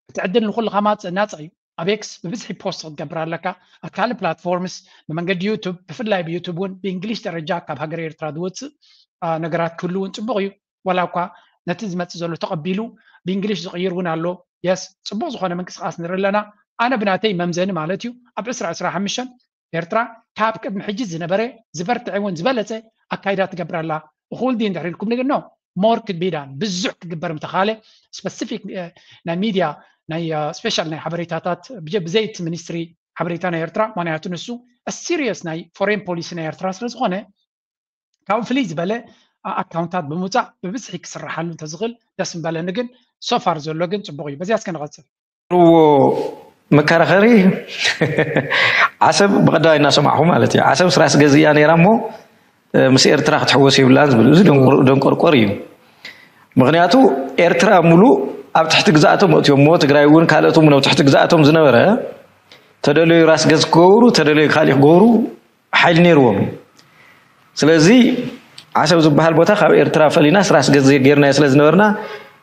እቲ ዕድል ንኹልኻ ማፅ ናፃ እዩ። ኣብ ኤክስ ብብዝሒ ፖስት ክትገብር ኣለካ። ኣብ ካልእ ፕላትፎርምስ ብመንገዲ ዩቱብ ብፍላይ ብዩቱብ እውን ብእንግሊሽ ደረጃ ካብ ሃገር ኤርትራ ዝወፅእ ነገራት ክህሉ እውን ፅቡቕ እዩ። ዋላ እኳ ነቲ ዝመፅእ ዘሎ ተቐቢሉ ብእንግሊሽ ዝቕይር እውን ኣሎ። የስ ፅቡቕ ዝኾነ ምንቅስቃስ ንርኢ ኣለና። ኣነ ብናተይ መምዘኒ ማለት እዩ ኣብ ዕስራ ዕስራ ሓሙሽተ ኤርትራ ካብ ቅድሚ ሕጂ ዝነበረ ዝበርትዐ እውን ዝበለፀ ኣካይዳ ትገብር ኣላ። እኹል ድዩ እንድሕር ኢልኩም ንግኖ ሞር ክድቢዳን ብዙሕ ክግበር ምተኻለ ስፐሲፊክ ናይ ሚድያ ናይ ስፔሻል ናይ ሓበሬታታት ብዘይቲ ሚኒስትሪ ሓበሬታ ናይ ኤርትራ ምክንያቱ ንሱ ሲሪየስ ናይ ፎሬን ፖሊሲ ናይ ኤርትራ ስለዝኾነ ካብኡ ፍልይ ዝበለ ኣካውንታት ብምውፃእ ብብዝሒ ክስራሓሉ እንተዝኽእል ደስ ምበለኒ። ግን ሶፋር ዘሎ ግን ፅቡቕ እዩ። በዚያ እስከ ንቐፅል። ዎ መከራኸሪ ዓሰብ ብቐዳማይ እናሰማዕኹ ማለት እዩ። ዓሰብ ስራስ ገዝ እያ ነይራ እሞ ምስ ኤርትራ ክትሕወስ የብላን ዝብል እዚ ደንቆርቆር እዩ። ምክንያቱ ኤርትራ ሙሉእ ኣብ ትሕቲ ግዛኣቶም ኣእትዮሞ ትግራይ እውን ካልኦት እውን ኣብ ትሕቲ ግዛኣቶም ዝነበረ ተደለዩ ራስ ገዝ ክገብሩ ተደለዩ ካሊእ ክገብሩ ሓይሊ ነይርዎም። ስለዚ ዓሰብ ዝበሃል ቦታ ካብ ኤርትራ ፈሊና ስራስ ገዝ ጌርናዮ ስለ ዝነበርና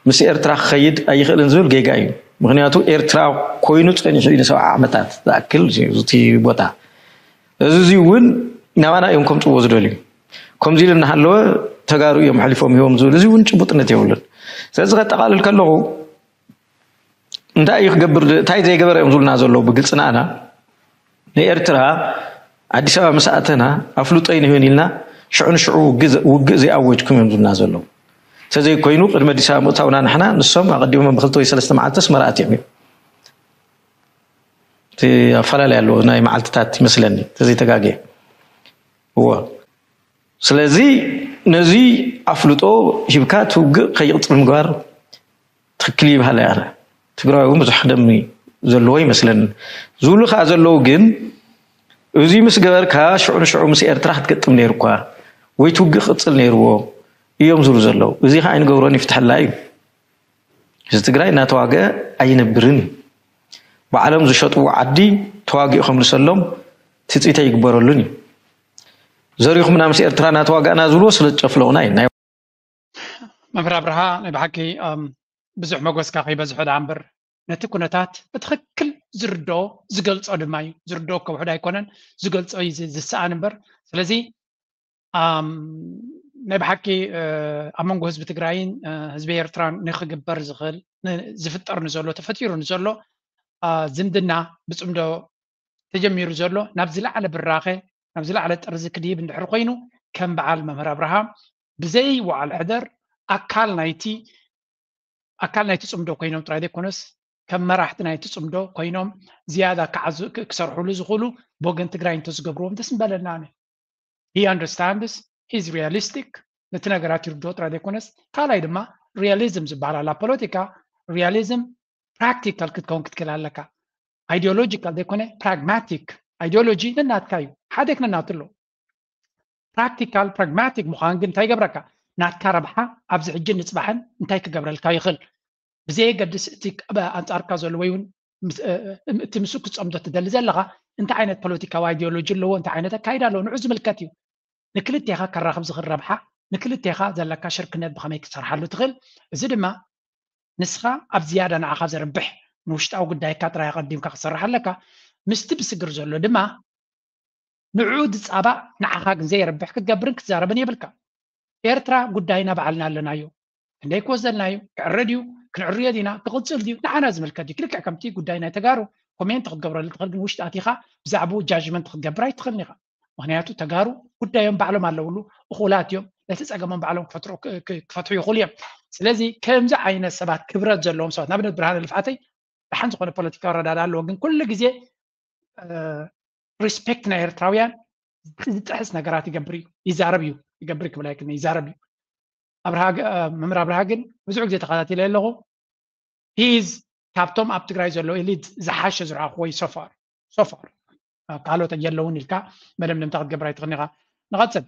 ምስ ኤርትራ ክኸይድ ኣይኽእልን ዝብል ጌጋ እዩ። ምክንያቱ ኤርትራ ኮይኑ ፀኒሑ እዩ ንሰብዓ ዓመታት ዝኣክል እቲ ቦታ። እዚ እዚ እውን ናባና እዮም ከምፅዎ ዝደልዩ። ከምዚ ኢሉ እናሃለወ ተጋሩ እዮም ሓሊፎም ሂቦም ዝብል እዚ እውን ጭቡጥነት የብሉን። ስለዚ ከጠቓልል ከለኹ እንታይ እዩ ክገብር እንታይ ዘይገበረ እዮም ዝብሉና ዘለዉ ብግልፂ ንኣና ንኤርትራ ኣዲስ ኣበባ ምስ ኣተና ኣፍልጦ ይንህን ኢልና ሽዑ ንሽዑ ውግእ ዘይኣወጅኩም እዮም ዝብሉና ዘለዉ። እንተዘይኮይኑ ቅድሚ ኣዲስ ኣበባ ምእታውና ንሕና ንሶም ኣቐዲሞም ብክልተ ወይ ሰለስተ መዓልቲ ኣስመራ ኣትዮም እዮም። ኣፈላለይ ኣለዎ ናይ መዓልትታት ይመስለኒ ተዘይተጋግየ። እዎ፣ ስለዚ ነዚ ኣፍልጦ ሂብካ ትውግእ ከይቕፅል ምግባር ትክክል ይበሃል ኣነ። ትግራዊ እውን ብዙሕ ደም ዘለዎ ይመስለኒ። ዝብሉ ከዓ ዘለዉ ግን፣ እዚ ምስ ገበርካ ሽዑ ንሽዑ ምስ ኤርትራ ክትገጥም ነይሩኳ ወይ ትውግእ ክቕፅል ነይርዎ እዮም ዝብሉ ዘለዉ። እዚ ከዓ ኣይንገብሮን ይፍትሐላ እዩ። እዚ ትግራይ እናተዋገ ኣይነብርን እዩ። ባዕሎም ዝሸጥዎ ዓዲ ተዋጊኡ ከምልሰሎም ትፅቢት ኣይግበረሉን እዩ። ዘሪኹምና ምስ ኤርትራ እናተዋጋእና ዝብልዎ ስለ ዝጨፍለቑና እዩ። ናይ መምህር ኣብርሃ፣ ናይ ብሓቂ ብዙሕ መጎስካ ከይበዝሖ ደኣ እምበር፣ ነቲ ኩነታት ብትኽክል ዝርድኦ ዝገልጾ ድማ እዩ። ዝርድኦ እኮ ውሕድ ኣይኮነን፣ ዝገልጾ እዩ ዝሰኣን እምበር። ስለዚ ናይ ብሓቂ ኣብ መንጎ ህዝቢ ትግራይን ህዝቢ ኤርትራን ንክግበር ዝኽእል ዝፍጠር ንዘሎ ተፈጢሩ ንዘሎ ዝምድና ብፅምዶ ተጀሚሩ ዘሎ ናብ ዝለዓለ ብራኸ ናብ ዝለዓለ ጥርዚ ክድይብ እንድሕር ኮይኑ ከም በዓል መምህር ኣብርሃም ብዘይ ወዓል ሕደር ኣካል ናይቲ ኣካል ናይቲ ፅምዶ ኮይኖም ጥራይ ዘይኮነስ ከም መራሕቲ ናይቲ ፅምዶ ኮይኖም ዝያዳ ክዓዙ ክሰርሕሉ ዝኽእሉ ብወገን ትግራይ እንተዝገብርዎም ደስ ምበለና። He understands, he's realistic፣ ነቲ ነገራት ይርድኦ ጥራይ ዘይኮነስ ካልኣይ ድማ ሪያሊዝም ዝበሃል ኣላ ፖለቲካ። ሪያሊዝም ፕራክቲካል ክትከውን ክትክእል ኣለካ። ኣይዲዮሎጂካል ዘይኮነ ፕራግማቲክ። ኣይዲዮሎጂ ነናትካ እዩ፣ ሓደ ክነናቱ ኣሎ። ፕራክቲካል ፕራግማቲክ ምዃን ግን እንታይ ይገብረካ? ናትካ ረብሓ ኣብዚ ሕጂ ንፅባሕን እንታይ ክገብረልካ ይኽእል ብዘየገድስ እቲ ኣንፃርካ ዘሎ ወይ እውን እቲ ምስኡ ክፀምዶ ትደሊ ዘለኻ እንታይ ዓይነት ፖለቲካዊ ኣይዲዮሎጂ ኣለዎ፣ እንታይ ዓይነት ኣካይዳ ኣለዎ፣ ንዑ ዝምልከት እዩ። ንክልቴኻ ከራኽብ ዝኽእል ረብሓ፣ ንክልቴኻ ዘለካ ሽርክነት ብኸመይ ክትሰርሓሉ ትኽእል፣ እዚ ድማ ንስኻ ኣብ ዝያዳ ንዓኻ ዘርብሕ ንውሽጣዊ ጉዳይካ ጥራይ ኣቐዲምካ ክትሰርሕ ኣለካ። ምስቲ ብስግር ዘሎ ድማ ንዑ ዝፃባእ ንዓኻ ግን ዘየርብሕ ክትገብርን ክትዛረብን የብልካ። ኤርትራ ጉዳይና ባዕልና ኣለናዮ። ክንደይ ክወዘልናዩ ክዕረ ድዩ ክንዕርዮ ዲና ክቕፅል ድዩ ንዓና ዝምልከት ድዩ ክልክዕ ከምቲ ጉዳይ ናይ ተጋሩ ኮሜንት ክትገብረሉ ትኽእል ግን ውሽጢ ኣቲኻ ብዛዕባኡ ጃጅመንት ክትገብር ኣይትኽእልን ኢኻ። ምክንያቱ ተጋሩ ጉዳዮም ባዕሎም ኣለውሉ እኹላት እዮም ነቲ ፀገሞም ባዕሎም ክፈትሑ ይኽእሉ እዮም። ስለዚ ከምዚ ዓይነት ሰባት ክብረት ዘለዎም ሰባት ንኣብነት ብርሃነ ልፍዓተይ ደሓን ዝኾነ ፖለቲካዊ ኣረዳዳ ኣለዎ ግን ኩሉ ግዜ ሪስፔክት ናይ ኤርትራውያን ዝጥሕስ ነገራት ይገብር እዩ ይዛረብ እዩ ይገብር ክብል ኣይክእልን ይዛረብ እዩ። መምህር ኣብርሃ ግን ብዙሕ ግዜ ተኸታቲለ ኣለኹ። ሂዝ ካብቶም ኣብ ትግራይ ዘለዉ ኤሊት ዝሓሸ ዝረኣኹ ወይ ሶፋር ሶፋር ካልኦት የለውን ኢልካ መደምደምታ ክትገብር ኣይትኽእልን ኢኻ። ንቐፅል።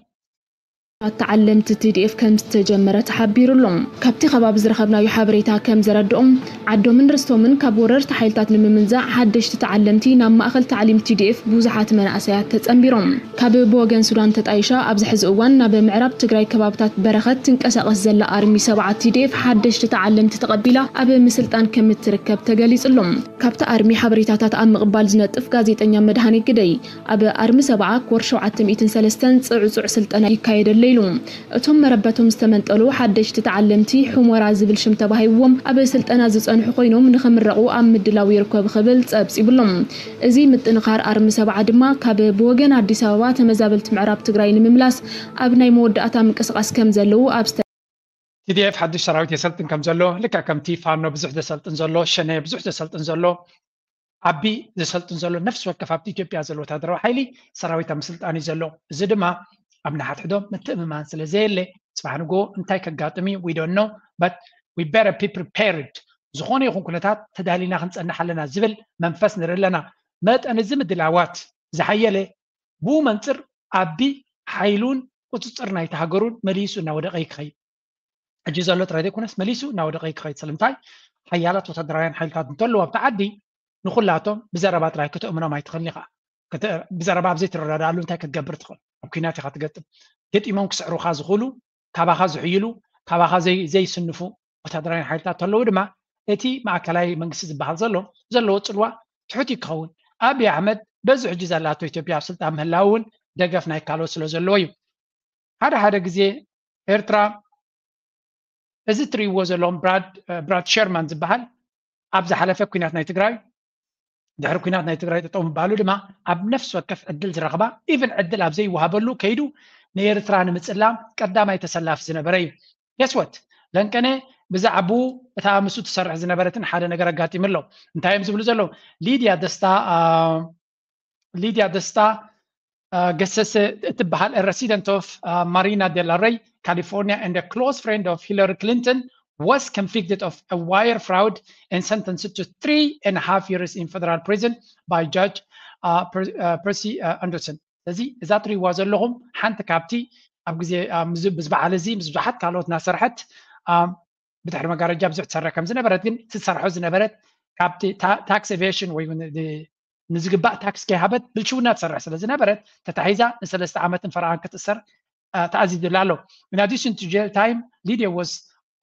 ተዓለምቲ ቲ ዲ ኤፍ ከም ዝተጀመረ ተሓቢሩ ኣሎ። ካብቲ ከባቢ ዝረኸብናዮ ሓበሬታ ከም ዘረድኦም ዓዶምን ርስቶምን ካብ ወረርቲ ሓይልታት ንምምንዛዕ ሓደሽቲ ተዓለምቲ ናብ ማእኸል ታዕሊም ቲ ዲ ኤፍ ብዙሓት መናእሰያት ተፀንቢሮም። ካብ ብወገን ሱዳን ተጣይሻ ኣብዚ ሕዚ እዋን ናብ ምዕራብ ትግራይ ከባብታት በረኸት ትንቀሳቐስ ዘላ ኣርሚ ሰብዓ ቲ ዲ ኤፍ ሓደሽቲ ተዓለምቲ ተቐቢላ ኣብ ምስልጣን ከም እትርከብ ተገሊፁ ኣሎ። ካብቲ ኣርሚ ሓበሬታታት ኣብ ምቕባል ዝነጥፍ ጋዜጠኛ መድሃኔ ግደይ ኣብ ኣርሚ ሰብዓ ኮር ሸውዓተ ሚእትን ሰለስተን ፅዕፁዕ ስልጠና ይካየደለ ኢሉ። እቶም መረበቶም ዝተመንጠሉ ሓደሽቲ ተዓለምቲ ሑመራ ዝብል ሽም ተባሂብዎም ኣብ ስልጠና ዝፀንሑ ኮይኖም ንኽምረቑ ኣብ ምድላው ይርከቡ ክብል ፀብፂቡሎም። እዚ ምጥንኻር ኣርሚ ሰብዓ ድማ ካብ ብወገን ኣዲስ ኣበባ ተመዛበልቲ ምዕራብ ትግራይ ንምምላስ ኣብ ናይ መወዳእታ ምንቅስቓስ ከም ዘለዉ ኣብ ቲ ዲ ኤፍ ሓድሽ ሰራዊት የሰልጥን ከም ዘሎ ልክዕ ከምቲ ፋኖ ብዙሕ ዘሰልጥን ዘሎ ሸነ ብዙሕ ዘሰልጥን ዘሎ ኣቢ ዘሰልጥን ዘሎ ነፍሲ ወከፍ ኣብቲ ኢትዮጵያ ዘሎ ወታደራዊ ሓይሊ ሰራዊት ኣብ ምስልጣን እዩ ዘሎ። እዚ ድማ ኣብ ንሓድሕዶም ምትእምማን ስለ ዘየለ ፅባሕ ንግሆ እንታይ ከጋጥም እዩ we don't know but we better be prepared ዝኾነ ይኹን ኩነታት ተዳሊና ክንፀንሕ ኣለና ዝብል መንፈስ ንርኢ ኣለና። መጠን እዚ ምድላዋት ዝሓየለ ብኡ መንፅር ኣቢ ሓይሉን ቁፅፅር ናይቲ ሃገሩን መሊሱ እናወደቐ ይክኸይድ። ሕጂ ዘሎ ጥራይ ዘይኮነስ መሊሱ እናወደቐ ይክኸይድ። ስለምንታይ ሓያላት ወታደራውያን ሓይልታት እንተለዉ ኣብቲ ዓዲ ንኩላቶም ብዘረባ ጥራይ ከተእምኖም ኣይትኽእልን ኢኻ። ብዘረባ ኣብ ዘይትረዳዳኣሉ እንታይ ክትገብር ትኽእል? ኣብ ኩናት ኢኻ ትገጥም። ገጢሞም ክስዕሩኻ ዝኽእሉ ካባኻ ዝሕይሉ ካባኻ ዘይስንፉ ወታደራውያን ሓይልታት እንተለዉ ድማ እቲ ማእከላይ መንግስቲ ዝበሃል ዘሎ ዘለዎ ፅልዋ ትሑት እዩ ክኸውን። ኣብይ ኣሕመድ በዚ ሕጂ ዘላቶ ኢትዮጵያ ኣብ ስልጣን ምህላው እውን ደገፍ ናይ ካልኦት ስለ ዘለዎ እዩ። ሓደ ሓደ ግዜ ኤርትራ እዚ እትርእይዎ ዘለኹም ብራድ ሸርማን ዝበሃል ኣብ ዝሓለፈ ኲናት ናይ ትግራይ ድሕሪ ኲናት ናይ ትግራይ ጠጠው ምባሉ ድማ ኣብ ነፍሲ ወከፍ ዕድል ዝረኽባ ኢቭን ዕድል ኣብ ዘይወሃበሉ ከይዱ ንኤርትራ ንምፅላም ቀዳማይ ተሰላፊ ዝነበረ እዩ። Guess what? ለንቀነ ብዛዕባኡ እታ ምስኡ ትሰርሕ ዝነበረትን ሓደ ነገር ኣጋጢሙ ኣሎ። እንታይ እዮም ዝብሉ ዘለዉ? ሊድያ ደስታ ሊድያ ደስታ ገሰሰ እትበሃል resident of Marina del Rey, California, and a close friend of Hillary Clinton, was convicted of a wire fraud and sentenced to three and a half years in federal prison by Judge Percy Anderson. ስለዚ እዛ ትሪእዋ ዘለኹም ሓንቲ ካብቲ ኣብ ግዜ ምስ በዓል እዚ ምስ ብዙሓት ካልኦት እናሰርሐት ብድሕሪ መጋረጃ ብዙሕ ትሰርሕ ከም ዝነበረት፣ ግን ትሰርሖ ዝነበረት ካብቲ tax evasion ወይ ንዝግባእ ታክስ ከይሃበት ብልሽውና ትሰርሕ ስለ ዝነበረት ተታሒዛ ንሰለስተ ዓመትን ፈረቓን ክትእሰር ተኣዚዙላ ኣሎ። In addition to jail time, Lydia was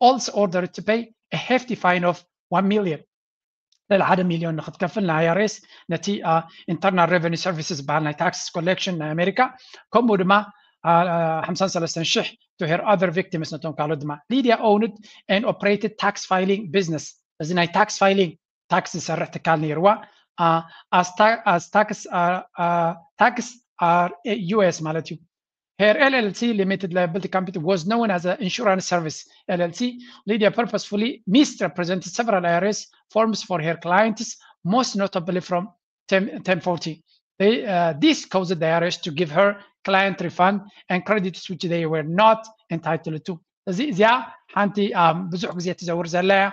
also ordered to pay a hefty fine of one million፣ ልዕሊ ሓደ ሚልዮን ንክትከፍል ናይ I R S ነቲ Internal Revenue Service ዝበሃል ናይ tax collection ናይ ኣሜሪካ፣ ከምኡ ድማ ሓምሳን ሰለስተን ሽሕ to her other victims፣ ነቶም ካልኦት ድማ። Lydia owned and operated tax filing business፣ እዚ ናይ tax filing ታክስ ዝሰርሕ ትካል ነይርዋ። As tax are U S ማለት እዩ። Her L L C, Limited Liability Company, was known as an insurance service L L C. Lydia purposefully misrepresented several I R S forms for her clients, most notably from ten forty. This caused the I R S to give her client refund and credits which they were not entitled to. እዚ እዚኣ ሓንቲ ብዙሕ ግዜ ትዘውር ዘላ እያ።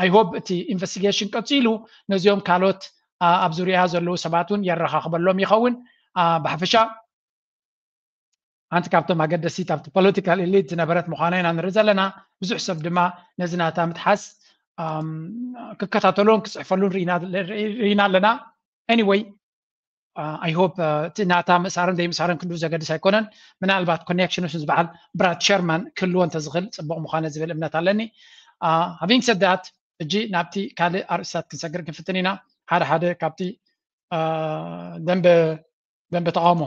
I hope እቲ ኢንቨስቲጌሽን ቀፂሉ ነዚኦም ካልኦት ኣብ ዙሪያ ዘለዉ ሰባት እውን የረኻኽበሎም ይኸውን። ብሓፈሻ ሓንቲ ካብቶም ኣገደሲት ኣብቲ political elite ዝነበረት ምዃና ኢና ንርኢ ዘለና። ብዙሕ ሰብ ድማ ነዚ ናታ ምትሓዝ ክከታተሉን ክፅሕፈሉን ርኢና ኣለና። Anyway, I hope እቲ ናታ ምእሳርን ዘይምእሳርን ክንዱ ዘገድስ ኣይኮነን። ምናልባት ኮኔክሽንስ ምስ በዓል ብራድ ሸርማን ክህልዎ እንተዝኽእል ፅቡቕ ምዃነ ዝብል እምነት ኣለኒ። Having said that, ሕጂ ናብቲ ካልእ ኣርእስታት ክንሰግር ክንፍትን ኢና። ሓደ ሓደ ካብቲ ደንበ ደንበ ተቃውሞ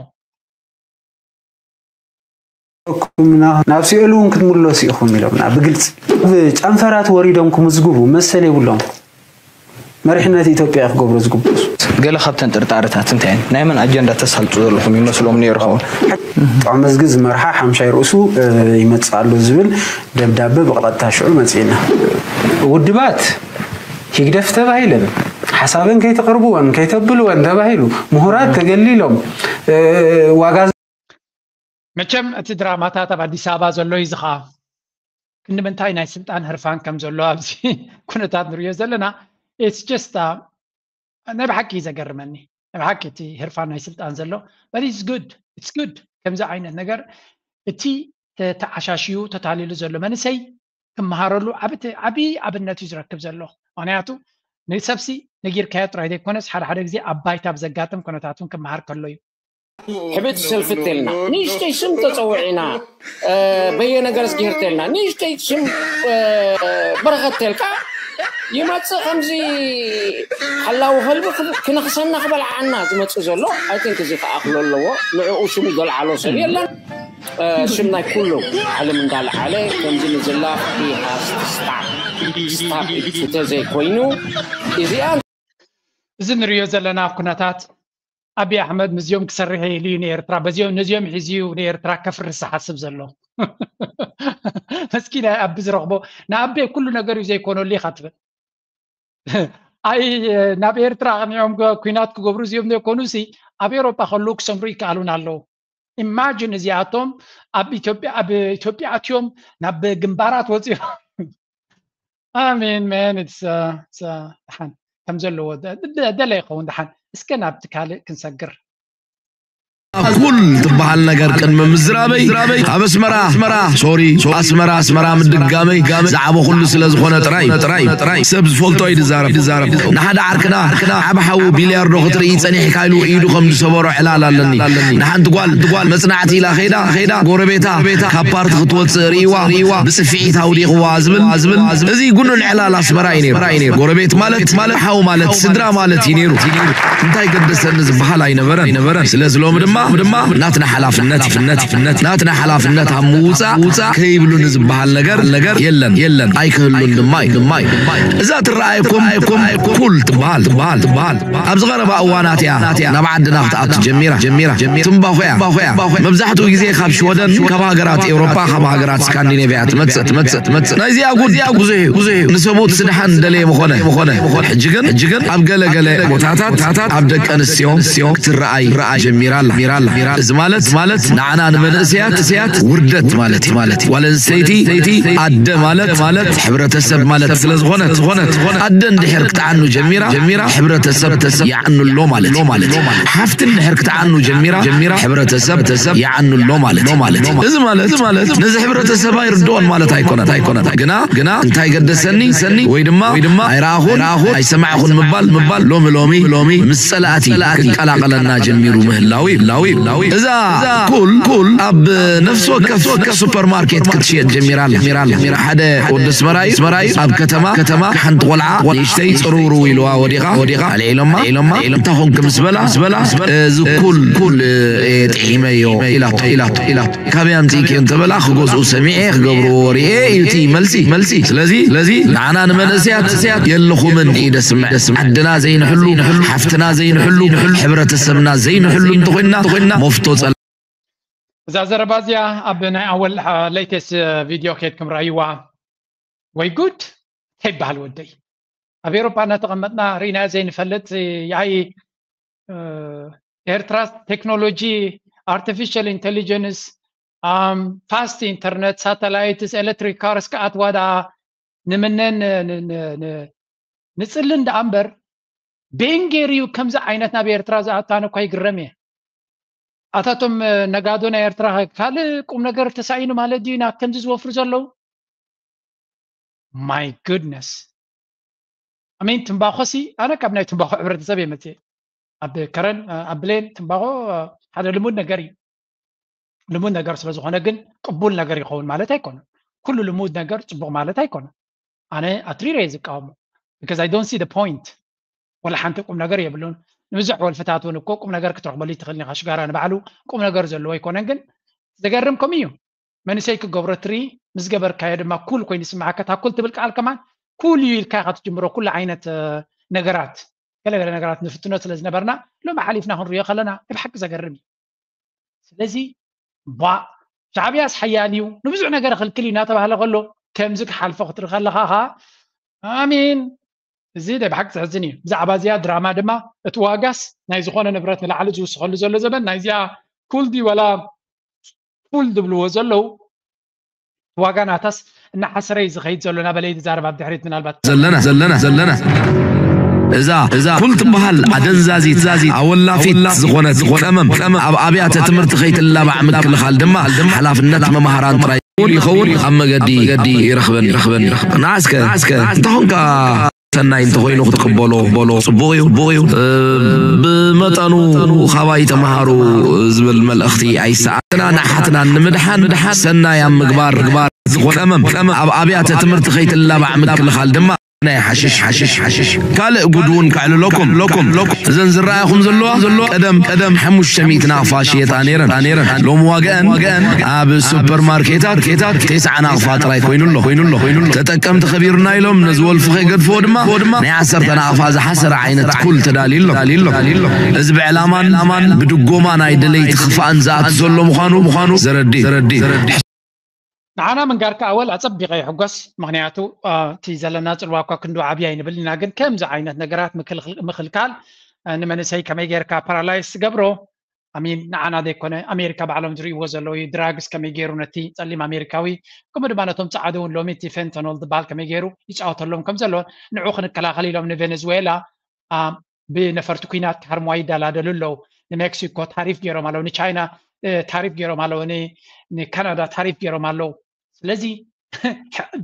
ኩምና ናብ ሲኦል እውን ክትምለሱ ኢኹም ኢሎምና ብግልፂ። ጨንፈራት ወሪዶም ክምዝግቡ መሰል የብሎም። መሪሕነት ኢትዮጵያ ክገብሩ ዝግብኡ። ገለ ካብተን ጥርጣረታት እንታይ እየን? ናይ መን ኣጀንዳ ተሳልጡ ዘለኹም ይመስሎም ነይሩ ኸውን? ጥዑም መዝጊ ዝመርሓ ሓምሻይ ርእሱ ይመጽእ ኣሎ ዝብል ደብዳበ ብቐጥታ ሽዑ መጺእና። ውድባት ህግደፍ ተባሂለን ሓሳበን ከይተቕርብወን ከይተብልወን ተባሂሉ ምሁራት ተገሊሎም ዋጋ መቸም እቲ ድራማታት ኣብ ኣዲስ ኣበባ ዘሎ እዩ ዝኻ ክንዲ ምንታይ ናይ ስልጣን ህርፋን ከም ዘሎ ኣብዚ ኩነታት ንሪኦ ዘለና it's just ናይ ብሓቂ እዩ ዘገርመኒ ናይ ብሓቂ እቲ ህርፋን ናይ ስልጣን ዘሎ but it's good it's good ከምዚ ዓይነት ነገር እቲ ተዓሻሽዩ ተታሊሉ ዘሎ መንእሰይ ክመሃረሉ ዓቢ ኣብነት እዩ ዝረክብ ዘሎ ምክንያቱ ንሰብሲ ነጊርካዮ ጥራይ ዘይኮነስ ሓደ ሓደ ግዜ ኣብ ባይታ ብዘጋጥም ኩነታት እውን ክመሃር ከሎ እዩ ሕብት ሰልፍት ኢልና ንእሽተይ ስም ተፀውዒና በየነ ገረስጊሄር ተልና ንእሽተይ ስም በረኸት ተልካ ይመፅእ ከምዚ ሓላዊ ከልቢ ክነኽሰና ክበልዓና ዝመፅእ ዘሎ ኣይትን ክዚ ከኣኽሎ ኣለዎ ንዕኡ ሽሙ ዘልዓሎ ሰብ የለን ሽም ናይ ኩሉ ዓለም እንዳልዓለ ከምዚ ንዝላፍ ስታፕ ስታፕ ተዘይኮይኑ እዚኣ እዚ ንሪኦ ዘለና ኩነታት ኣብይ ኣሕመድ ምስዚኦም ክሰርሕ ኢሉ እዩ ንኤርትራ በዚኦም ነዚኦም ሒዙ እዩ ንኤርትራ ከፍርስ ዝሓስብ ዘሎ መስኪን ኣይ ኣቢ ዝረኽቦ ንኣቤ ኩሉ ነገር እዩ ዘይኮነሉ ኢኻ ትብል ኣይ ናብ ኤርትራ ኣቕኒዖም ኩናት ክገብሩ እዚኦም ዘይኮኑ ሲ ኣብ ኤሮጳ ከለዉ ክሰምሩ ይከኣሉን ኣለዉ ኢማጂን እዚኣቶም ኣብ ኢትዮጵያ ኣብ ኢትዮጵያ ኣትዮም ናብ ግንባራት ወፂኦም ኣሜን man it's ደሓን ከም ዘለዎ ደለ ይኸውን ደሓን እስከ ናብቲ ካልእ ክንሰግር ኩል ትበሃል ነገር ቅድሚ ምዝራበይ ካብ ኣስመራ ኣስመራ ሶሪ ኣስመራ ኣስመራ ምድጋመይ ዝዓበኹሉ ስለ ዝኾነ ጥራይ ጥራይ ጥራይ ሰብ ዝፈልጦ እዩ ዝዛረብ ዝዛረብ ንሓደ ዓርክና ዓብ ሓዉ ቢልያርዶ ክትርኢ ጸኒሕካ ኢሉ ኢዱ ከም ዝሰበሮ ዕላል ኣለኒ ንሓንቲ ጓል ጓል መጽናዕቲ ኢላ ኸይዳ ኸይዳ ጎረቤታ ካብ ፓርቲ ክትወጽእ ርእይዋ ርእይዋ ብጽፍዒት ኣውዲቕዋ ዝብል ዝብል እዚ ጉኑን ዕላል ኣስመራ እዩ ነይሩ ጎረቤት ማለት ማለት ሓው ማለት ስድራ ማለት እዩ ነይሩ እንታይ ገደሰኒ ዝበሃል ኣይነበረን ስለ ዝሎሚ ድማ ድማ ናትና ሓላፍነት ፍነት ፍነት ናትና ሓላፍነት ኣብ ምውፃእ ውፃእ ከይብሉ ንዝበሃል ነገር ነገር የለን የለን ኣይክህሉን ድማ እዩ ድማ እዩ። እዛ ትረኣየኩም ኩል ትበሃል ትበሃል ትበሃል ኣብዚ ቀረባ እዋናት እያ ናብ ዓድና ክትኣቱ ጀሚራ ጀሚራ ትንባኾ እያ መብዛሕትኡ ግዜ ካብ ሽወደን ካብ ሃገራት ኤውሮጳ ካብ ሃገራት ስካንዲኔቪያ ትመፅእ ትመፅእ ትመፅእ ናይዚኣ ጉድ ብዙሕ እዩ ብዙሕ እዩ ንሰብኡት ስድሓን ደለየ ምኾነ ምኾነ ሕጂ ግን ሕጂ ግን ኣብ ገለ ገለ ቦታታት ኣብ ደቂ ኣንስትዮ ክትረኣይ ጀሚራ ኣላ ጀሚራ ኣላ እዚ ማለት ማለት ንዓና ንመንእሰያት ስያት ውርደት ማለት እዩ ማለት እዩ ጓል ኣንስተይቲ ኣደ ማለት ማለት ሕብረተሰብ ማለት ስለ ዝኾነት ዝኾነት ኣደ እንድሕር ክትዓኑ ጀሚራ ጀሚራ ሕብረተሰብ ተሰብ ይዓኑ ኣሎ ማለት እዩ ማለት እዩ ሓፍቲ እንድሕር ክትዓኑ ጀሚራ ጀሚራ ሕብረተሰብ ተሰብ ይዓኑ ኣሎ ማለት እዩ ማለት እዩ እዚ ማለት ማለት ነዚ ሕብረተሰብ ኣይርድኦን ማለት ኣይኮነን ኣይኮነን ግና ግና እንታይ ገደሰኒ ሰኒ ወይ ድማ ወይ ድማ ኣይረኣኹን ኣይሰማዕኹን ምባል ምባል ሎሚ ሎሚ ሎሚ ምስ ጸላእቲ ክቀላቐለና ጀሚሩ ምህላው እዩ ላው እዩ ላው እዩ እዛ ኩል ኩል ኣብ ነፍሲ ወከፍ ሱፐርማርኬት ክትሽየጥ ጀሚራ ኣላ ሓደ ወዲ ኣስመራ እዩ ኣስመራ እዩ ኣብ ከተማ ከተማ ሓንቲ ቆልዓ ንእሽተይ ጽሩሩ ኢልዋ ወዲቓ ወዲቓ ኣልዒሎማ ኣልዒሎማ እንታይ ኾንክ ምስ በላ ምስ በላ እዚ ኩል ኩል ጥዒመዮ ኢላቶ ኢላቶ ኢላቶ ካበይ ኣምፂእክዮ እንተበላ ክገዝኡ ሰሚዐ ክገብርዎ ርኤ እዩ እቲ መልሲ መልሲ ስለዚ ስለዚ ንዓና ንመንእሰያት የለኹምን እዩ ደስምዕ ዓድና ዘይንሕሉ ሓፍትና ዘይንሕሉ ሕብረተሰብና ዘይንሕሉ እንተኮይና ኮይና መፍቶ ፀላ እዛ ዘረባ እዚኣ ኣብ ናይ ኣወል ሌቴስት ቪድዮ ከድኩም ረኣይዋ ወይ ጉድ እንታይ ይበሃል ወደይ ኣብ ኤሮፓ እናተቐመጥና ርኢና ዘይንፈልጥ ያይ ኤርትራ ቴክኖሎጂ ኣርቲፊሻል ኢንቴሊጀንስ ፋስት ኢንተርነት ሳተላይትስ ኤሌክትሪክ ካርስ ክኣትዋ ደኣ ንምነን ንፅልን ደኣ እምበር ቤን ገይሩ እዩ ከምዚ ዓይነት ናብ ኤርትራ ዝኣታነ እኳ ይግረም እየ ኣታቶም ነጋዶ ናይ ኤርትራ ካልእ ቁም ነገር ተሳኢኑ ማለት ድዩ ናብ ከምዚ ዝወፍሩ ዘለዉ my goodness ኣሜን ትንባኾ ሲ ኣነ ካብ ናይ ትንባኾ ሕብረተሰብ እየ መፅእ ኣብ ከረን ኣብ ብሌን ትንባኾ ሓደ ልሙድ ነገር እዩ ልሙድ ነገር ስለ ዝኾነ ግን ቅቡል ነገር ይኸውን ማለት ኣይኮነን ኩሉ ልሙድ ነገር ፅቡቅ ማለት ኣይኮነን ኣነ ኣትሪረ እየ ዝቃወሞ because I don't see the point ወላ ሓንቲ ቁም ነገር የብሉን ንብዙሕ ወልፍታት እውን እኮ ቁም ነገር ክትረኽበሉ ትኽእል ኢኻ ሽጋራ ንባዕሉ ቁም ነገር ዘለዎ ኣይኮነን ግን ዘገርም ከም እዩ መንእሰይ ክገብሮ ትርኢ ምስ ገበርካዮ ድማ ኩል ኮይኑ ይስምዓካ እታ ኩል ትብል ቃል ከማን ኩል እዩ ኢልካ ኢኻ ትጅምሮ ኩሉ ዓይነት ነገራት ገለገለ ነገራት ንፍትኖ ስለ ዝነበርና ሎሚ ሓሊፍና ክንሪኦ ከለና ናይ ብሓቂ ዘገርም እዩ ስለዚ ቧ ሻዕብያስ ሓያል እዩ ንብዙሕ ነገር ክልክል እዩ እናተባህለ ከሎ ከምዚ ክሓልፎ ክትርኢ ከለኻ ኸዓ ኣሜን እዚ ናይ ብሓቂ ዘሕዝን እዩ ብዛዕባ እዚኣ ድራማ ድማ እቲ ዋጋስ ናይ ዝኾነ ንብረት ንላዕሊ ዝውስኸሉ ዘሎ ዘበን ናይዚኣ ኩል ድዩ ወላ ፉል ዝብልዎ ዘለዉ ዋጋ ናታስ እናሓሰረ እዩ ዝኸይድ ዘሎ ናበለ እዩ ዝዛረብ ኣብ ድሕሪት ምናልባት ዘለና ዘለና ዘለና እዛ እዛ ኩል ትበሃል ኣደንዛዚት ኣወላፊት ዝኾነት ቀመም ኣብ ኣብያተ ትምህርቲ ከይትላባዕ ምክልኻል ድማ ሓላፍነት መምሃራን ጥራይ ይኸውን ኣብ መገዲ ይረኽበን ይረኽበን ንዓስከ ንዓስከ እንተኾንካ ሰናይ እንተኾይኑ ክትቅበሎ በሎ ጽቡቕ እዩ ጽቡቕ እዩ ብመጠኑ ካባይ ተምሃሩ ዝብል መልእኽቲ ኣይሰኣና ንሓትና ንምድሓን ሰናይ ኣብ ምግባር ግባር ዝኾነ ቀመም ኣብ ኣብያተ ትምህርቲ ከይትላባዕ ምክልኻል ድማ ናይ ሓሽሽ ሓሽሽ ሓሽሽ ካልእ ጉድ እውን ከዕልለኩም ለኩም እዘን ዝረኣኹም ዘለዋ ዘሎ ቀደም ቀደም ሓሙሽተ ሚእቲ ናቕፋ ሽየጣ ነይረን ነይረን ሎም ዋግአን ኣብ ሱፐርማርኬታት ኬታት ቴስዓ ናቕፋ ጥራይ ኮይኑ ኣሎ ኮይኑ ኣሎ ኮይኑ ኣሎ ተጠቀምቲ ከቢርና ኢሎም ነዚ ወልፊ ከይገድፍዎ ድማ ድማ ናይ ዓሰርተ ናቕፋ ዝሓሰረ ዓይነት ኩል ተዳልዩ ኣሎ እዚ ብዕላማን ብድጎማ ናይ ደለይቲ ክፋእን ዝኣቱ ዘሎ ምዃኑ ምዃኑ ዘረዲ ዘረዲ ንዓና ምንጋርካ ኣወል ኣጸቢቐ ይሕጎስ ምኽንያቱ እቲ ዘለና ጽልዋ እኳ ክንዱ ዓብያ ይንብል ኢና ግን ከምዚ ዓይነት ነገራት ምክልካል ንመንእሰይ ከመይ ጌርካ ፓራላይስ ትገብሮ ኣሚን ንዓና ዘይኮነ ኣሜሪካ ባዕሎም ዝርእይዎ ዘለዉ እዩ ድራግስ ከመይ ገይሩ ነቲ ጸሊም ኣሜሪካዊ ከምኡ ድማ ነቶም ጻዕዱ እውን ሎሚ እቲ ፌንተኖል ዝበሃል ከመይ ገይሩ ይጻወተሎም ከም ዘሎ ንዑ ክንከላኸል ኢሎም ንቬኔዙዌላ ብነፈርቲ ኩናት ክሃርምዋ ይደላደሉ ኣለዉ ንሜክሲኮ ታሪፍ ገይሮም ኣለዉ ንቻይና ታሪፍ ገይሮም ኣለዉ ንካናዳ ታሪፍ ገይሮም ኣለዉ ስለዚ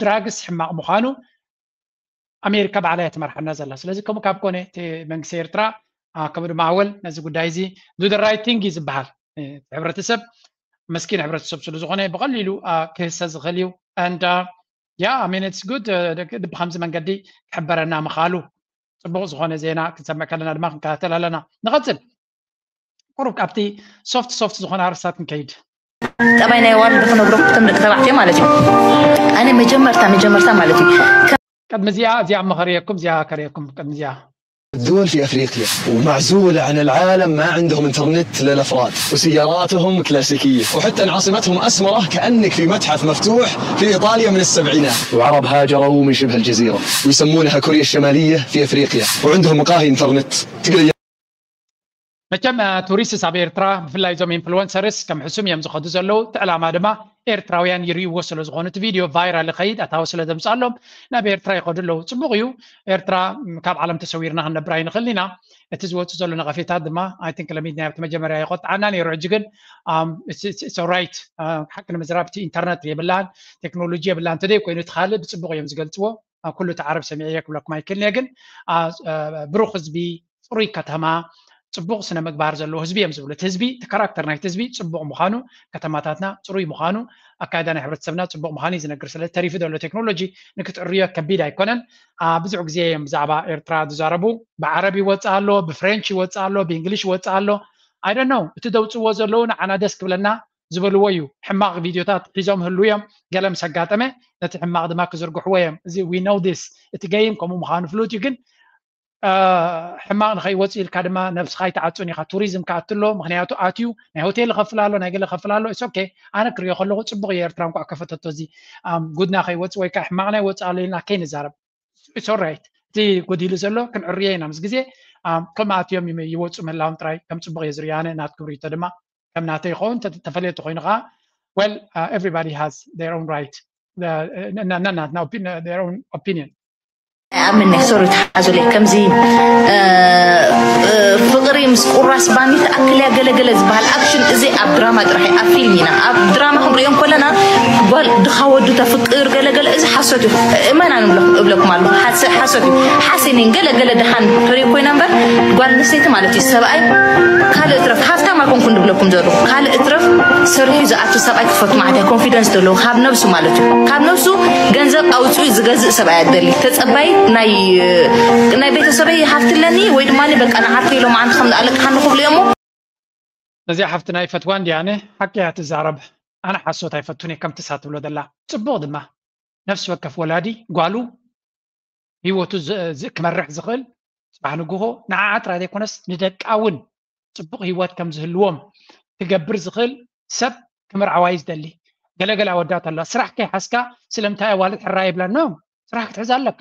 ድራግስ ሕማቕ ምዃኑ ኣሜሪካ ባዕላ እያ ትመርሓና ዘላ ስለዚ ከምኡ ካብ ኮነ እቲ መንግስቲ ኤርትራ ከምኡ ድማ ኣወል ነዚ ጉዳይ እዚ do the right thing እዩ ዝበሃል ሕብረተሰብ መስኪን ሕብረተሰብ ስለ ዝኾነ ብቐሊሉ ክህሰ ዝኽእል እዩ and yeah I mean it's good ብከምዚ መንገዲ ክሕበረና ምኻሉ ፅቡቕ ዝኾነ ዜና ክንሰምዕ ከለና ድማ ክንከታተል ኣለና ንቐፅል ቁሩብ ኣብቲ ሶፍት ሶፍት ዝኾነ ኣርስታት ንከይድ። ጠባይ ናይ ዋርድ ክነግረኩም እቶም ደቂ ተባዕትዮ ማለት እዩ። ኣነ መጀመርታ መጀመርታ ማለት እዩ ቅድሚ እዚኣ እዚኣ መኸርየኩም እዚኣ ከርየኩም ቅድሚ እዚኣ الدول في أفريقيا ومعزولة عن العالم، ما عندهم إنترنت للأفراد، وسياراتهم كلاسيكية، وحتى إن عاصمتهم أسمرة كأنك في متحف مفتوح في إيطاليا من السبعينات. وعرب هاجروا من شبه الجزيرة ويسمونها كوريا الشمالية في أفريقيا، وعندهم مقاهي إنترنت تقدر መቸም ቱሪስትስ ኣብ ኤርትራ ብፍላይ እዞም ኢንፍሉወንሰርስ ከም ሕሱም እዮም ዝኸዱ ዘለዉ። እቲ ዕላማ ድማ ኤርትራውያን ይርእይዎ ስለ ዝኾኑ እቲ ቪድዮ ቫይራል ይኸይድ ኣታዊ ስለ ዘምፅኣሎም ናብ ኤርትራ ይኸዱ ኣለዉ። ፅቡቕ እዩ። ኤርትራ ካብ ዓለም ተሰዊርና ክንነብር ኣይንኽእልን ኢና። እቲ ዝወፁ ዘሎ ነቐፌታት ድማ ኣይ ቲንክ ለሚድና ኣብቲ መጀመርያ ይቆጥዓና ነይሩ። ሕጂ ግን ራይት ሓቂ ንምዝራብ እቲ ኢንተርነት የብላን ቴክኖሎጂ የብላን እንተደይ ኮይኑ እቲ ካልእ ብፅቡቕ እዮም ዝገልፅዎ። ኩሉ እቲ ዓረብ ሰሚዐ እየ ክብለኩም ኣይክእልን እየ ግን ብሩኽ ህዝቢ ፅሩይ ከተማ ፅቡቕ ስነ ምግባር ዘለዎ ህዝቢ እዮም ዝብሉ። እቲ ህዝቢ እቲ ካራክተር ናይቲ ህዝቢ ፅቡቕ ምዃኑ ከተማታትና ፅሩይ ምዃኑ ኣካይዳ ናይ ሕብረተሰብና ፅቡቕ ምዃኑ እዩ ዝነግር። ስለ ተሪፉ ዘሎ ቴክኖሎጂ ንክትዕርዮ ከቢድ ኣይኮነን። ብዙሕ ግዜ እዮም ብዛዕባ ኤርትራ ዝዛረቡ። ብዓረብ ይወፅእ ኣሎ፣ ብፍሬንች ይወፅእ ኣሎ፣ ብእንግሊሽ ይወፅእ ኣሎ። ኣይ ዶንት ኖው እቲ ዘውፅዎ ዘለዉ ንዓና ደስ ክብለና ዝበልዎ እዩ። ሕማቕ ቪድዮታት ሒዞም ህሉ እዮም። ገለ ምስ ኣጋጠመ ነቲ ሕማቕ ድማ ክዝርግሕዎ እዮም። እዚ we know this እቲ ገይም ከምኡ ምዃኑ ፍሉጥ እዩ ግን ሕማቕ ንኸይወፅእ ኢልካ ድማ ነብስኻ ኣይትዓፅን ኢኻ። ቱሪዝም ክኣቱ ኣሎ ምክንያቱ ኣትዩ ናይ ሆቴል ይኸፍል ኣሎ ናይ ገለ ይኸፍል ኣሎ። ኦኬ ኣነ ክሪኦ ከለኹ ፅቡቕ እዩ ኤርትራ እንኳዕ ከፈተቶ እዚ ጉድና ከይወፅእ ወይ ከዓ ሕማቕና ይወፅእ ኣሎ ኢልና ከይንዛረብ ኦራይት። እቲ ጎዲሉ ዘሎ ክንዕርዮ ኢና ምስ ግዜ ከም ኣትዮም ይወፁ ምህላዎም ጥራይ ከም ፅቡቕ እየ ዝሪኦ ኣነ ናትኩም ሪቶ ድማ ከም ናተይ ይኸውን ተፈለየቲ ኮይኑ ከዓ well everybody has their own right ናትና their own opinion ኣምኒ ሶሪ ተሓዙለይ ከምዚ ፍቅሪ ምስ ቁራስ ባኒ ተኣክልያ ገለገለ ዝበሃል ኣክሽን እዚ ኣብ ድራማ ጥራሕ ኣብ ፊልም ኢና ኣብ ድራማ ክንሪኦ ከለና ጓል ድኻ ወዱ ተፍቅር ገለገለ እዚ ሓሶት እዩ እመና እብለኩም ኣለኹ ሓሶት እዩ ሓሴንን ገለገለ ድሓን ፍሬ ኮይና እምበር ጓል ኣንስተይቲ ማለት እዩ ሰብኣይ ካልእ እትረፍ ሃፍታም ኣይኮንኩን ድብለኩም ዘለኹ ካልእ እትረፍ ሰሪሑ ዝኣቱ ሰብኣይ ክትፈቱ ማለት እያ ኮንፊደንስ ዘለዎ ካብ ነብሱ ማለት እዩ ካብ ነብሱ ገንዘብ ኣውፅኡ ዝገዝእ ሰብኣይ ኣደሊ ተፀባይ ናይ ናይ ቤተሰበይ ሃፍትለኒ ወይ ድማ በቃ ንዓርከይ ኢሎም ኣንቲ ከም ኣለቅሓኒ ክብሉ እሞ ነዚኣ ሓፍትና ይፈትዋ እንዲያ ኣነ ሓቂ እያ ትዛረብ ኣነ ሓሶት ኣይፈቱን እየ ከምቲ እሳ ትብሎ ዘላ ፅቡቕ ድማ ነፍሲ ወከፍ ወላዲ ጓሉ ህይወቱ ክመርሕ ዝኽእል ፅባሕ ንግሆ ንዓዓ ጥራይ ዘይኮነስ ንደቃ እውን ፅቡቕ ህይወት ከም ዝህልዎም ክገብር ዝኽእል ሰብ ክምርዓዋ እዩ ዝደሊ። ገለገለ ኣወዳት ኣለዋ ስራሕ ከይሓዝካ ስለምንታይ ኣዋልድ ሕራይ ይብለና ስራሕ ክትሕዝ ኣለካ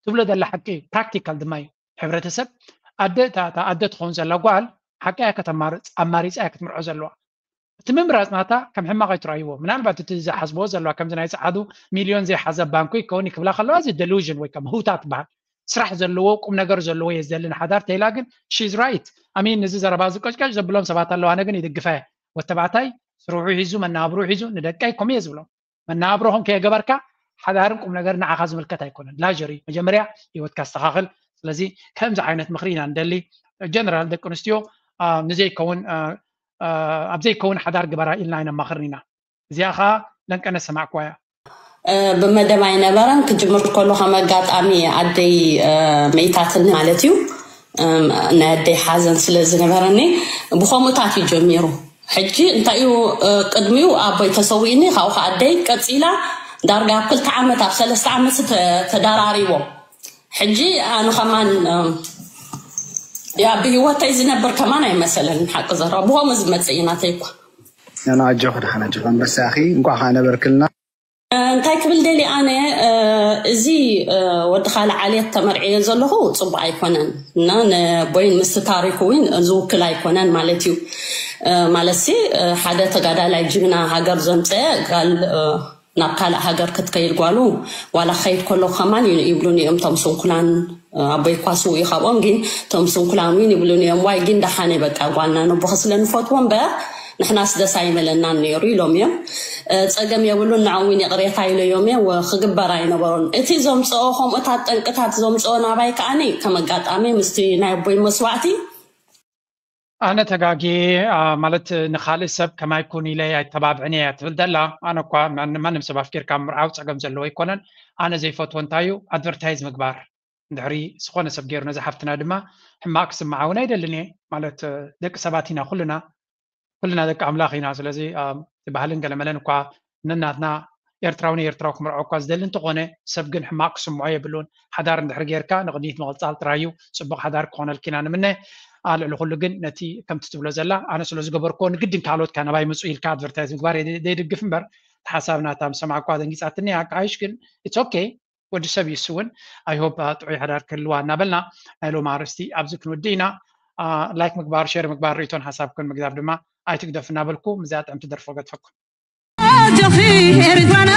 ትብሎ ዘላ ሓቂ እዩ። ፕራክቲካል ድማ እዩ። ሕብረተሰብ ኣደ እታ ኣደ ትኸውን ዘላ ጓል ሓቂ እያ ከተማርፅ ኣማሪፃ እያ ክትምርዖ ዘለዋ። እቲ ምምራፅ ናታ ከም ሕማቕ ኣይትረኣይዎ። ምናልባት እቲ ዝሓስብዎ ዘለዋ ከምዚ ናይ ፀዓዱ ሚልዮን ዘይሓዘ ባንኩ ይከውን ክብላ ከለዋ እዚ ደሉዥን ወይ ከም ህውታ ትበሃል። ስራሕ ዘለዎ ቁም ነገር ዘለዎ እየ ዝደሊ ንሓዳር ተይላ ግን ሺዝ ራይት ኣሚን እዚ ዘረባ እዚ ቀጭቀጭ ዘብሎም ሰባት ኣለዉ ኣነ ግን ይድግፋ እየ። ወተባዕታይ ስርሑ ሒዙ መናብሩ ሒዙ ንደቀይ ከምኡ እየ ዝብሎም። መናብሮኹም ከየገበርካ ሓዳርን ቁም ነገር ንዓኻ ዝምልከት ኣይኮነን። ላጀሪ መጀመርያ ህይወትካ ኣስተኻኽል። ስለዚ ከምዚ ዓይነት ምኽሪ ኢና ንደሊ። ጀነራል ደቂ ኣንስትዮ ንዘይከውን ኣብ ዘይከውን ሓዳር ግበራ ኢልና ኣይነማኽርን ኢና። እዚኣ ኸዓ ለንቀነ ሰማዕክዋ እያ። ብመደብ ኣይነበረን ክጅምር ከሎ ከም ኣጋጣሚ ኣደይ መይታትኒ ማለት እዩ ናይ ኣደይ ሓዘን ስለ ዝነበረኒ ብኸምኡታት እዩ ጀሚሩ ሕጂ እንታይ እዩ ቅድሚኡ ኣቦይ ተሰዊእኒ ካብኡ ከዓ ኣደይ ቀፂላ ዳርጋ ኣብ ክልተ ዓመት ኣብ ሰለስተ ዓመት ተደራሪቦም ሕጂ ኣነ ከማን ያ ብህይወተይ ዝነብር ከማን ኣይመሰለን ሓቂ ዘረባ ብኸምኡ ዝመፅእ እዩ ናተይ እኳ ኣጆኺ ደሓን ኣጆኺ ኣንበሳ ኢኺ እንኳዕ ከዓ ነበርክልና እንታይ ክብል ደሊ ኣነ እዚ ወዲ ካልእ ዓሌት ተመርዕዮ ዘለኹ ፅቡቅ ኣይኮነን እና ነቦይን ምስቲ ታሪኩ እውን ዝውክል ኣይኮነን ማለት እዩ ማለት ሲ ሓደ ተጋዳላይ ጅግና ሃገር ዘምፀአ ጋል ናብ ካልእ ሃገር ክትከይድ ጓሉ ዋላ ክኸይድ ከሎ ከማን ይብሉኒ እዮም እቶም ስንኩላን ኣቦይ እኳ ስውእ እዩ ካብኦም ግን እቶም ስንኩላን እውን ይብሉኒ እዮም ዋይ ግን ደሓነ በቃ ጓልና ነቦኸ ስለ ንፈትዎ እምበር ንሕናስ ደስ ኣይመለናን ነይሩ ኢሎም እዮም ፀገም የብሉን ንዕውን ይቕሬታ ኢለዮም እዮም ክግበር ኣይነበሮን እቲ ዘምፅኦ ከምኡታት ጠንቅታት ዘምፅኦ ናባይ ከዓኒ ከም ኣጋጣሚ ምስቲ ናይ ኣቦይ መስዋዕቲ ኣነ ተጋጊ ማለት ንካልእ ሰብ ከማይ ኩን ኢለ ኣይተባብዕን እየ ትብል ዘላ ኣነ እኳ ማንም ሰብ ኣፍቂርካ ምርዓው ፀገም ዘለዎ ኣይኮነን ኣነ ዘይፈትዎ እንታይ እዩ ኣድቨርታይዝ ምግባር ድሕሪ ዝኾነ ሰብ ገይሩ ነዚ ሓፍትና ድማ ሕማቕ ክስምዓ እውን ኣይደልን እየ። ማለት ደቂ ሰባት ኢና ኩልና፣ ኩልና ደቂ ኣምላኽ ኢና። ስለዚ እቲ ባህልን ገለመለን እኳ ነናትና ኤርትራዊ ንኤርትራዊ ክምርዖ እኳ ዝደሊ እንተኾነ፣ ሰብ ግን ሕማቕ ክስምዖ የብሉን። ሓዳር እንድሕር ጌርካ ንቕድሚት ምቕጻል ጥራይ እዩ። ጽቡቕ ሓዳር ክኾነልኪ ኢና ንምነ። ልዕሊ ኩሉ ግን ነቲ ከምቲ ትብሎ ዘላ ኣነ ስለ ዝገበርክዎ ንግድን ካልኦት ከ ናባይ ምጹ ኢልካ ኣድቨርታይዝ ምግባር ዘይድግፍ እምበር፣ ሓሳብ ናታ ምስ ሰማዕኳ ደንጊጻትኒ እያ። ክሓይሽ ግን it's okay። ወዲ ሰብ ይስውን። I hope ጥዑይ ሓዳር ክህልዋ እናበልና ናይ ሎም ኣርእስቲ ኣብዚ ክንውድእ ኢና። ላይክ ምግባር፣ ሼር ምግባር፣ ርእቶን ሓሳብክን ምግዛፍ ድማ ኣይትግደፍ እናበልኩ ምዚኣ ጥዕምቲ ደርፎ ገድፈኩም። ኣጆኺ ኤርትራና